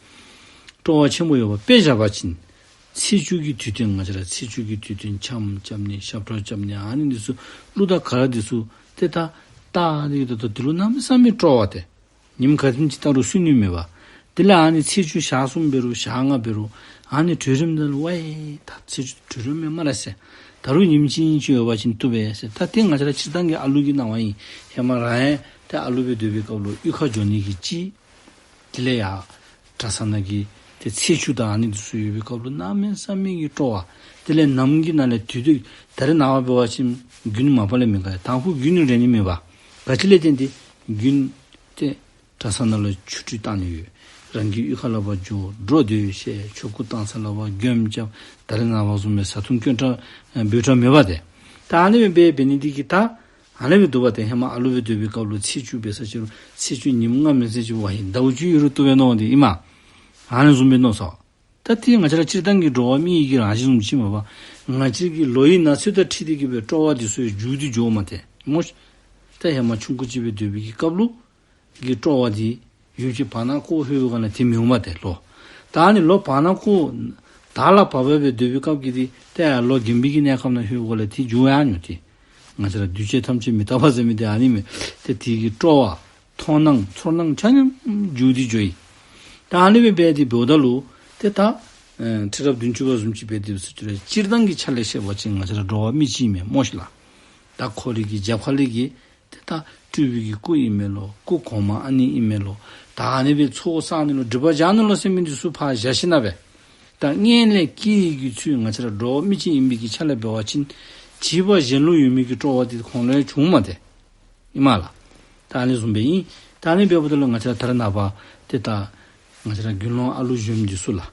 སྤྲོ་བ་ཆེན་པོ་ཡོད་པ། དཔེ་བཞག་པ་ཅིན་ཚེས་བཅུ་གི་དུས་སྟོན་ང་བཅས་ར་ཚེས་བཅུ་གི་དུས་སྟོན་འཆམ་རྐྱབ་ནི་ཞབས་བྲོ་རྐྱབ་ནི་ཨ་ནི་འདི་ཚུ་གླུ་དང་གར་འདི་ཚུ་ཏེ་ད་ད་ཨ་ནི་ད་ད་འདི་ལུ་གནམ་མེད་ས་མེད་སྤྲོ་བ་ཏེ། ཉིནམ་ག་དེམ་ཅིག་བལྟ་རུང་སུན་ནི་མེད་པ། དེ་ལས་ཨ་ནི་ཚེས་བཅུ་ཞག་གསུམ་འབད་རུང་ཞག་ལྔ་འབད་རུང་ཨ་ནི་གྲོས་རིམ་ནང་ལུ་ཝའི་ད་ཚེས་བཅུ་གྲོས་རིམ་མས་སྨ་རེ་ཟེར། ད་རུང་ཉིནམ་གཅིག་གཉིས་ཅིག་ཡོད་པ་ཅིན་བཏུབ་པས་ཟེར། ད་དེ་ང་བཅས་ར་སྤྱིར་བཏང་གི་ཨ་ལུ་གི་སྣང་བ་ཨིན། ཧེ་མ་རང་ཡང་ཏེ་ཨ་ལུ་སྦེ་སྡོད་པའི་སྐབས་ལུ་གཡུས་ཁར་འགྱོ་ནི་གི་གཅིག། དེ་ལས་ཡར་གྲྭ་ཚང་ནང་གི་ཏེ་ཚེས་བཅུ་དང་ཨ་ནི་འདི་ཚུ་ཡོད་པའི་སྐབས་ལུ་གནམ་མེད་ས་མེད་ཀྱི་སྤྲོ་བ། དེ་ལས་ནམ་གྱི་ནང་ལས་དུས་དུས་ད་རེས་ནངས་པ་འབད་བ་ཅིན་དགུན་མ་པ་ལས་མེད་ག་དང་ཕུ་དགུན་རེ་ནི་མེད་པ། ག་ཅི་ལས་བརྟེན་ཏེ་དགུན་ཏེ་གྲྭ་ཚང་ནང་ལུ་ཆུ་ཊི་བཏང་ནི་ཡོད། རང་གི་གཡུས་ཁ་ལས་ཕར་འགྱོ་འགྲོ་སྡོད་བཤད་ཆོ་ག་བཏང་ས་ལས་ཕར་མགྱོནམ་རྐྱབ། ད་རེས་ནངས་པ་བཟུམ་སྦེ་བཟའ་འཐུང་དཀོན་དྲགས་འབོལ་དྲགས་མེད་པ་ཏེ། ད་ཨ་ནི་སྦེ་འབད་འབད་ནི་འདི་གིས་ད་ཨ་ནི་སྦེ་འདུག་པ་ཏེ། ཧེ་མ་ཨ་ལུ་སྦེ་སྡོད་པའི་སྐབས་ལུ་ཚེས་བཅུ་འབད་ས་ཅི་རུང་ཚེས་བཅུ་ཉིནམ་ལྔ་མེན་ས་ཅི་རུང་ཝའི་ཟླཝ་བཅུ་ཡོད་རུང་བཏུབ་པས་མནོ་སྟེ་ཨིན་མས། ཨ་ནི་བཟུམ་སྦེ་མནོ་ས། ད་དེ་ང་བཅས་ར་སྤྱིར་བཏང་གི་འགྲོ་བ་མི་ཡི་གི་རང་བཞིན་བཟུམ་ཅིག་མས་པ། ང་བཅས་ཀྱི་ལོ་ཡི་ན་ཚོད་དང་འཁྲིལ་ཏེ་གི་སྦེ་སྤྲོ་བ་འདི་ཚུ་འགྱུར་ཏེ་འགྱོཝ་མས་ཏེ་སྨོ། ད་ཧེ་མ་ཆུང་ཀུ་ཅིག་སྦེ་སྡོད་པའི་གི་སྐབས་ལུ་གི་སྤྲོ་བ་འདི་ཡུན་ཅིག་བར་ན་ཁོ་ལྷོད་པའི་སྒང་ལས་དེ་མི་འོང་མས་ཏེ་ལོ། ད་ཨ་ནི་ལོ་བར་ན་ཁོ་ད་ལས་བབས་སྦེ་སྡོད་པའི་སྐབས་ཀྱི་འདི་ཏེ་ལོ་རྒན་པའི་གི་གནས་སྐབས་ནང་ལྷོད་པའི་སྒང་ལས་དེ་འགྱུར་ཡར་འགྱོ་སྟེ། ང་བཅས་ར་འདུས་བྱས་ཐམས་ཅད་མི་རྟག་པ་ཟེར་མི་འདི་ཨ་ནི་མས། ཏེ་དེ་གི་སྤྲོ་བ་མཐོང་སྣང་ཚོར་སྣང་ཆ་མཉམ་འགྱུར་ཏེ་འགྱོཝ་ཨིན། ད་ཨ་ནི་སྦེ་འབད་དེ་འབདཝ་ད་ལུ་ཏེ་ད་ཨེ་ཁྲི་རབས་བདུན་ཅུ་པ་བཟུམ་ཅིག་འབད་དེ་འབད་ས་ཅི་རུང་སྤྱིར་བཏང་གི་ཆ་ལས་བཤད་པ་ཅིན་ང་བཅས་ར་འགྲོ་བ་མི་ཅིག་ཨིན་མས་སྨོ་ཤིག་ལགས། ད་ཁོ་རའི་གི་རྒྱབ་ཁ་ལས་ཀྱི་ཏེ་ད་སྤྲུལ་པའི་གི་སྐུ་ཨིན་མས་ལོ། སྐུ་གོང་མ་ཨ་ནི་ཨིན་མས་ལོ། ད་ཨ་ནི་སྦེ་ཚོགས་བསག་ནི་ལོ་སྒྲིབ་པ་སྦྱང་ནི་ལོ་ཟེར་མི་འདི་ཚུ་ཕར་བཞག་ཞིནམ་ལས་ད་ ད་སྔོན་ལས་སྐྱེ་ཡི་གི་ཚུལ་ང་བཅས་ར་འགྲོ་བ་མི་ཅིག་ཨིན་པའི་གི་ཆ་ལས་འབད་བ་ཅིན་བྱིས་པ་གཞན་ལུ་ཡོད་མི་གི་སྤྲོ་བ་དེ་ཁོང་ལུ་ཡང་བྱུངམ་མས་ཏེ། ཨིན་མས་ལགས། ད་ཨ་ནི་བཟུམ་སྦེ་ཨིན། ད་ཨ་ནི་འབདཝ་ད་ལུ་ང་བཅས་ར་ད་རེས་ནངས་པ་ཏེ་ད་ང་བཅས་ར་དགེ་སློང་ཨ་ལུ་གཞོནམ་འདི་ཚུ་ལགས།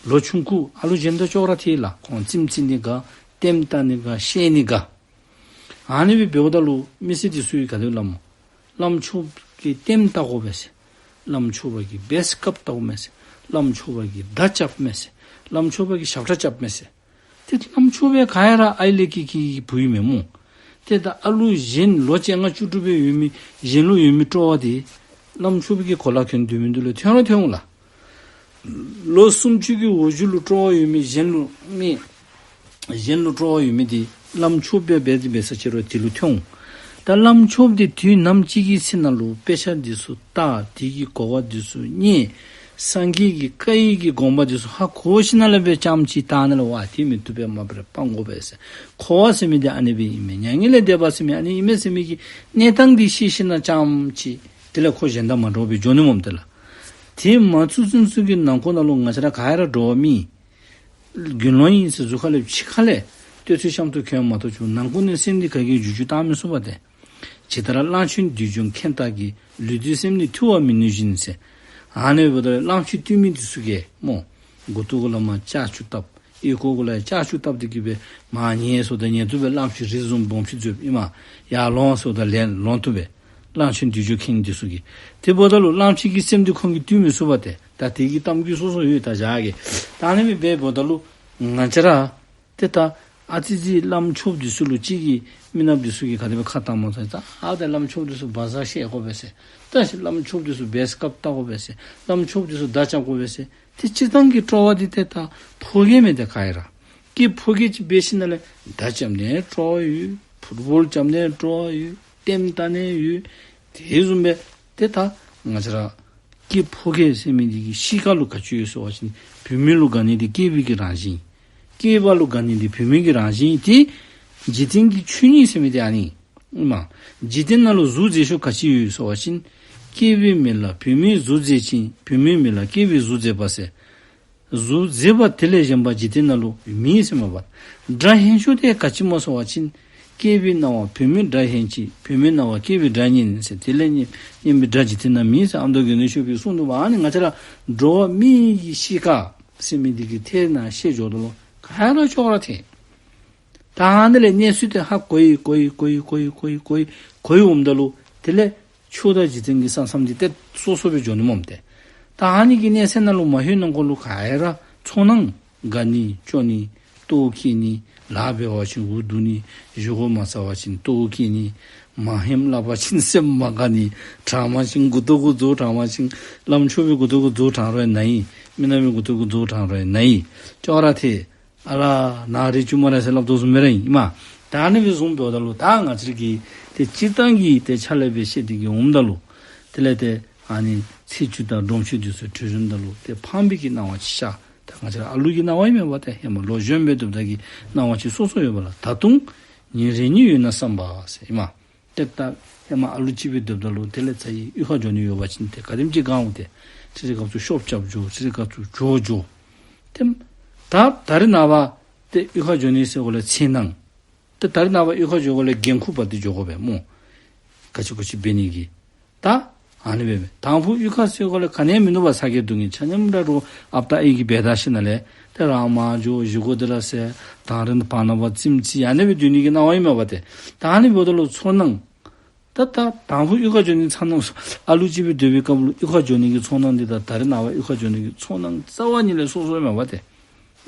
ལོ་ཆུང་ཀུ་ཨ་ལུ་གཞན་དང་ཅོག་ར་འཐད་ལགས། ཁོང་རྩེདམོ་རྩེ་ནི་དགའ། ལྟདམོ་བལྟ་ནི་དགའ། བཤལ་ནི་དགའ། ཨ་ནི་སྦེ་འབདཝ་ད་ལུ་མི་སེར་འདི་ཚུ་གིས་ག་དེ་སླབ་སྨོ། བླམ་ཆོསཔ་གིས་ལྟདམོ་བལྟ་དགོ་པས་ཟེར། བླམ་ཆོསཔ་གིས་བེསི་ཀབ་བལྟ་དགོ་མས་ཟེར། བླམ་ཆོསཔ་གིས་མདའ་རྐྱབ་མས་ཟེར། བླམ་ཆོསཔ་གིས་ཞབས་ཁྲ་རྐྱབ་མས་ཟེར། ཏེ་བླམ་ཆོསཔ་ག་ཡ་ར་ཨའི་ལས་སྐྱེས་སྐྱེས་ཀྱི་བུ་ཨིན་མས་སྨོ། ཏེ་ད་ཨ་ལུ་གཞན་ལོ་བཅོ་ལྔ་བཅུ་དྲུག་སྦེ་ཡོད་མི་གཞན་ལུ་ཡོད་མི་སྤྲོ་བ་དེ་བླམ་ཆོསཔ་གིས་གོ་ལ་གྱོན་སྡོད་མི་འདི་ལུ་ཐོན་ར་ཐོན་འོང་ལགས། ལོ་སུམ་ཅུ་གི་འོག་གཞུག་ལུ་སྤྲོ་བ་ཡོད་མི་གཞན་ལུ་མི་གཞན་ལུ་སྤྲོ་བ་ཡོད་མི་དེ་བླམ་ཆོསཔ་སྦེ་འབད་དེ་འབད་ས་ཅིག་རུང་དེ་ལུ་ཐོན་འོང་། ད་བླམ་ཆོསཔ་དེ་དུས་ནམ་ཅིག་གི་ཚེ་ན་ལུ་དཔེ་ཆ་འདི་ཚུ་བལྟ། དེ་གི་གོ་བ་འདི་ཚུ་རྙེད། སངས་རྒྱས་ཀྱི་བཀའ་ཡི་གི་དགོངས་པ་འདི་ཚུ་ཧ་གོ་ཞིནམ་ལས་སྦེ་རྐྱངམ་ཅིག་བལྟ་ནི་ལུ་ཝ་དེ་མི་བཏུབ་པས་མ་པ་རེ་སྤང་དགོ་པས་ཟེར། འཁོར་བ་ཟེར་མི་འདི་ཨ་ནི་སྦེ་ཨིན་མས། མྱ་ངན་ལས་འདས་པ་ཟེར་མི་ཨ་ནི་ཨིན་མས་ཟེར་མི་གི་གནས་སྟངས་འདི་ཤེས་ཞིནམ་ལས་རྐྱངམ་ཅིག་དེ་ལས་ཁོ་གཞན་དང་མ་འདྲཝ་སྦེ་འགྱོ་ནི་སྨོ་ཏེ་ལགས། དེ་མ་ཚུན་ཚོད་ཀྱི་ནང་འཁོད་ན་ལུ་ང་བཅས་ར་ག་ཡ་ར་འགྲོ་བ་མི་དགེ་སློང་ཨིན་ཟེར་གཟུགས་ཁ་ལས་ཕྱི་ཁ་ལས་བསྟོད་ཚིག་གཤམ་དུ་གྱོན་མ་གཏོགས་ཆུ་ནང་ཁོག་ནས་སེམས་འདི་ག་གིས་འགྱུར་བཅོས་བཏང་མི་ཚུགས་པས་ཏེ། ཇི་ལྟར་གླང་ཆེན་འདུལ་འབྱུང་མཁན་དག་གི། ལུས་འདུལ་སེམས་ནི་ཐུལ་བར་མི་ནུས་བཞིན་ཟེར། ཨ་ནི་འབདཝ་ད་གླང་ཆེན་འདུལ་མི་འདི་ཚུ་གིས་སྨོ། མགུ་ཏོ་གུ་ལས་མར་ལྕགས་ཀྱུ་བཏབ། ཨོལ་ལྐོག་གུ་ལས་ལྕགས་ཀྱུ་བཏབ་སྟེ་གི་སྦེ་མར་ཉལ་སོངམ་ད་ཉལ་དོ་སྦེ་གླང་ཆེན་རི་བཟུམ་སྦོམ་ཅིག་འཛེགས་ཨིན་མས། ཡར་ལོང་སོངམ་ད་ལོང་དོ་སྦེ། གླང་ཆེན་འདུལ་འབྱུང་མཁན་འདི་ཚུ་གིས། དེ་འབདཝ་ད་ལུ་གླང་ཆེན་གྱི་སེམས་འདི་ཁོང་གིས་འདུལ་མི་ཚུགས་པས་ཏེ། ད་དེ་གི་གཏམ་རྒྱུད་སོ་སོ་ཡོད་ད་བཞག་གེ། ད་ཨ་ནི་སྦེ་འབདཝ་ད་ལུ་ང་བཅས་ར་ཏེ་ད་ཨ་ཙི་ཅིག་བླམ་ཆོསཔ་འདི་ཚུ་ལུ་ཅིག་གིས་མི་ནགཔ་འདི་ཚུ་གིས་ག་དེ་སྦེ་ཁ་བཏང་སྨོ་ཟེར་ད། ཨ་ད་བླམ་ཆོསཔ་འདི་ཚུ་བ་ཟ་བཤལ་དགོ་པས་ཟེར། ད་ཅིག་བླམ་ཆོསཔ་འདི་ཚུ་བེསི་ཀབ་བལྟ་དགོ་པས་ཟེར། བླམ་ཆོསཔ་འདི་ཚུ་མདའ་རྐྱབ་དགོ་པས་ཟེར། ཏེ་སྤྱིར་བཏང་གི་སྤྲོ་བ་འདི་ཏེ་ད་ཕོ་སྐྱེས་མས་ཏེ་ག་ཡ་ར། སྐྱེས་ཕོ་སྐྱེས་ཅིག་འབད་ཞིནམ་ལས་མདའ་རྐྱབ་ནི་སྤྲོ་བ་ཡོད། ཕུཊ་བཱོལ་རྐྱབ་ནི་སྤྲོ་བ་ཡོད། ལྟདམོ་བལྟ་ནི་ཡོད། དེ་བཟུམ་སྦེ་ཏེ་ད་ང་བཅས་ར་སྐྱེས་ཕོ་སྐྱེས་ཟེར་མི་འདི་གི་གཤིས་ཀ་ལུ་ག་ཅི་ཡོད་ཟེར་བ་ཅིན་བུད་མེད་ལུ་དགའ་ནི་འདི་སྐྱེས་པའི་གི་རང་བཞིན། སྐྱེས་པ་ལུ་དགའ་ནི་འདི་བུད་མེད་ཀྱི་རང་བཞིན་ཏེ། འཇིག་རྟེན་གྱི་ཆོས་ཉིད་ཟེར་མི་འདི་ཨ་ནི་ཨིན་མས། འཇིག་རྟེན་ནང་ལུ་གཟུགས་མཛེས་ཤོས་ག་ཅི་ཡོད་ཟེར་བ་ཅིན། སྐྱེས་པའི་མི་ལ་བུད་མེད་གཟུགས་མཛེས་ཅིང་། བུད་མེད་མི་ལ་སྐྱེས་པའི་གཟུགས་མཛེས་པ་ཟེར། གཟུགས་མཛེས་པ་དེ་ལས་གཞན་པ་འཇིག་རྟེན་ནང་ལུ་མེད་ཟེར་མས་པ། སྒྲ་སྙན་ཤོས་དེ་ག་ཅི་སྨོ་ཟེར་བ་ཅིན། སྐྱེས་པའི་རྣ་བར་བུད་མེད་སྒྲ་སྙན་ཅིང་། བུད་མེད་རྣ་བར་སྐྱེས་པའི་སྒྲ་སྙན་ཟེར། དེ་ལས་སྙན་སྙན་པའི་སྒྲ་འཇིག་རྟེན་ན་མེད་ཟེར་ཨ་མདོ་དགེ་འདུན་ཆོས་པའི་གསུང་འདུག་པ། ཨ་ནི་ང་བཅས་ར་འགྲོ་བ་མི་གི་གཤིས་ཀ་ཟེར་མི་འདི་གི་ཐད་ནས་བཤད་འགྱོཝ་ད་ལུ་ག་ཡ་ར་ཅོག་ར་འཐད། ད་ཨ་ནི་ལས་གནས་ཚུལ་དེ་ཧ་གོ་ཡི་གོ་ཡི་གོ་ཡི་གོ་ཡི་འོངམ་ད་ལུ་དེ་ལས་ཆོས་དང་འཇིག་རྟེན་གྱི་ས་མཚམས་འདི་ཏེ་སོ་སོ་སྦེ་འགྱོ་ནི་སྨོ་ཏེ། ད་ཨ་ནི་གི་གནས་ཚད་ནང་ལུ་མ་ལྷོད་ནང་འཁོད་ལུ་ག་ཡ་ར་ཚོར་སྣང་དགའ་ནི་སྐྱོ་ནི་ལྟོཝ་བཀྱེས་ནི། ལཱ་འབད་བ་ཅིན་འུ་སྡུག་ནི། བཞེས་སྒོ་མ་ཚར་བ་ཅིན་ལྟོཝ་བཀྱེས་ནི། མ་ཧེམ་སླབ་པ་ཅིན་སེམས་མ་དགའ་ནི། དྲང་པ་ཅིན་མགུ་ཏོ་གུ་རྫོགས། དྲང་པ་ཅིན་བླམ་ཆོསཔ་གི་མགུ་ཏོ་གུ་རྫོགས་དྲང་རུང་ན་ཡི། མི་ནག་པའི་མགུ་ཏོ་གུ་རྫོགས་དྲང་རུང་ན་ཡི། ཅོག་ར་འཐད། ཨ་ལ་ནཱ་རེ་ཅུང་མ་རེ་ཟེར་སླབ་དོ་བཟུམ་སྦེ་ར་ཨིན་མས། ད་ཨ་ནི་སྦེ་བཟུམ་འབདཝ་ད་ལུ་ད་ང་བཅས་ཀྱིས་ཏེ་སྤྱིར་བཏང་གི་ཏེ་ཆ་ལས་སྦེ་བཤད་དེ་གི་འོངམ་ད་ལུ་དེ་ལས་ཏེ་ཨ་ནི་ཚེས་བཅུ་དང་སྒྲོམ་གཞི་འདི་ཚུ་གྲོལ་རནམ་ད་ལུ་ཏེ་ཕངས་པའི་གི་སྣང་བ་ཅིག་ཤར། ད་ང་བཅས་ར་ཨ་ལུ་གི་སྣང་བ་ཨིན་མས་པ། ཏེ་ཧེ་མ་ལོ་གཞོན་པའི་དུས་ད་གི་སྣང་བ་ཅིག་སོ་སོ་ཡོད་པ་ལགས། ད་དུང་ཉིན་རེ་གཉིས་ཡོད་ན་བསམ་པ་ཟེར་ཨིན་མས། ཏེ་ད་ཧེ་མ་ཨ་ལུ་ཅིག་སྦེ་སྡོདཔ་ད་ལུ་དེ་ལས་ཚར་ཡི་གཡུས་ཁར་འགྱོ་ནི་ཡོད་པ་ཅིན་ཏེ་ག་དེམ་ཅིག་དགའ་འོང་ཏེ། ཅི་རིགས་སྐབས་སུ་ཤོབ་རྐྱབ་འགྱོ། ཅི་རིགས་སྐབས་སུ་བྱོག་འགྱོ། ཏེ་ད་ད་རེས་ནངས་པ་ཏེ་གཡུས་ཁར་འགྱོ་ནི་ཟེར་གོ་ལས་འཚེར་སྣང་། ཏེ་ད་རེས་ནངས་པ་གཡུས་ཁར་འགྱོ་གོ་ལས་འགན་ཁུར་འབག་སྟེ་འགྱོ་དགོ་པས་སྨོ། ག་ཅི་ག་ཅི་འབད་ནི་གི། ད་ཨ་ནི་སྦེ་མས། དང་ཕུ་གཡུས་ཁར་ཟེར་གོ་ལས་ག་ནི་ཡང་མིན་འདུག་པ། ཚ་གྱང་སྡུག་བསྔལ་ཆ་མཉམ་ར་རོགས་ཨཔ་དང་ཨའི་གིས་འབད་ད་ཞིནམ་ལས་ཏེ་རང་མར་འགྱོ། བཞེས་སྒོ་འདི་ར་ཟེར། དང་རིན་བར་ན་བ་རྩེདམོ་རྩེ། ཨ་ནི་སྦེ་སྡོད་ནི་གི་སྣང་བ་ཨིན་མས་པ་ཏེ། ད་ཨ་ནི་འབདཝ་ད་ལུ་ཚོར་སྣང་། ད་ད་དང་ཕུ་གཡུས་ཁར་འགྱོ་ནི་ཚོར་སྣང་། ཨ་ལུ་ཅིག་སྦེ་སྡོད་པའི་སྐབས་ལུ་གཡུས་ཁར་འགྱོ་ནི་གི་ཚོར་སྣང་འདི་དང་ད་རེས་ནངས་པ་གཡུས་ཁར་འགྱོ་ནི་གི་ཚོར་སྣང་རྩ་བ་ཉིད་ལས་སོ་སོ་ཨིན་མས་པ་ཏེ།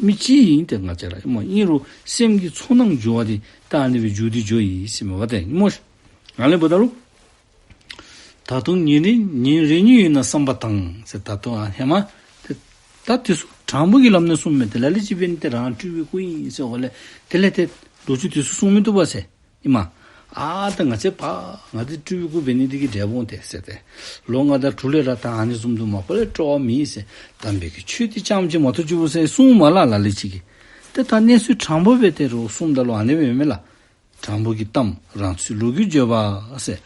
མི་གཅིག་ཨིན་ཏེ་ང་བཅས་ར་ཨིན་མས། ཨིན་རུང་སེམས་ཀྱི་ཚོར་སྣང་འགྱུར་བ་འདི་ད་ཨ་ནི་སྦེ་འགྱུར་ཏེ་འགྱོ་ཡི་ཟེར་མས་པ་ཏེ་ཨིན་མས། ཨ་ནི་འབདཝ་ད་ལུ་ད་དུང་ཉིན་རེ་ཉིན་རེ་གཉིས་ཡོད་ན་བསམ་པ་དང་ཟེར། ད་དུང་ཨ་ཧེ་མ་ཏེ་ད་དེ་ཚུ་དྲང་པོ་གི་ལམ་ནས་གསུངམ་མས། ཏེ་ལ་ལུ་ཅིག་འབད་ནི་ཏེ་རང་སྤྲུལ་པའི་སྐུ་ཨིན་ཟེར་གོ་ལས་དེ་ལས་ཏེ་ལོ་རྒྱུས་དེ་ཚུ་གསུང་མི་བཏུབ་པས་ཟེར་ཨིན་མས། ཨ་ད་ང་བཅས་པ་ང་འདི་སྤྲུལ་པའི་སྐུ་འབད་ནི་འདི་གིས་འབྲས་སྤུངས་ཏེ་ཟེར་ཏེ་ལོ་ལྔ་དང་དྲུག་ལས་ར་ད་ཨ་ནི་བཟུམ་དུ་མ་པ་ལས་སྤྲོ་བ་མེད་ཟེར། དམ་པའི་གི་ཆོས་འདི་རྐྱངམ་ཅིག་མ་གཏོགས་ཅིག་པོ་ཟེར་གསུངམ་མས་ལགས། ལ་ལུ་ཅིག་གིས་ཏེ་ད་གནས་ཚུལ་དྲང་པོ་སྦེ་ཏེ་རོགས་གསུངམ་ད་ལུ་ཨ་ནི་སྦེ་མེན་མས་ལགས། དྲང་པོ་གི་གཏམ་རང་ཚུལ་ལོ་རྒྱུས་བརྗོད་པ་ཟེར།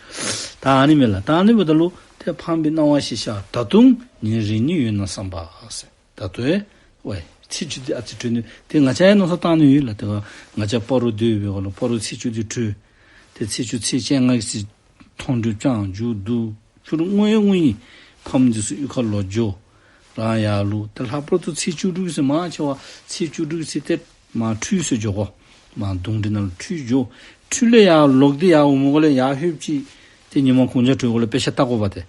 ད་ཨ་ནི་མས་ལགས། ད་ཨ་ནི་འབདཝ་ད་ལུ་ཏེ་ཕངས་པའི་སྣང་བ་ཞིག་ཤར། ད་དུང་ཉིན་རེ་གཉིས་ཡོད་ན་བསམ་པ་ཟེར། ད་ལྟོ་ཨེ་ཝའི་ ཚེས་བཅུ་འདི་ཨ་ཙི་གྲོལ་ནི་ཏེ་ང་བཅས་ཡང་མནོ་བསམ་བཏང་ནི་ཡོད་ལགས། ཏེ་ང་བཅས་སྤ་རོ་སྡོད་པའི་སྒང་ལུ་སྤ་རོ་ཚེས་བཅུ་འདི་གྲོལ། ཏེ་ཚེས་བཅུ་ཚེས་བཅོ་ལྔ་གི་ཚེ་མཐོང་གྲོལ་བསྐྱངས་མཇུག་བསྡུ། ཕྱི་རུ་བསྔོ་ཡང་བསྔོ་ཡི། ཕམ་འདི་ཚུ་གཡུས་ཁར་ལོག་འགྱོ། རང་ཡར་ལུ་ཏེ་ལྷག་པར་དུ་ཚེས་བཅུ་དྲུག་ཚེ་མང་ཆེ་བ་ཚེས་བཅུ་དྲུག་ཚེ་ཏེ་མར་ཁྲུས་ཟེར་འགྱོ་དགོ། མར་གདུང་འདྲེ་ནང་ལུ་ཁྲུས་འགྱོ། ཁྲུས་ལས་ཡར་ལོག་སྟེ་ཡར་འོང་མི་གུ་ལས་ཡར་ལྷོདཔ་ཅིག་ཏེ་ཉིན་མ་གུང་ཇ་གྲོལ་གུ་ལས་དཔེ་ཆ་ལྟ་དགོ་པ་ཏེ།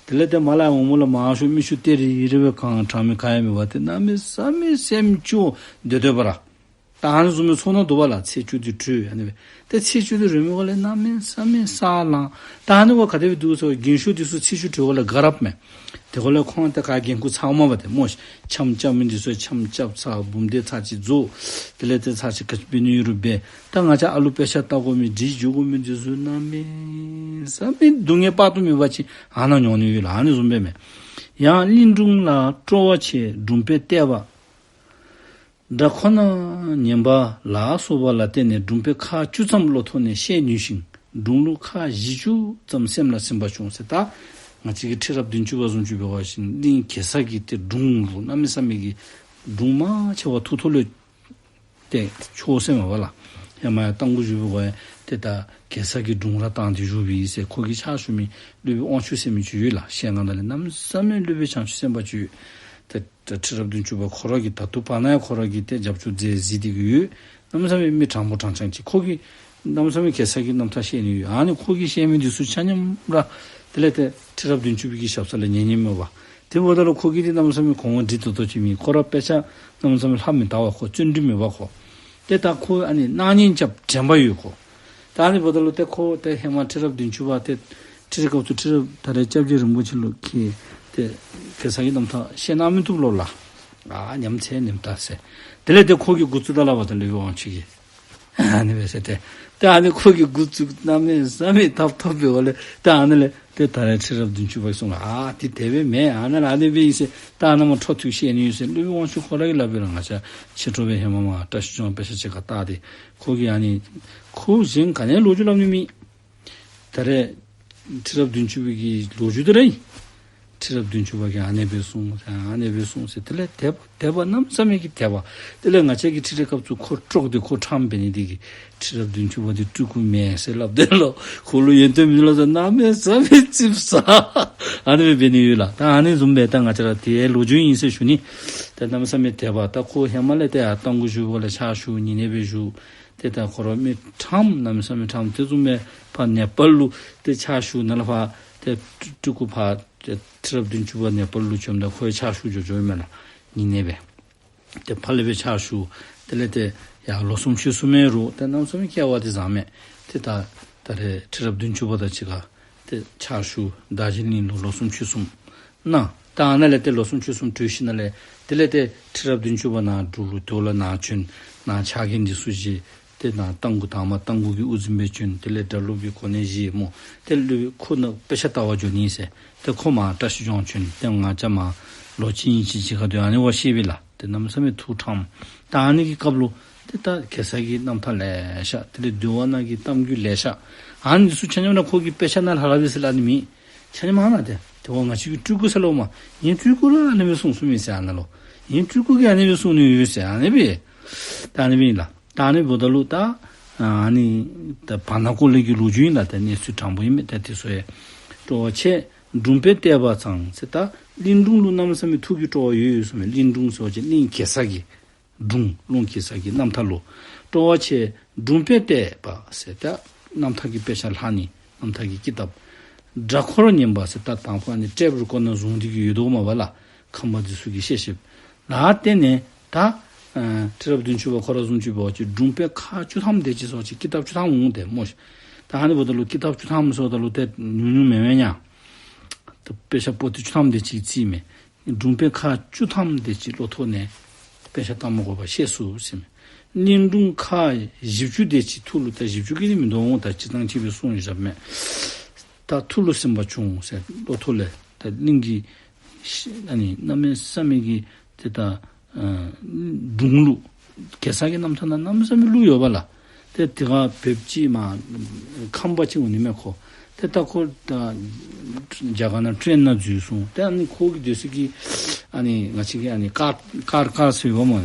དེ་ལས་ཏེ་མར་ལས་འོང་མི་ལུ་མང་ཤོས་མིག་ཆུ་ཏེ་རི་རི་སྦེ་གང་དྲག་མི་ག་ཡང་མེད་པ་ཏེ་གནམ་མེད་ས་མེད་སེམས་སྐྱོ་སྡོད་སྡོད་པ་ར། ད་ཨ་ནི་བཟུམ་མའི་ཚོར་སྣང་འདུག་པ་ལགས། ཚེས་བཅུ་འདི་གྲོལ་ཨ་ནི་སྦེ། ཏེ་ཚེས་བཅུ་འདི་རོལ་མི་གུ་ལས་གནམ་མེད་ས་མེད་ས་ལངས། ད་ཨ་ནི་གུ་ག་དེ་སྦེ་འདུག་ཟེར་བ་རྒན་ཤོས་འདི་ཚུ་ཚེས་བཅུ་གྲོལ་གུ་ལས་དགའ་རབ་མས། དེ་གུ་ལས་ཁོང་ཏེ་ག་འགན་ཁུར་ཚང་མ་འབག་སྟེ་སྨོ་ཤིག་འཆམ་རྐྱབ་མི་འདི་ཚུ་འཆམ་རྐྱབ་ཚར། འབུམ་སྡེ་ཚར་ཅིག་རྫོགས། དེ་ལས་ཏེ་ཚར་ཅིག་ག་ཅི་འབད་ནི་ཡོད་རུང་འབད། ད་ང་བཅས་ཨ་ལུ་དཔེ་ཆ་ལྟ་དགོ་མི་འདི་འགྱོ་དགོ་མི་འདི་ཚུ་གནམ་མེད་ས་མེད་སྡུག་བསྔལ་དཔག་ཏུ་མེད་པ་ཅིག་ཨ་ནཱ་མྱོང་ནི་ཡོད་ལགས། ཨ་ནི་བཟུམ་སྦེ་མས། ཡང་གླིང་སྒྲུང་ལ་སྤྲོ་བ་ཆེ། སྒྲུང་དཔེ་བལྟས་པ། སྒྲ་ཁོ་ན་ཉན་པ་ལ་སོགས་པ་ལ་བརྟེན་ནས་སྒྲུང་དཔེ་ཁག་བཅུ་ཙམ་བློ་ཐོག་ནས་ཤེས་ནུས་ཤིང་། སྒྲུང་ལུགས་ཁག་བཞི་བཅུ་ཙམ་སེམས་ལ་ཟིན་པ་བྱུང་ཟེར། ད་ང་བཅས་ཀྱི་ཁྲི་རབས་བདུན་ཅུ་པ་བཟུམ་ཅིག་འབད་བ་ཅིན་གླིང་གེ་སར་གྱི་ཏེ་སྒྲུང་ལུ་གནམ་མེད་ས་མེད་ཀྱི་སྒྲུང་མང་ཆེ་བ་ཐུགས་ཐོག་ལས་ཏེ་ཆོག་ཟེར་མས་པ་ལགས། ཧེ་མ་ཡང་རྟ་མགོ་བཞུགས་པའི་སྒང་ཡང་ཏེ་ད་གེ་སར་གྱི་སྒྲུང་ར་བཏང་སྟེ་བཞུགས་པས་ཟེར། ཁོ་གི་ཕྱག་ཞུ་མི་སློབ་དཔོན་དབང་ཕྱུག་ཟེར་མི་ཅིག་ཡོད་ལགས། ཞལ་སྔ་ནང་ལས་གནམ་མེད་ས་མེད་སློབ་དཔོན་བྱང་ཆུབ་སེམས་དཔའ་ཅིག་ཡོད། ཏེ་ཏེ་ཁྲི་རབས་བདུན་ཅུ་པ་ཁོ་ར་གིས་ད་ལྟོ་བར་ན་ཡང་ཁོ་ར་གིས་ཏེ་རྒྱབ་སྐྱོར་མཛད་མཛད་དེ་གི་ཡོད། གནམ་མེད་ས་མེད་མི་དྲང་པོ་དྲང་རྐྱང་ཅིག། ཁོ་གིས་གནམ་མེད་ས་མེད་གེ་སར་གྱི་རྣམ་ཐར་བཤད་ནི་ཡོད། ཨ་ནི་ཁོ་གིས་བཤད་མི་འདི་ཚུ་ཆ་མཉམ་ར་དེ་ལས་ཏེ་ཁྲི་རབས་བདུན་ཅུ་པའི་གི་ཞབས་ས་ལས་ཉན་ཉན་མས་པ། དེ་འབདཝ་ད་ལུ་ཁོ་གིས་ཏེ་གནམ་མེད་ས་མེད་གོང་འོག་འདྲིས་ཏོག་ཏོ་ཅིག་མེད། ཁོ་ར་དཔེ་ཆ་གནམ་མེད་ས་མེད་ལྷབ་མི་དར་བ། ཁོ་བརྩོན་འགྲུས་མེད་པ། ཁོ་ཏེ་ད་ཁོ་ཨ་ནི་སྣང་བརྙན་རྐྱབ་དྲན་པ་ཡོད་ཁོ། ད་ཨ་ནི་འབདཝ་ད་ལུ་ཏེ་ཁོ་ཏེ་ཧེ་མ་ཁྲི་རབས་བདུན་ཅུ་པ་ཏེ་ཁྲི་རབས་སྐབས་སུ་ཁྲི་རབས་ད་རེས་སྐྱབས་རྗེ་རིན་པོ་ཆེ་ལུ་ཁྱེད་ཏེ་གེ་སར་གྱི་རྣམ་ཐར་བཤད་གནང་མི་བཏུབ་ལོ་ལགས། ཨ་ཉམས་ཚད་ཉམས་ད་ཟེར། དེ་ལས་ཏེ་ཁོ་གིས་འགོ་བཙུགས་ད་ལགས་པ། ད་སློབ་དཔོན་དབང་ཕྱུག་གིས་ཨ་ནི་སྦེ་ཟེར་ཏེ། ཏེ་ཨ་ནི་ཁོ་གིས་འགོ་བཙུགས་གནམ་མེད་ས་མེད་ཐབས་ཐོབ་པའི་འོག་ལས་ཏེ་ཨ་ནི་ལས་ཏེ་ད་རེས་ཁྲི་རབས་བདུན་ཅུ་པ་གིས་གསུངས་ལགས། ཨ་ཏེ་དེ་སྦེ་མེན། ཨ་ནི་ལས་ཨ་ནི་སྦེ་ཨིན་ཟེར། ད་ཨ་ནཱ་མར་འཕྲོ་མཐུད་བཤད་ནི་ཡོད་ཟེར་སློབ་དཔོན་དབང་ཕྱུག་ཁོ་ར་གིས་སླབ་པས་ལགས། ང་བཅས་ཕྱི་དྲོ་སྦེ་ཧེ་མ་མར་བཀྲ་ཤིས་ལྗོངས་དཔེ་ཆ་ཅིག་ཁར་བལྟ་སྟེ་ཁོ་གིས་ཨ་ནི་ཁོ་གཞན་ག་ནི་ལོ་རྒྱུས་སླབ་ནི་མེད། ད་རེས་ཁྲི་རབས་བདུན་ཅུ་པའི་གི་ལོ་རྒྱུས་དེ་ར་ཨིན། ཁྲི་རབས་བདུན་ཅུ་པ་གིས་ཨ་ནེ་སྦེ་གསུངས་ཟེར་ཨ་ནེ་སྦེ་གསུངས་ཟེར། དེ་ལས་དད་པ་དད་པ་གནམ་མེད་ས་མེད་ཀྱི་དད་པ། དེ་ལས་ང་བཅས་ཀྱི་ཁྲི་རབས་སྐབས་སུ་ཁོ་དཀྲོགས་ཏེ་ཁོ་ཁྲམ་འབད་ནི་དེ་གིས་ཁྲི་རབས་བདུན་ཅུ་པ་འདི་སྤྲུལ་སྐུ་མེན་ཟེར་སླབ་དེ་ལོ། ཁོ་ལུ་ཡོན་ཏན་མེད་ལོ་ཟེར་གནམ་མེད་ས་མེད་ཙིགཔ་ཟ། ཨ་ནེ་སྦེ་འབད་ནི་ཡོད་ལགས། ད་ཨ་ནི་བཟུམ་སྦེ་ད་ང་བཅས་ར་དེ་ལོ་རྒྱུས་ཨིན་ཟེར་ཞུ་ནི། ད་གནམ་མེད་ས་མེད་དད་པ། ད་ཁོ་ཧེ་མ་ལས་ཏེ་ཨ་རྟ་མགོ་བཞུགས་པ་ལས་ཕྱག་ཞུ་ཉི་གནས་སྦེ་བཞུགས། ཏེ་ད་ཁོ་ར་མི་ཁྲམ་གནམ་མེད་ས་མེད་ཁྲམ། དེ་བཟུམ་སྦེ་ཕར་ནེ་པཱལ་ལུ་ཏེ་ཕྱག་ཞུ་ནཱ་ལས་ཕར་ཏེ་སྤྲུལ་སྐུ་ཕར་ཏེ་ཁྲི་རབས་བདུན་ཅུ་པ་ནེ་པཱལ་ལུ་བྱོནམ་ད་ཁོ་ཡང་ཕྱག་ཞུ་འགྱོ་འགྱོཝ་མས་ལགས། ཉི་གནས་སྦེ། ཏེ་ཕར་ལས་སྦེ་ཕྱག་ཞུ། དེ་ལས་ཏེ་ཡར་ལོ་གསུམ་ཕྱོགས་གསུམ་མེན་རུང་ཏེ་གནམ་མེད་ས་མེད་སྐལ་བ་འདི་བཟང་མས། ཏེ་ད་ད་རེས་ཁྲི་རབས་བདུན་ཅུ་པ་དང་གཅིག་ཁར་ཏེ་ཕྱག་ཞུ་རྡོ་རྗེ་གླིང་ལུ་ལོ་གསུམ་ཕྱོགས་གསུམ་གནང་། ད་ཨ་ནཱ་ལས་ཏེ་ལོ་གསུམ་ཕྱོགས་གསུམ་གྲོལ་ཞིནམ་ལས་དེ་ལས་ཏེ་ཁྲི་རབས་བདུན་ཅུ་པ་ནཱ་འབྲུག་ལུ་དེ་ལས་ནཱ་བྱོན། ནཱ་ཕྱག་འགན་འདི་ཚུ་བཞེས། ཏེ་ནཱ་རྟ་མགོ་དང་པ་རྟ་མགོ་གི་དབུ་འཛིན་སྦེ་བྱོན། དེ་ལས་སྒྲ་སློབ་ཀྱི་གོ་གནས་བཞེས་སྨོ། ཏེ་ལུ་ཁོ་ནཱ་དཔེ་ཆ་ལྟ་བར་འགྱོ་ནི་ཟེར། ཏེ་ཁོ་མར་བཀྲ་ཤིས་ལྗོངས་བྱོན། ཏེ་ང་བཅས་མར་ལོ་གཅིག་གཉིས་ཅིག་གཅིག་ཁར་སྡོད་ཨ་ནི་བ་ཤེས་པས་ལགས། ཏེ་གནམ་མེད་ས་མེད་ཐུགས་ཁྲམ། ད་ཨ་ནི་གི་སྐབས་ལུ་ཏེ་ད་གེ་སར་གྱི་རྣམ་ཐར་ལེ་ཤ། དེ་ལས་འདུལ་བ་ནང་གི་གཏམ་རྒྱུད་ལེ་ཤ། ཨ་ནི་ཚུ་ཆ་མཉམ་ར་ཁོ་གིས་དཔེ་ཆ་ནང་ལྷག་ལྷགཔ་ཨིན་ཟེར་སླབ་ནི་མེད། ཆ་མཉམ་ཨ་ནཱ་ཏེ་ཏེ་འོ་ང་བཅས་ཀྱི་སྤྲུལ་སྐུ་ཟེར་སླབ་མས། ངེའི་སྤྲུལ་སྐུ་ར་ཨ་ནི་སྦེ་གསུངས་གསུངསམ་ཨིན་ཟེར་ཨ་ནཱ་ལུ། ངེའི་སྤྲུལ་སྐུ་གིས་ཨ་ནི་སྦེ་གསུངས་ནི་ཡོད་ཟེར་ཨ་ནི་སྦེ། ད་ཨ་ནི་སྦེ་ཨིན་ལགས། ད་ཨ་ནི་འབདཝ་ད་ལུ་ད་ཨ་ནི་ད་བར་ན་སྐོར་ལས་ཀྱི་ལོ་རྒྱུས་ཨིན་ལགས། ད་གནས་ཚུལ་དྲང་པོ་ཨིན་མས། ད་དེ་ཚུ་ཡང་སྤྲོ་བ་ཆེ། སྒྲུང་དཔེ་བལྟས་པ་ཙང་ཟེར། ད་གླིང་སྒྲུང་ལུ་གནམ་མེད་ས་མེད་ཐུགས་ཀྱི་སྤྲོ་བ་ཡོད་ཡོད་གསུངས་མས། གླིང་སྒྲུང་ཟེར་བ་ཅིན་གླིང་གེ་སར་གྱི་སྒྲུང་། གླིང་གེ་སར་གྱི་རྣམ་ཐར་ལུ་སྤྲོ་བ་ཆེ། སྒྲུང་དཔེ་བལྟས་པ་ཟེར་ད་རྣམ་ཐར་གྱི་དཔེ་ཆ་ལྷག་ནི། རྣམ་ཐར་གྱི་ཀི་ཏབ། སྒྲ་ཁོ་ར་ཉན་པ་ཟེར་ད་དང་ཕུ་ཨ་ནི་ཊེབ་རི་ཀོཌ་ནང་བཟུང་སྟེ་གི་ཡོད་དོ་མས་པ་ལགས། ཁམས་པ་འདི་ཚུ་གིས་བཤད་བཤདཔ་ལུ་བརྟེན་ནས་ད་ཨ་ཁྲི་རབས་བདུན་ཅུ་པ་ཁོ་ར་བཟུམ་ཅིག་འབད་བ་ཅིན་སྒྲུང་དཔེ་ཁག་བཅུ་ཐམ་དེ་ཅིག་ཟེར་བ་ཅིན་ཀི་ཏབ་བཅུ་ཐམ་འོང་དེ་སྨོ་ཤིག། ད་ཨ་ནི་འབདཝ་ད་ལུ་ཀི་ཏབ་བཅུ་ཐམ་ཟེརཝ་ད་ལུ་ཏེ་ཉུང་ཉུང་མེན་མས་ཡ། ད་དཔེ་ཆ་པོ་ཏི་བཅུ་ཐམ་དེ་ཅིག་རྩིས་མས། སྒྲུང་དཔེ་ཁག་བཅུ་ཐམ་དེ་ཅིག་བློ་ཐོག་ནས་དཔེ་ཆ་ལྟ་མ་དགོ་པར་ཤེས་ཚུགས་ཟེར་མས། གླིང་སྒྲུང་ཁག་བཞི་བཅུ་དེ་ཅིག་ཐུགས་ལུ་ད་བཞི་བཅུ་གི་ནི་མིན་འདུག་འོང་། ད་སྤྱིར་བཏང་ཅིག་སྦེ་གསུངས་བཞགཔ་མས། ད་ཐུགས་ལུ་ཟིན་པ་བྱུང་ཟེར། བློ་ཐོག་ལས་ད་གླིང་གི་ཤི་ཨ་ནི་གནམ་མེད་ས་མེད་ཀྱི་ཏེ་ད་ཨ་སྒྲུང་ལུགས་གེ་སར་གྱི་རྣམ་ཐར་ནང་གནམ་མེད་ས་མེད་ལུགས་ཡོད་པ་ལགས། ཏེ་དེ་ཁར་བོདཔ་ཅིག་མར་ཁམས་པ་ཅིག་འོང་ནི་མས་ཁོ། ཏེ་ད་ཁོ་ད་རྒྱ་གར་ནང་ཊེན་ནང་འཛུལ་སོང་། ཏེ་ཨ་ནི་ཁོ་གི་སྡོད་ས་གི་ཨ་ནི་ང་བཅས་ཀྱི་ཨ་ནི་ཀར་ཀར་ཀར་ཟེར་བ་མ་ཨ་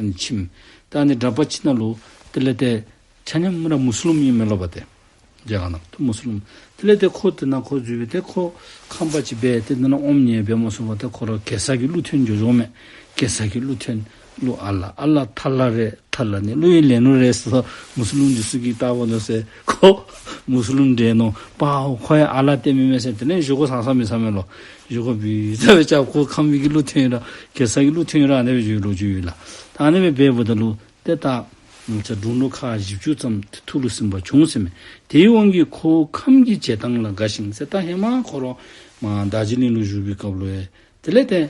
ནི་ཁྱིམ། ད་ཨ་ནི་གྲྭ་པ་ཅིག་ནང་ལུ་དེ་ལས་ཏེ་ཆ་མཉམ་ར་མུ་སི་ལིམ་ཨིན་མས་ལོ་པ་ཏེ། རྒྱ་གར་ནང་ཏེ་མུ་སི་ལིམ། དེ་ལས་ཏེ་ཁོ་དེ་ནང་ཁོ་འཛུལ་སྦེ་ཏེ་ཁོ་ཁང་པ་ཅིག་སྦེ་ཏེ་དེ་ནང་ཨོམ་ཉལ་སྦེ་མ་སོང་བར་ཏེ་ཁོ་ར་གེ་སར་གྱི་གླུ་འཐེན་འགྱོ་འགྱོཝ་མས། གེ་སར་གྱི་གླུ་འཐེན། གླུ་ཨ་ལ་ཨ་ལ་ཐ་ལ་རེད་ཐ་ལ་ནི་གླུ་ཡི་ལེན་ལུགས་རེད་ཟེར་མུ་སི་ལིམ་འདི་ཚུ་གིས་བལྟ་བ་ན་ཟེར། ཁོ་མུ་སི་ལིམ་འདྲེ་ནོ་པའོ་ཁོ་ཡང་ཨ་ལ་སྟོན་མི་མས་ཟེར། དེ་ལས་གཞུག་གུ་ཟང་ཟང་མི་ཟ་མས་ལོ། གཞུག་གུ་བི་ཟ་བའི་ཅག་ཁོ་ཁམས་པའི་གི་གླུ་འཐེན་ར་གེ་སར་གྱི་གླུ་འཐེན་ར་ཨ་ནེ་སྦེ་འགྱོ་ལོ་རྒྱུས་ཡོད་ལགས། ད་ཨ་ནེ་སྦེ་འབདཝ་ད་ལུ་ཏེ་ད་ང་བཅས་སྒྲུང་ལུ་ཁག་བཞི་བཅུ་ཙམ་ཏེ་ཐུགས་ལུ་ཟིན་པ་བྱུང་ཟེར་མས། དེའི་དབང་གིས་ཁོ་ཁམས་ཀྱི་བྱེ་ཐང་ལ་དགའ་ཞིང་ཟེར། ད་ཧེ་མ་ཁོ་ར་མར་རྡོ་རྗེ་གླིང་ལུ་བཞུགས་པའི་སྐབས་ལུ་ཡང་དེ་ལས་ཏེ་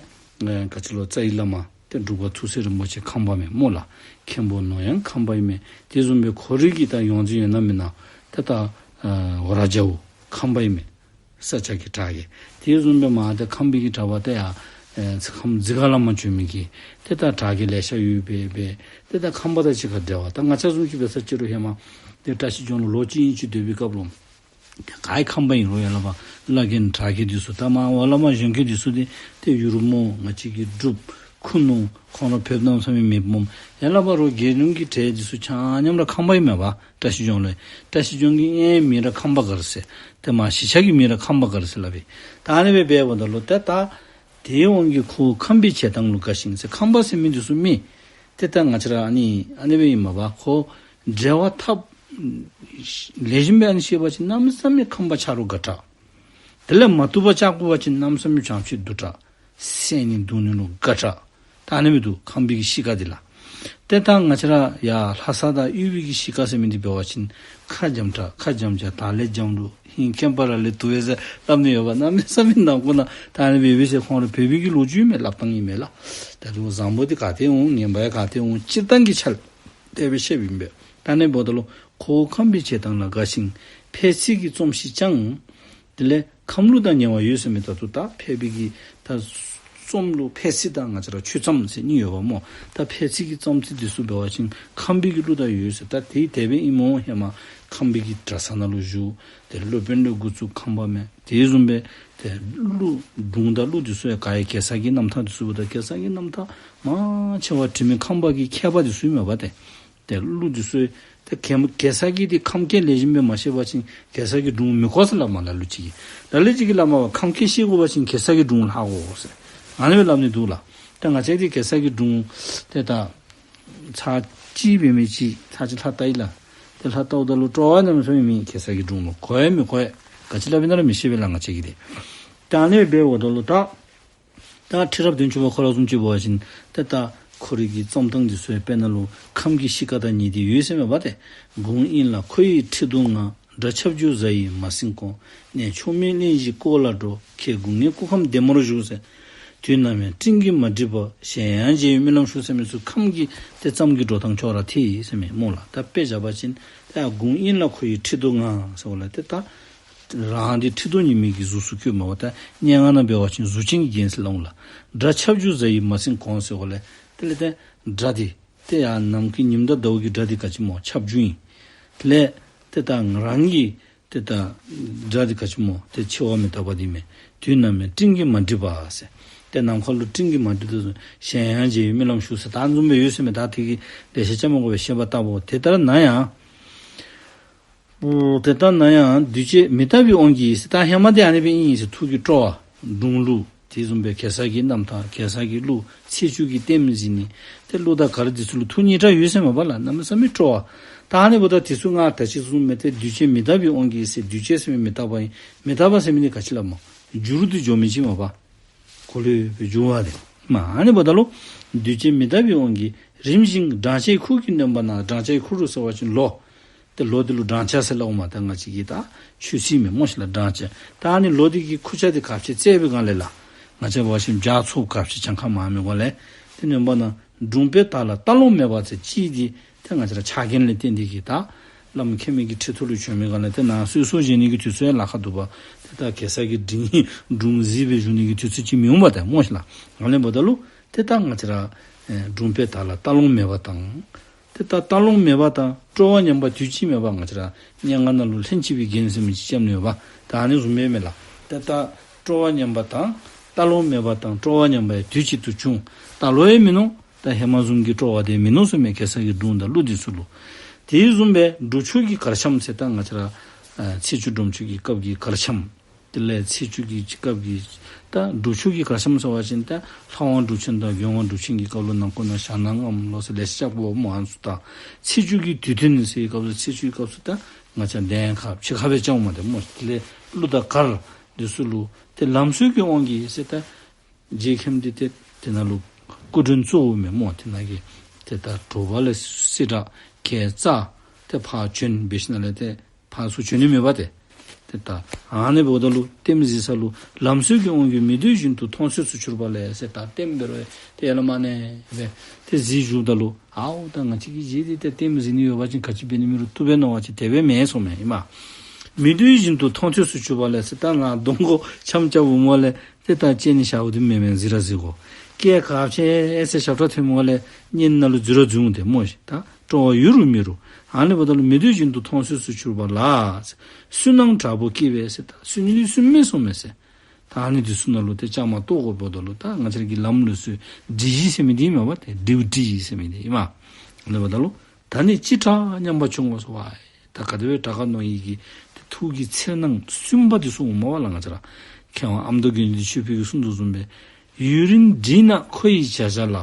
ཨེ་ག་ཅི་ལོ་རྩ་བའི་བླ་མ་ཏེ་འབྲུག་པ་ཐུགས་སྲས་རིན་པོ་ཆེ་ཁམས་པ་མས་སྨོ་ལགས། མཁན་པོ་ནོར་དབྱངས་ཁམས་པ་ཨིན་མས། དེ་བཟུམ་སྦེ་ཁོ་རའི་གི་ད་ཡོངས་འཛིན་ཡོད་ན་མེན་ན་ཏེ་ད་ཨེ་འོ་ར་རྒྱལ་པོ་ཁམས་པ་ཨིན་མས། ས་སྐྱ་གི་གྲྭ་རྒན། དེ་བཟུམ་སྦེ་མར་ཏེ་ཁམས་པའི་གི་གྲྭ་པ་ཏེ་ཡར་ཨེ་ཁམས་འཛི་སྒར་ལས་མར་བྱོན་མི་གི་ཏེ་ད་གྲྭ་རྒན་ལེ་ཤ་ཡོད་པས་པས། ཏེ་ད་ཁམས་པ་དང་གཅིག་ཁར་འབྲེལ་བ། ད་ང་བཅས་བཟུམ་ཅིག་འབད་ས་ཅིག་རུང་ཧེ་མ་ཏེ་བཀྲ་ཤིས་ལྗོངས་ལུ་ལོ་གཅིག་གཉིས་ཅིག་སྡོད་པའི་སྐབས་ལུ་ཏེ་ག་ར་ཁམས་པ་ཨིན་རུང་ཡར་ལས་ཕར་བླ་རྒན་གྲྭ་རྒན་འདི་ཚུ་ད་མར་འོག་ལས་མར་གཞོན་སྐྱེས་འདི་ཚུ་ཏེ་ཏེ་ཡུ་རུབ་སྨོ་ང་བཅས་ཀྱི་འབྲུག་ཁུ་ནུ་ཁོང་ར་བོདཔ་གནམ་མེད་ས་མེད་མེདཔ་སྨོ། ཡར་ལས་ཕར་རོགས་རྒྱལ་ཡུམ་གྱི་གྲལ་འདི་ཚུ་ཆ་མཉམ་ར་ཁམས་པ་ཨིན་མས་པ། བཀྲ་ཤིས་ལྗོངས་ལུ། བཀྲ་ཤིས་ལྗོངས་ཀྱི་ཨེ་མིང་ར་ཁམས་པ་སྒར་ཟེར། ཏེ་མར་གཞིས་ཆགས་ཀྱི་མིང་ར་ཁམས་པ་སྒར་ཟེར་སླབ་པས། ད་ཨ་ནེ་སྦེ་འབདཝ་ད་ལུ་ཏེ་ད་དེའི་དབང་གིས་ཁོ་ཁམས་པའི་བྱེ་ཐང་ལུ་དགའ་ཞིང་ཟེར། ཁམས་པ་ཟེར་མི་འདི་ཚུ་མི་ཏེ་ད་ང་བཅས་ར་ཨ་ནི་ཨ་ནེ་སྦེ་ཨིན་མས་པ། ཁོ་འབྲེལ་བ་འཐབ་ལེགས་ཤོམ་སྦེ་ཨ་ནི་ཤེས་པ་ཅིན་གནམ་མེད་ས་མེད་ཁམས་པ་ཆ་རོགས་དགའ་དྲགས། དེ་ལས་མ་བཏུབ་པར་བཅར་དགོ་པ་ཅིན་གནམ་མེད་ས་མེད་བྱང་ཆུབ་སྡུག་དྲགས། བསད་ནི་བརྡུང་ནི་ལུ་དགའ་དྲགས། ད་ཨ་ནི་མི་འདུག་ཁམས་པའི་གི་གཤིས་ཀ་འདི་ལགས། ཏེ་ད་ང་བཅས་ར་ཡར་ལྷ་ས་དང་དབུས་པའི་གི་གཤིས་ཀ་ཟེར་མི་འདི་འབད་བ་ཅིན་ཁ་འཇམ་དྲགས། ཁ་འཇམ་བྱ་དར་ལས་འཇམ་རུང་ཧིང་ཁེངས་པ་ར་ལས་སྡུག་པས་ཟེར་སླབ་ནི་ཡོད་པ། གནམ་མེད་ས་མེད་ནང་ཁོག་ནང་ད་ཨ་ནི་སྦེ་སྦེ་ཟེར་ཁོང་ར་བོད་པའི་གི་ལོ་རྒྱུས་མས། སླབ་ཐངས་ཨིན་མས་ལགས། ད་རུང་བཟང་པོ་འདི་ག་ཏེ་འོང་ངན་པ་ཡང་ག་ཏེ་འོང་སྤྱིར་བཏང་གི་ཆ་ལས་དེ་སྦེ་བཤདཔ་ཨིན་པས། ད་ཨ་ནི་འབདཝ་ད་ལུ་ཁོ་བོ་ཁམས་པའི་བྱེ་ཐང་ལ་དགའ་ཞིང་ཕལ་ཚིག་གི་རྩོམ་ཞིག་ཀྱང་། དེ་ལས་ཁམས་གླུ་དང་ཉེ་བ་ཡོད་ཟེར་མི་ད་ལྟོ་ད་ཕལ་པའི་གི་ད་རྩོམ་ལུ་ཕལ་ཚིག་དང་ང་བཅས་ར་ཆོས་རྩོམ་ཟེར་གཉིས་ཡོད་པ་སྨོ། ད་ཕལ་ཚིག་གི་རྩོམ་ཚིག་འདི་ཚུ་འབད་བ་ཅིན་ཁམས་པའི་གི་གླུ་དང་ཡོད་ཟེར། ད་དེ་དེ་སྦེ་ཨིན་མས། ཧེ་མ་ཁམས་པའི་གི་གྲྭ་ཚང་ནང་ལུ་བཞུགས། ཏེ་སློབ་དཔོན་ལས་འགོ་བཙུགས་ཁམས་པ་མས། དེ་བཟུམ་སྦེ་ཏེ་གླུ་སྒྲུང་དང་གླུ་འདི་ཚུ་ཡང་ག་ཡང་གེ་སར་གྱི་རྣམ་ཐར་འདི་ཚུ་འབདཝ་ད་གེ་སར་གྱི་རྣམ་ཐར་མང་ཆེ་བ་འབྲི་མི་ཁམས་པ་གི་མཁས་པ་འདི་ཚུ་མས་པ་ཏེ། ཏེ་གླུ་འདི་ཚུ་ཏེ་གེ་གེ་སར་གྱི་འདི་ཁམས་སྐད་ལེགས་ཤོམ་སྦེ་མ་ཤེས་པ་ཅིན་གེ་སར་གྱི་སྒྲུང་མི་གོ་ཟེར་སླབ་མས་ལ་ལུ་ཅིག་གིས། ལ་ལུ་ཅིག་གིས་སླབ་མས་པ། ཁམས་སྐད་ཤེས་དགོ་པ་ཅིན་གེ་སར་གྱི་སྒྲུང་ལྷག་དགོ་ཟེར་ཨ་ནི་སྦེ་སླབ་ནི་འདུག་ལགས། ཏེ་ང་བཅས་འདི་གེ་སར་གྱི་སྒྲུང་ཏེ་ད་ཚར་གཅིག་འབད་མི་ཅིག་ཚར་གཅིག་ལྷག་བལྟ་ཡི་ལགས། ཏེ་ལྷག་བལྟཝ་ད་ལུ་སྤྲོ་བ་གནམ་མེད་ས་མེད་མེད། གེ་སར་གྱི་སྒྲུང་ལུ་གོ་ཡང་མི་གོ་ཡ། ག་ཅི་སླབ་ཨིན་ན་ར་མི་ཤེས་པས་ལགས་ང་བཅས་ཀྱིས་ཏེ། ད་ཨ་ནི་སྦེ་འབདཝ་ད་ལུ་ད་ད་ཁྲི་རབས་བདུན་ཅུ་པ་ཁོ་ར་བཟུམ་ཅིག་འབད་བ་ཅིན་ཏེ་ད་ཁོ་རའི་གི་རྩོམ་ཐངས་འདི་ཚུ་ཡང་དཔེར་ན་ལུ་ཁམས་ཀྱི་གཤིས་ཀ་དང་ཉེ་སྟེ་ཡོད་ཟེར་མས་པ་ཏེ། དགུང་ཨིན་ལ་ཁོ་ཡི་ཁྲི་གདུགས་ང་། དགྲ་ཆབ་འཇུག་གཟའ་ཡིས་མ་ཟིན་གོང་། གནས་མཆོག་མིན་གླིང་བཞི་བསྐོར་ལ་འགྲོ། ཁྱེད་དགུང་ནི་སྐུ་ཁམས་བདེ་མོར་བཞུགས་ཟེར། དུས་ནམ་ཡང་སྤྲིན་གྱིས་མ་སྒྲིབ་པར། གཞན་ཡང་མཇལ་བའི་རྨི་ལམ་ཞུགས་ཟེར་མི་ཚུ་ཁམས་ཀྱི་ཏེ་རྩོམ་གྱི་འགྲོ་སྟངས་ཅོག་ར་འཐད་ཟེར་མས་སྨོ་ལགས། ད་དཔེ་བཞག་པ་ཅིན་ད་དགུང་ཨིན་ལ་ཁོ་ཡི་ཁྲི་གདུགས་ང་ཟེརཝ་ལས་ཏེ་ད་རང་འདི་ཁྲི་གདུགས་ཉི་མའི་གི་གཟུགས་སུ་བཀོདཔ་མས་པ། ད་སྙན་ངག་ནང་འབད་བ་ཅིན་གཟུགས་ཅན་གྱི་རྒྱན་ཟེར་སླབ་འོང་ལགས། དགྲ་ཆབ་འཇུག་གཟའ་ཡིས་མ་ཟིན་གོང་ཟེརཝ་ལས་དེ་ལས་ཏེ་དགྲ་འདི་ཏེ་ཡར་ནམ་མཁའི་ཉིམ་དང་ཟླཝ་གི་དགྲ་འདི་ག་ཅི་སྨོ་ཆབ་འཇུག་ཨིན། དེ་ལས་ཏེ་ད་རང་གི་ཏེ་ད་དགྲ་འདི་ག་ཅི་སྨོ་ཏེ་འཆི་བ་མི་རྟག་པ་འདི་མས། དུས་ནམ་ཡང་སྤྲིན་གྱིས་མ་སྒྲིབ་པར་ཟེར། ཏེ་ནམ་མཁའ་ལུ་སྤྲིན་གྱིས་མ་སྒྲིབ་དོ་བཟུམ་གཞན་ཡང་མཇལ་བའི་རྨི་ལམ་ཞུགས་ཟེར། ད་བཟུམ་སྦེ་ཡོད་ཟེར་མས། ད་དེ་གི་ལེ་ཤ་བཅའ་མི་དགོ་པས། ཤེས་པ་ལྟ་བུ་དེ་ལྟར་ན་ཡང་། ཨོ་དེ་ལྟར་ན་ཡང་འདུས་བྱས་མི་རྟག་པའི་དབང་གིས་ཟེར། ད་ཧེ་མ་འདི་ཨ་ནི་སྦེ་ཨིན་ཟེར་ཐུགས་ཀྱི་སྤྲོ་བ་སྒྲུང་གླུ་དེ་བཟུམ་སྦེ་གེ་སར་གྱི་རྣམ་ཐར་གེ་སར་གྱི་གླུ་ཚེས་བཅུ་གི་ལྟདམོ་གཟིགས་ནི་ཏེ་གླུ་དང་གར་འདི་ཚུ་ལུ་ཐུགས་མཉེས་དྲགས་ཡོད་ཟེར་མས་པ་ལགས། གནམ་མེད་ས་མེད་སྤྲོ་བ། ད་ཨ་ནི་འབདཝ་ད་དེ་ཚུ་ང་ད་ཅི་བཟུམ་མས། ཏེ་འདུས་བྱས་མི་རྟག་པའི་དབང་གིས་ཟེར། འདུས་བྱས་ཟེར་མི་མི་རྟག་པ་ཨིན། མི་རྟག་པ་ཟེར་མི་འདི་ག་ཅི་སླབ་སྨོ། འགྱུར་དུ་འགྱོ་མི་ཅིག་མས་པ། འགྱུར་བ་དེ་མ་ཨ་ནི་འབདཝ་ད་ལུ་འདུས་བྱས་མི་རྟག་པའི་དབང་གིས་རིམ་བཞིན་བགྲང་བྱའི་ཁུར་གྱིས་ནོན་པ་ན། བགྲང་བྱའི་ཁུར་ཟེར་བ་ཅིན་ལོ། ཏེ་ལོ་འདི་ལུ་བགྲང་བྱ་ཟེར་སླབ་འོང་མས། ད་ང་བཅས་ཀྱི་ད་ཆོས་སྲིད་མས་སྨོ་ཤིག་ལགས། བགྲང་བྱ། ད་ཨ་ནི་ལོ་འདི་གི་ཁུར་ཆ་འདི་ག་ཅི་བཙལ་བའི་སྒང་ལས་ལགས། ང་བཅས་འབད་བ་ཅིན་བྱ་ཚུ་ག་ཅི་གྱངས་ཁ་མང་མི་སྒང་ལས་ཏེ་ནོན་པ་ན། སྒྲུང་དཔེ་དག་ལ་ལྟ་ལོང་མེད་པ་ཟེར་ཅིག་འདི་ཏེ་ང་བཅས་ར་ཕྱག་འགན་ལས་བརྟེན་ཏེ་གིས་ད་བླམ་མཁས་མི་གི་ཁྲི་ཐོག་ལུ་བྱོན་མི་སྒང་ལས་ཏེ་ནཱ་གསོལ་གསོལ་བཞེས་ནི་གི་དུས་ཚོད་ཡང་ལཱ་ཁག་འདུག་པ། ཏེ་ད་གེ་སར་གྱི་སྒྲུང་སྒྲུང་གཟིགས་སྦེ་བཞུགས་ནི་གི་དུས་ཚོད་ཅིག་མི་འོང་པ་ཏེ་སྨོ་ཤིག་ལགས། ཨ་ནི་འབདཝ་ད་ལུ་ཏེ་ད་ང་བཅས་ར་ཨེ་སྒྲུང་དཔེ་དག་ལ་ལྟ་ལོང་མེད་པ་དང་། ད་ལྟ་ལོང་མེད་པ་དང་སྤྲོ་བ་ཉམས་པ་དུས་གཅིག་མེད་པ། ང་བཅས་ར་སྙན་ངག་ནང་ལུ་ལྷན་ཅིག་པའི་རྒྱན་ཟེར་མི་ཅིག་བརྩམས་ནུག་པ། ད་ཨ་ནི་བཟུམ་སྦེ་མས་ལགས། ད་ལྟ་སྤྲོ་བ་ཉམས་པ་དང་ལྟ་ལོང་མེད་པ་དང་སྤྲོ་བ་ཉམས་པ་ཡང་དུས་གཅིག་ཏུ་འབྱུང་། ད་ལོ་ཡང་མིན་ནུག། ད་ཧེ་མ་བཟུམ་གྱི་སྤྲོ་བ་དེ་མིན་ནུག་ཟེར་མས། གེ་སར་གྱི་སྒྲུང་དང་གླུ་འདི་ཚུ་ལུ། དེ་བཟུམ་སྦེ་འབྲུག་ཆུ་གི་གར་འཆམ་ཟེར། ད་ང་བཅས་ར་ཨ་ཚེས་བཅུ་སྒྲུབ་མཆོད་ཀྱི་སྐབས་ཀྱི་གར་འཆམ། དེ་ལས་ཚེས་བཅུ་གི་སྐབས་ཀྱི་ད་འབྲུག་ཆུ་གི་གར་འཆམ་ཟེར་བ་ཅིན་ད་ལྷ་དབང་སྒྲུབ་ཆེན་དང་མགོན་དབང་སྒྲུབ་ཆེན་གྱི་སྐབས་ལུ་ནང་ཁོ་ན་ཞྭ་ནང་ངམ་ལོ་ཟེར་ལེ་ཤ་བཅའ་དགོ་སྨོ། ཨ་ནི་ཚུ་ད་ཚེས་བཅུ་གི་དུས་སྟོན་ཟེར་བའི་སྐབས་སུ་ཚེས་བཅུ་གི་སྐབས་སུ་ད་ང་བཅས་གདན་ཁག་ཕྱི་ཁར་སྦེ་བཅའ་འོང་མས་ཏེ་སྨོ། དེ་ལས་གླུ་དང་གར་འདི་ཚུ་ལུ་ཏེ་ལམ་སྲོལ་གྱི་དབང་གིས་ཟེར་ད་རྗེ་མཁན་འདི་ཏེ་དེ་ནང་ལུ་སྐུ་མགྲོན་གཙོ་བོ་མས་སྨོ། དེ་ནང་གི་ཏེ་ད་དྲོ་པ་ལས་སྲིད་དྲག་གེ་སར་ཏེ་ཕར་བྱོན་འབད་ཞིནམ་ལས་ཏེ་ཕར་ཚུར་བྱོན་ནི་མེད་པ་ཏེ། ཏེ་ད་ཨ་ནི་འབདཝ་ད་ལུ་ལྟདམོ་གཟིགས་ས་ལུ་ལམ་སྲོལ་གྱི་དབང་གིས་མི་འདོད་བཞིན་དུ་མཐོང་ཚོད་སུ་གྱུར་པ་ལས་ཟེར། ད་ལྟདམོ་འབད་རུང་ཏེ་ཡར་ལས་མར་ནི་སྦེ་ཏེ་གཟིགས་བཞུགསཔ་ད་ལུ་ཨའུ་ད་ང་བཅས་ཀྱི་རྗེ་འདི་ཏེ་ལྟདམོ་གཟིགས་ནི་ཡོད་པ་ཅིན་ག་ཅི་འབད་ནི་མི་རུང་བཏུབ་པས་མནོ་བ་ཅིན་དེ་སྦེ་མེན་ཟེར་མས་ཨིན་མས། མི་འདོད་བཞིན་དུ་མཐོང་ཚོད་སུ་གྱུར་པ་ལས་ཟེར། ད་ང་གདོང་ཁར་འཆམ་རྐྱབ་འོངམ་ལས་ཏེ་ད་སྤྱན་ནི་ཞརཝ་འདི་མེན་མས། གཟིགས་ར་གཟིགས་དགོ། སྐད་ག་ཅི་ཨེ་ཟེར་ཞབས་ཁྲ་ཐོནམ་ལས་སྙན་ནང་ལུ་འཛུལ་ར་འཛུལ་འོང་ཏེ་སྨོ་ཤིག། ད་སྤྲོ་བ་ཡོད་རུང་མེད་རུང་། ཨ་ནི་འབདཝ་ད་ལུ་མི་འདོད་བཞིན་དུ་མཐོང་ཚོད་སུ་གྱུར་པ་ལ། བསོད་ནམས་དྲག་པོ་བསྐྱེད་པས་ཟེར། ད་བསོད་སྙོམས་འདི་བསོད་མེད་སོང་མས་ཟེར། ད་ཨ་ནི་འདི་ཚུ་ནང་ལུ་ཏེ་བཅའ་མར་གཏོགས་དགོཔ་འབདཝ་ད་ལུ་ད་ང་བཅས་ར་གི་ལམ་ལུགས་སྲོལ་སྒྲིག་གཞི་ཟེར་མི་འདི་མས་པ། ཏེ་སྒྲིག་སྒྲིག་གཞི་ཟེར་མི་འདི་ཨིན་མས། ཨ་ནི་འབདཝ་ད་ལུ་ད་ནི་ཅི་དྲག་ཉམས་པ་བྱུང་བ་ཟེར་བ། ད་ག་དེ་སྦེ་དྲག་ག་མནོ་ཡི་གི་ཏེ་ཐུགས་ཀྱི་འཚེར་སྣང་སུན་པ་འདི་ཚུ་འོངམ་མས་པ་ལགས། ང་བཅས་ར་མཁས་དབང་ཨ་མདོ་དགེ་འདུན་ཆོས་འཕེལ་གྱིས་གསུངས་དོ་བཟུམ་སྦེ། ཡུན་རིང་འདྲིས་ན་ཁོ་ཡི་བྱ་བྱེད་ལ།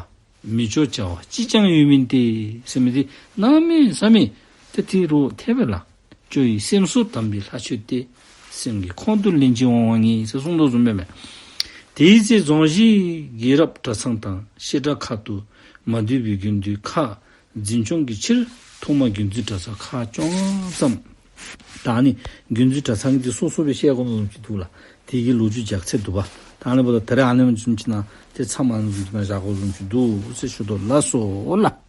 མི་ལྕོགས་བྱ་བ་ཅིས་ཀྱང་ཡོད་མིན་ཏེ། ཟེར་མི་འདི་གནམ་མེད་ས་མེད་ཏེ་ཏེ་རུང་འཐད་པས་ལགས། སྐྱོ་བའི་སེམས་སུ་དམ་པའི་ལྷ་ཆོས་ཏེ། སེམས་ཀྱི་ཁོང་དུ་ལན་གཅིག་འོང་བ་ངེས། ཟེར་གསུངས་དོ་བཟུམ་སྦེ་མས། དེའི་ཚེ་རྫོང་གཞིས་རྒྱལ་རབས་གྲྭ་ཚང་དང་བཤད་གྲྭ་ཁག་ཏུ་མ་འདུས་པའི་དགེ་འདུན་ཁག་འཛིན་སྐྱོང་གི་ཕྱིར་ཐོག་མར་དགོན་འཛིན་གྲྭ་ཚང་ཁག་བཅོ་ལྔ་བརྩམས། ད་ཨ་ནི་དགོན་འཛིན་གྲྭ་ཚང་འདི་སོ་སོ་སྦེ་བཤད་དགོ་མནོ་བཟུམ་ཅིག་འདུག་ལགས། དེ་གི་ལོ་རྒྱུས་རྒྱགས་ཚད་འདུག་པ། ད་ཨ་ནི་འབདཝ་ད་ད་རེས་ཨ་ནི་བཟུམ་ཅིག་ནང་ཏེ་མཚམས་ཨ་ནི་བཟུམ་ཅིག་ནང་བཞག་དགོ་བཟུམ་ཅིག་འདུག་ཟེར་ཞུ་དོ་ལགས་སོ་ལགས།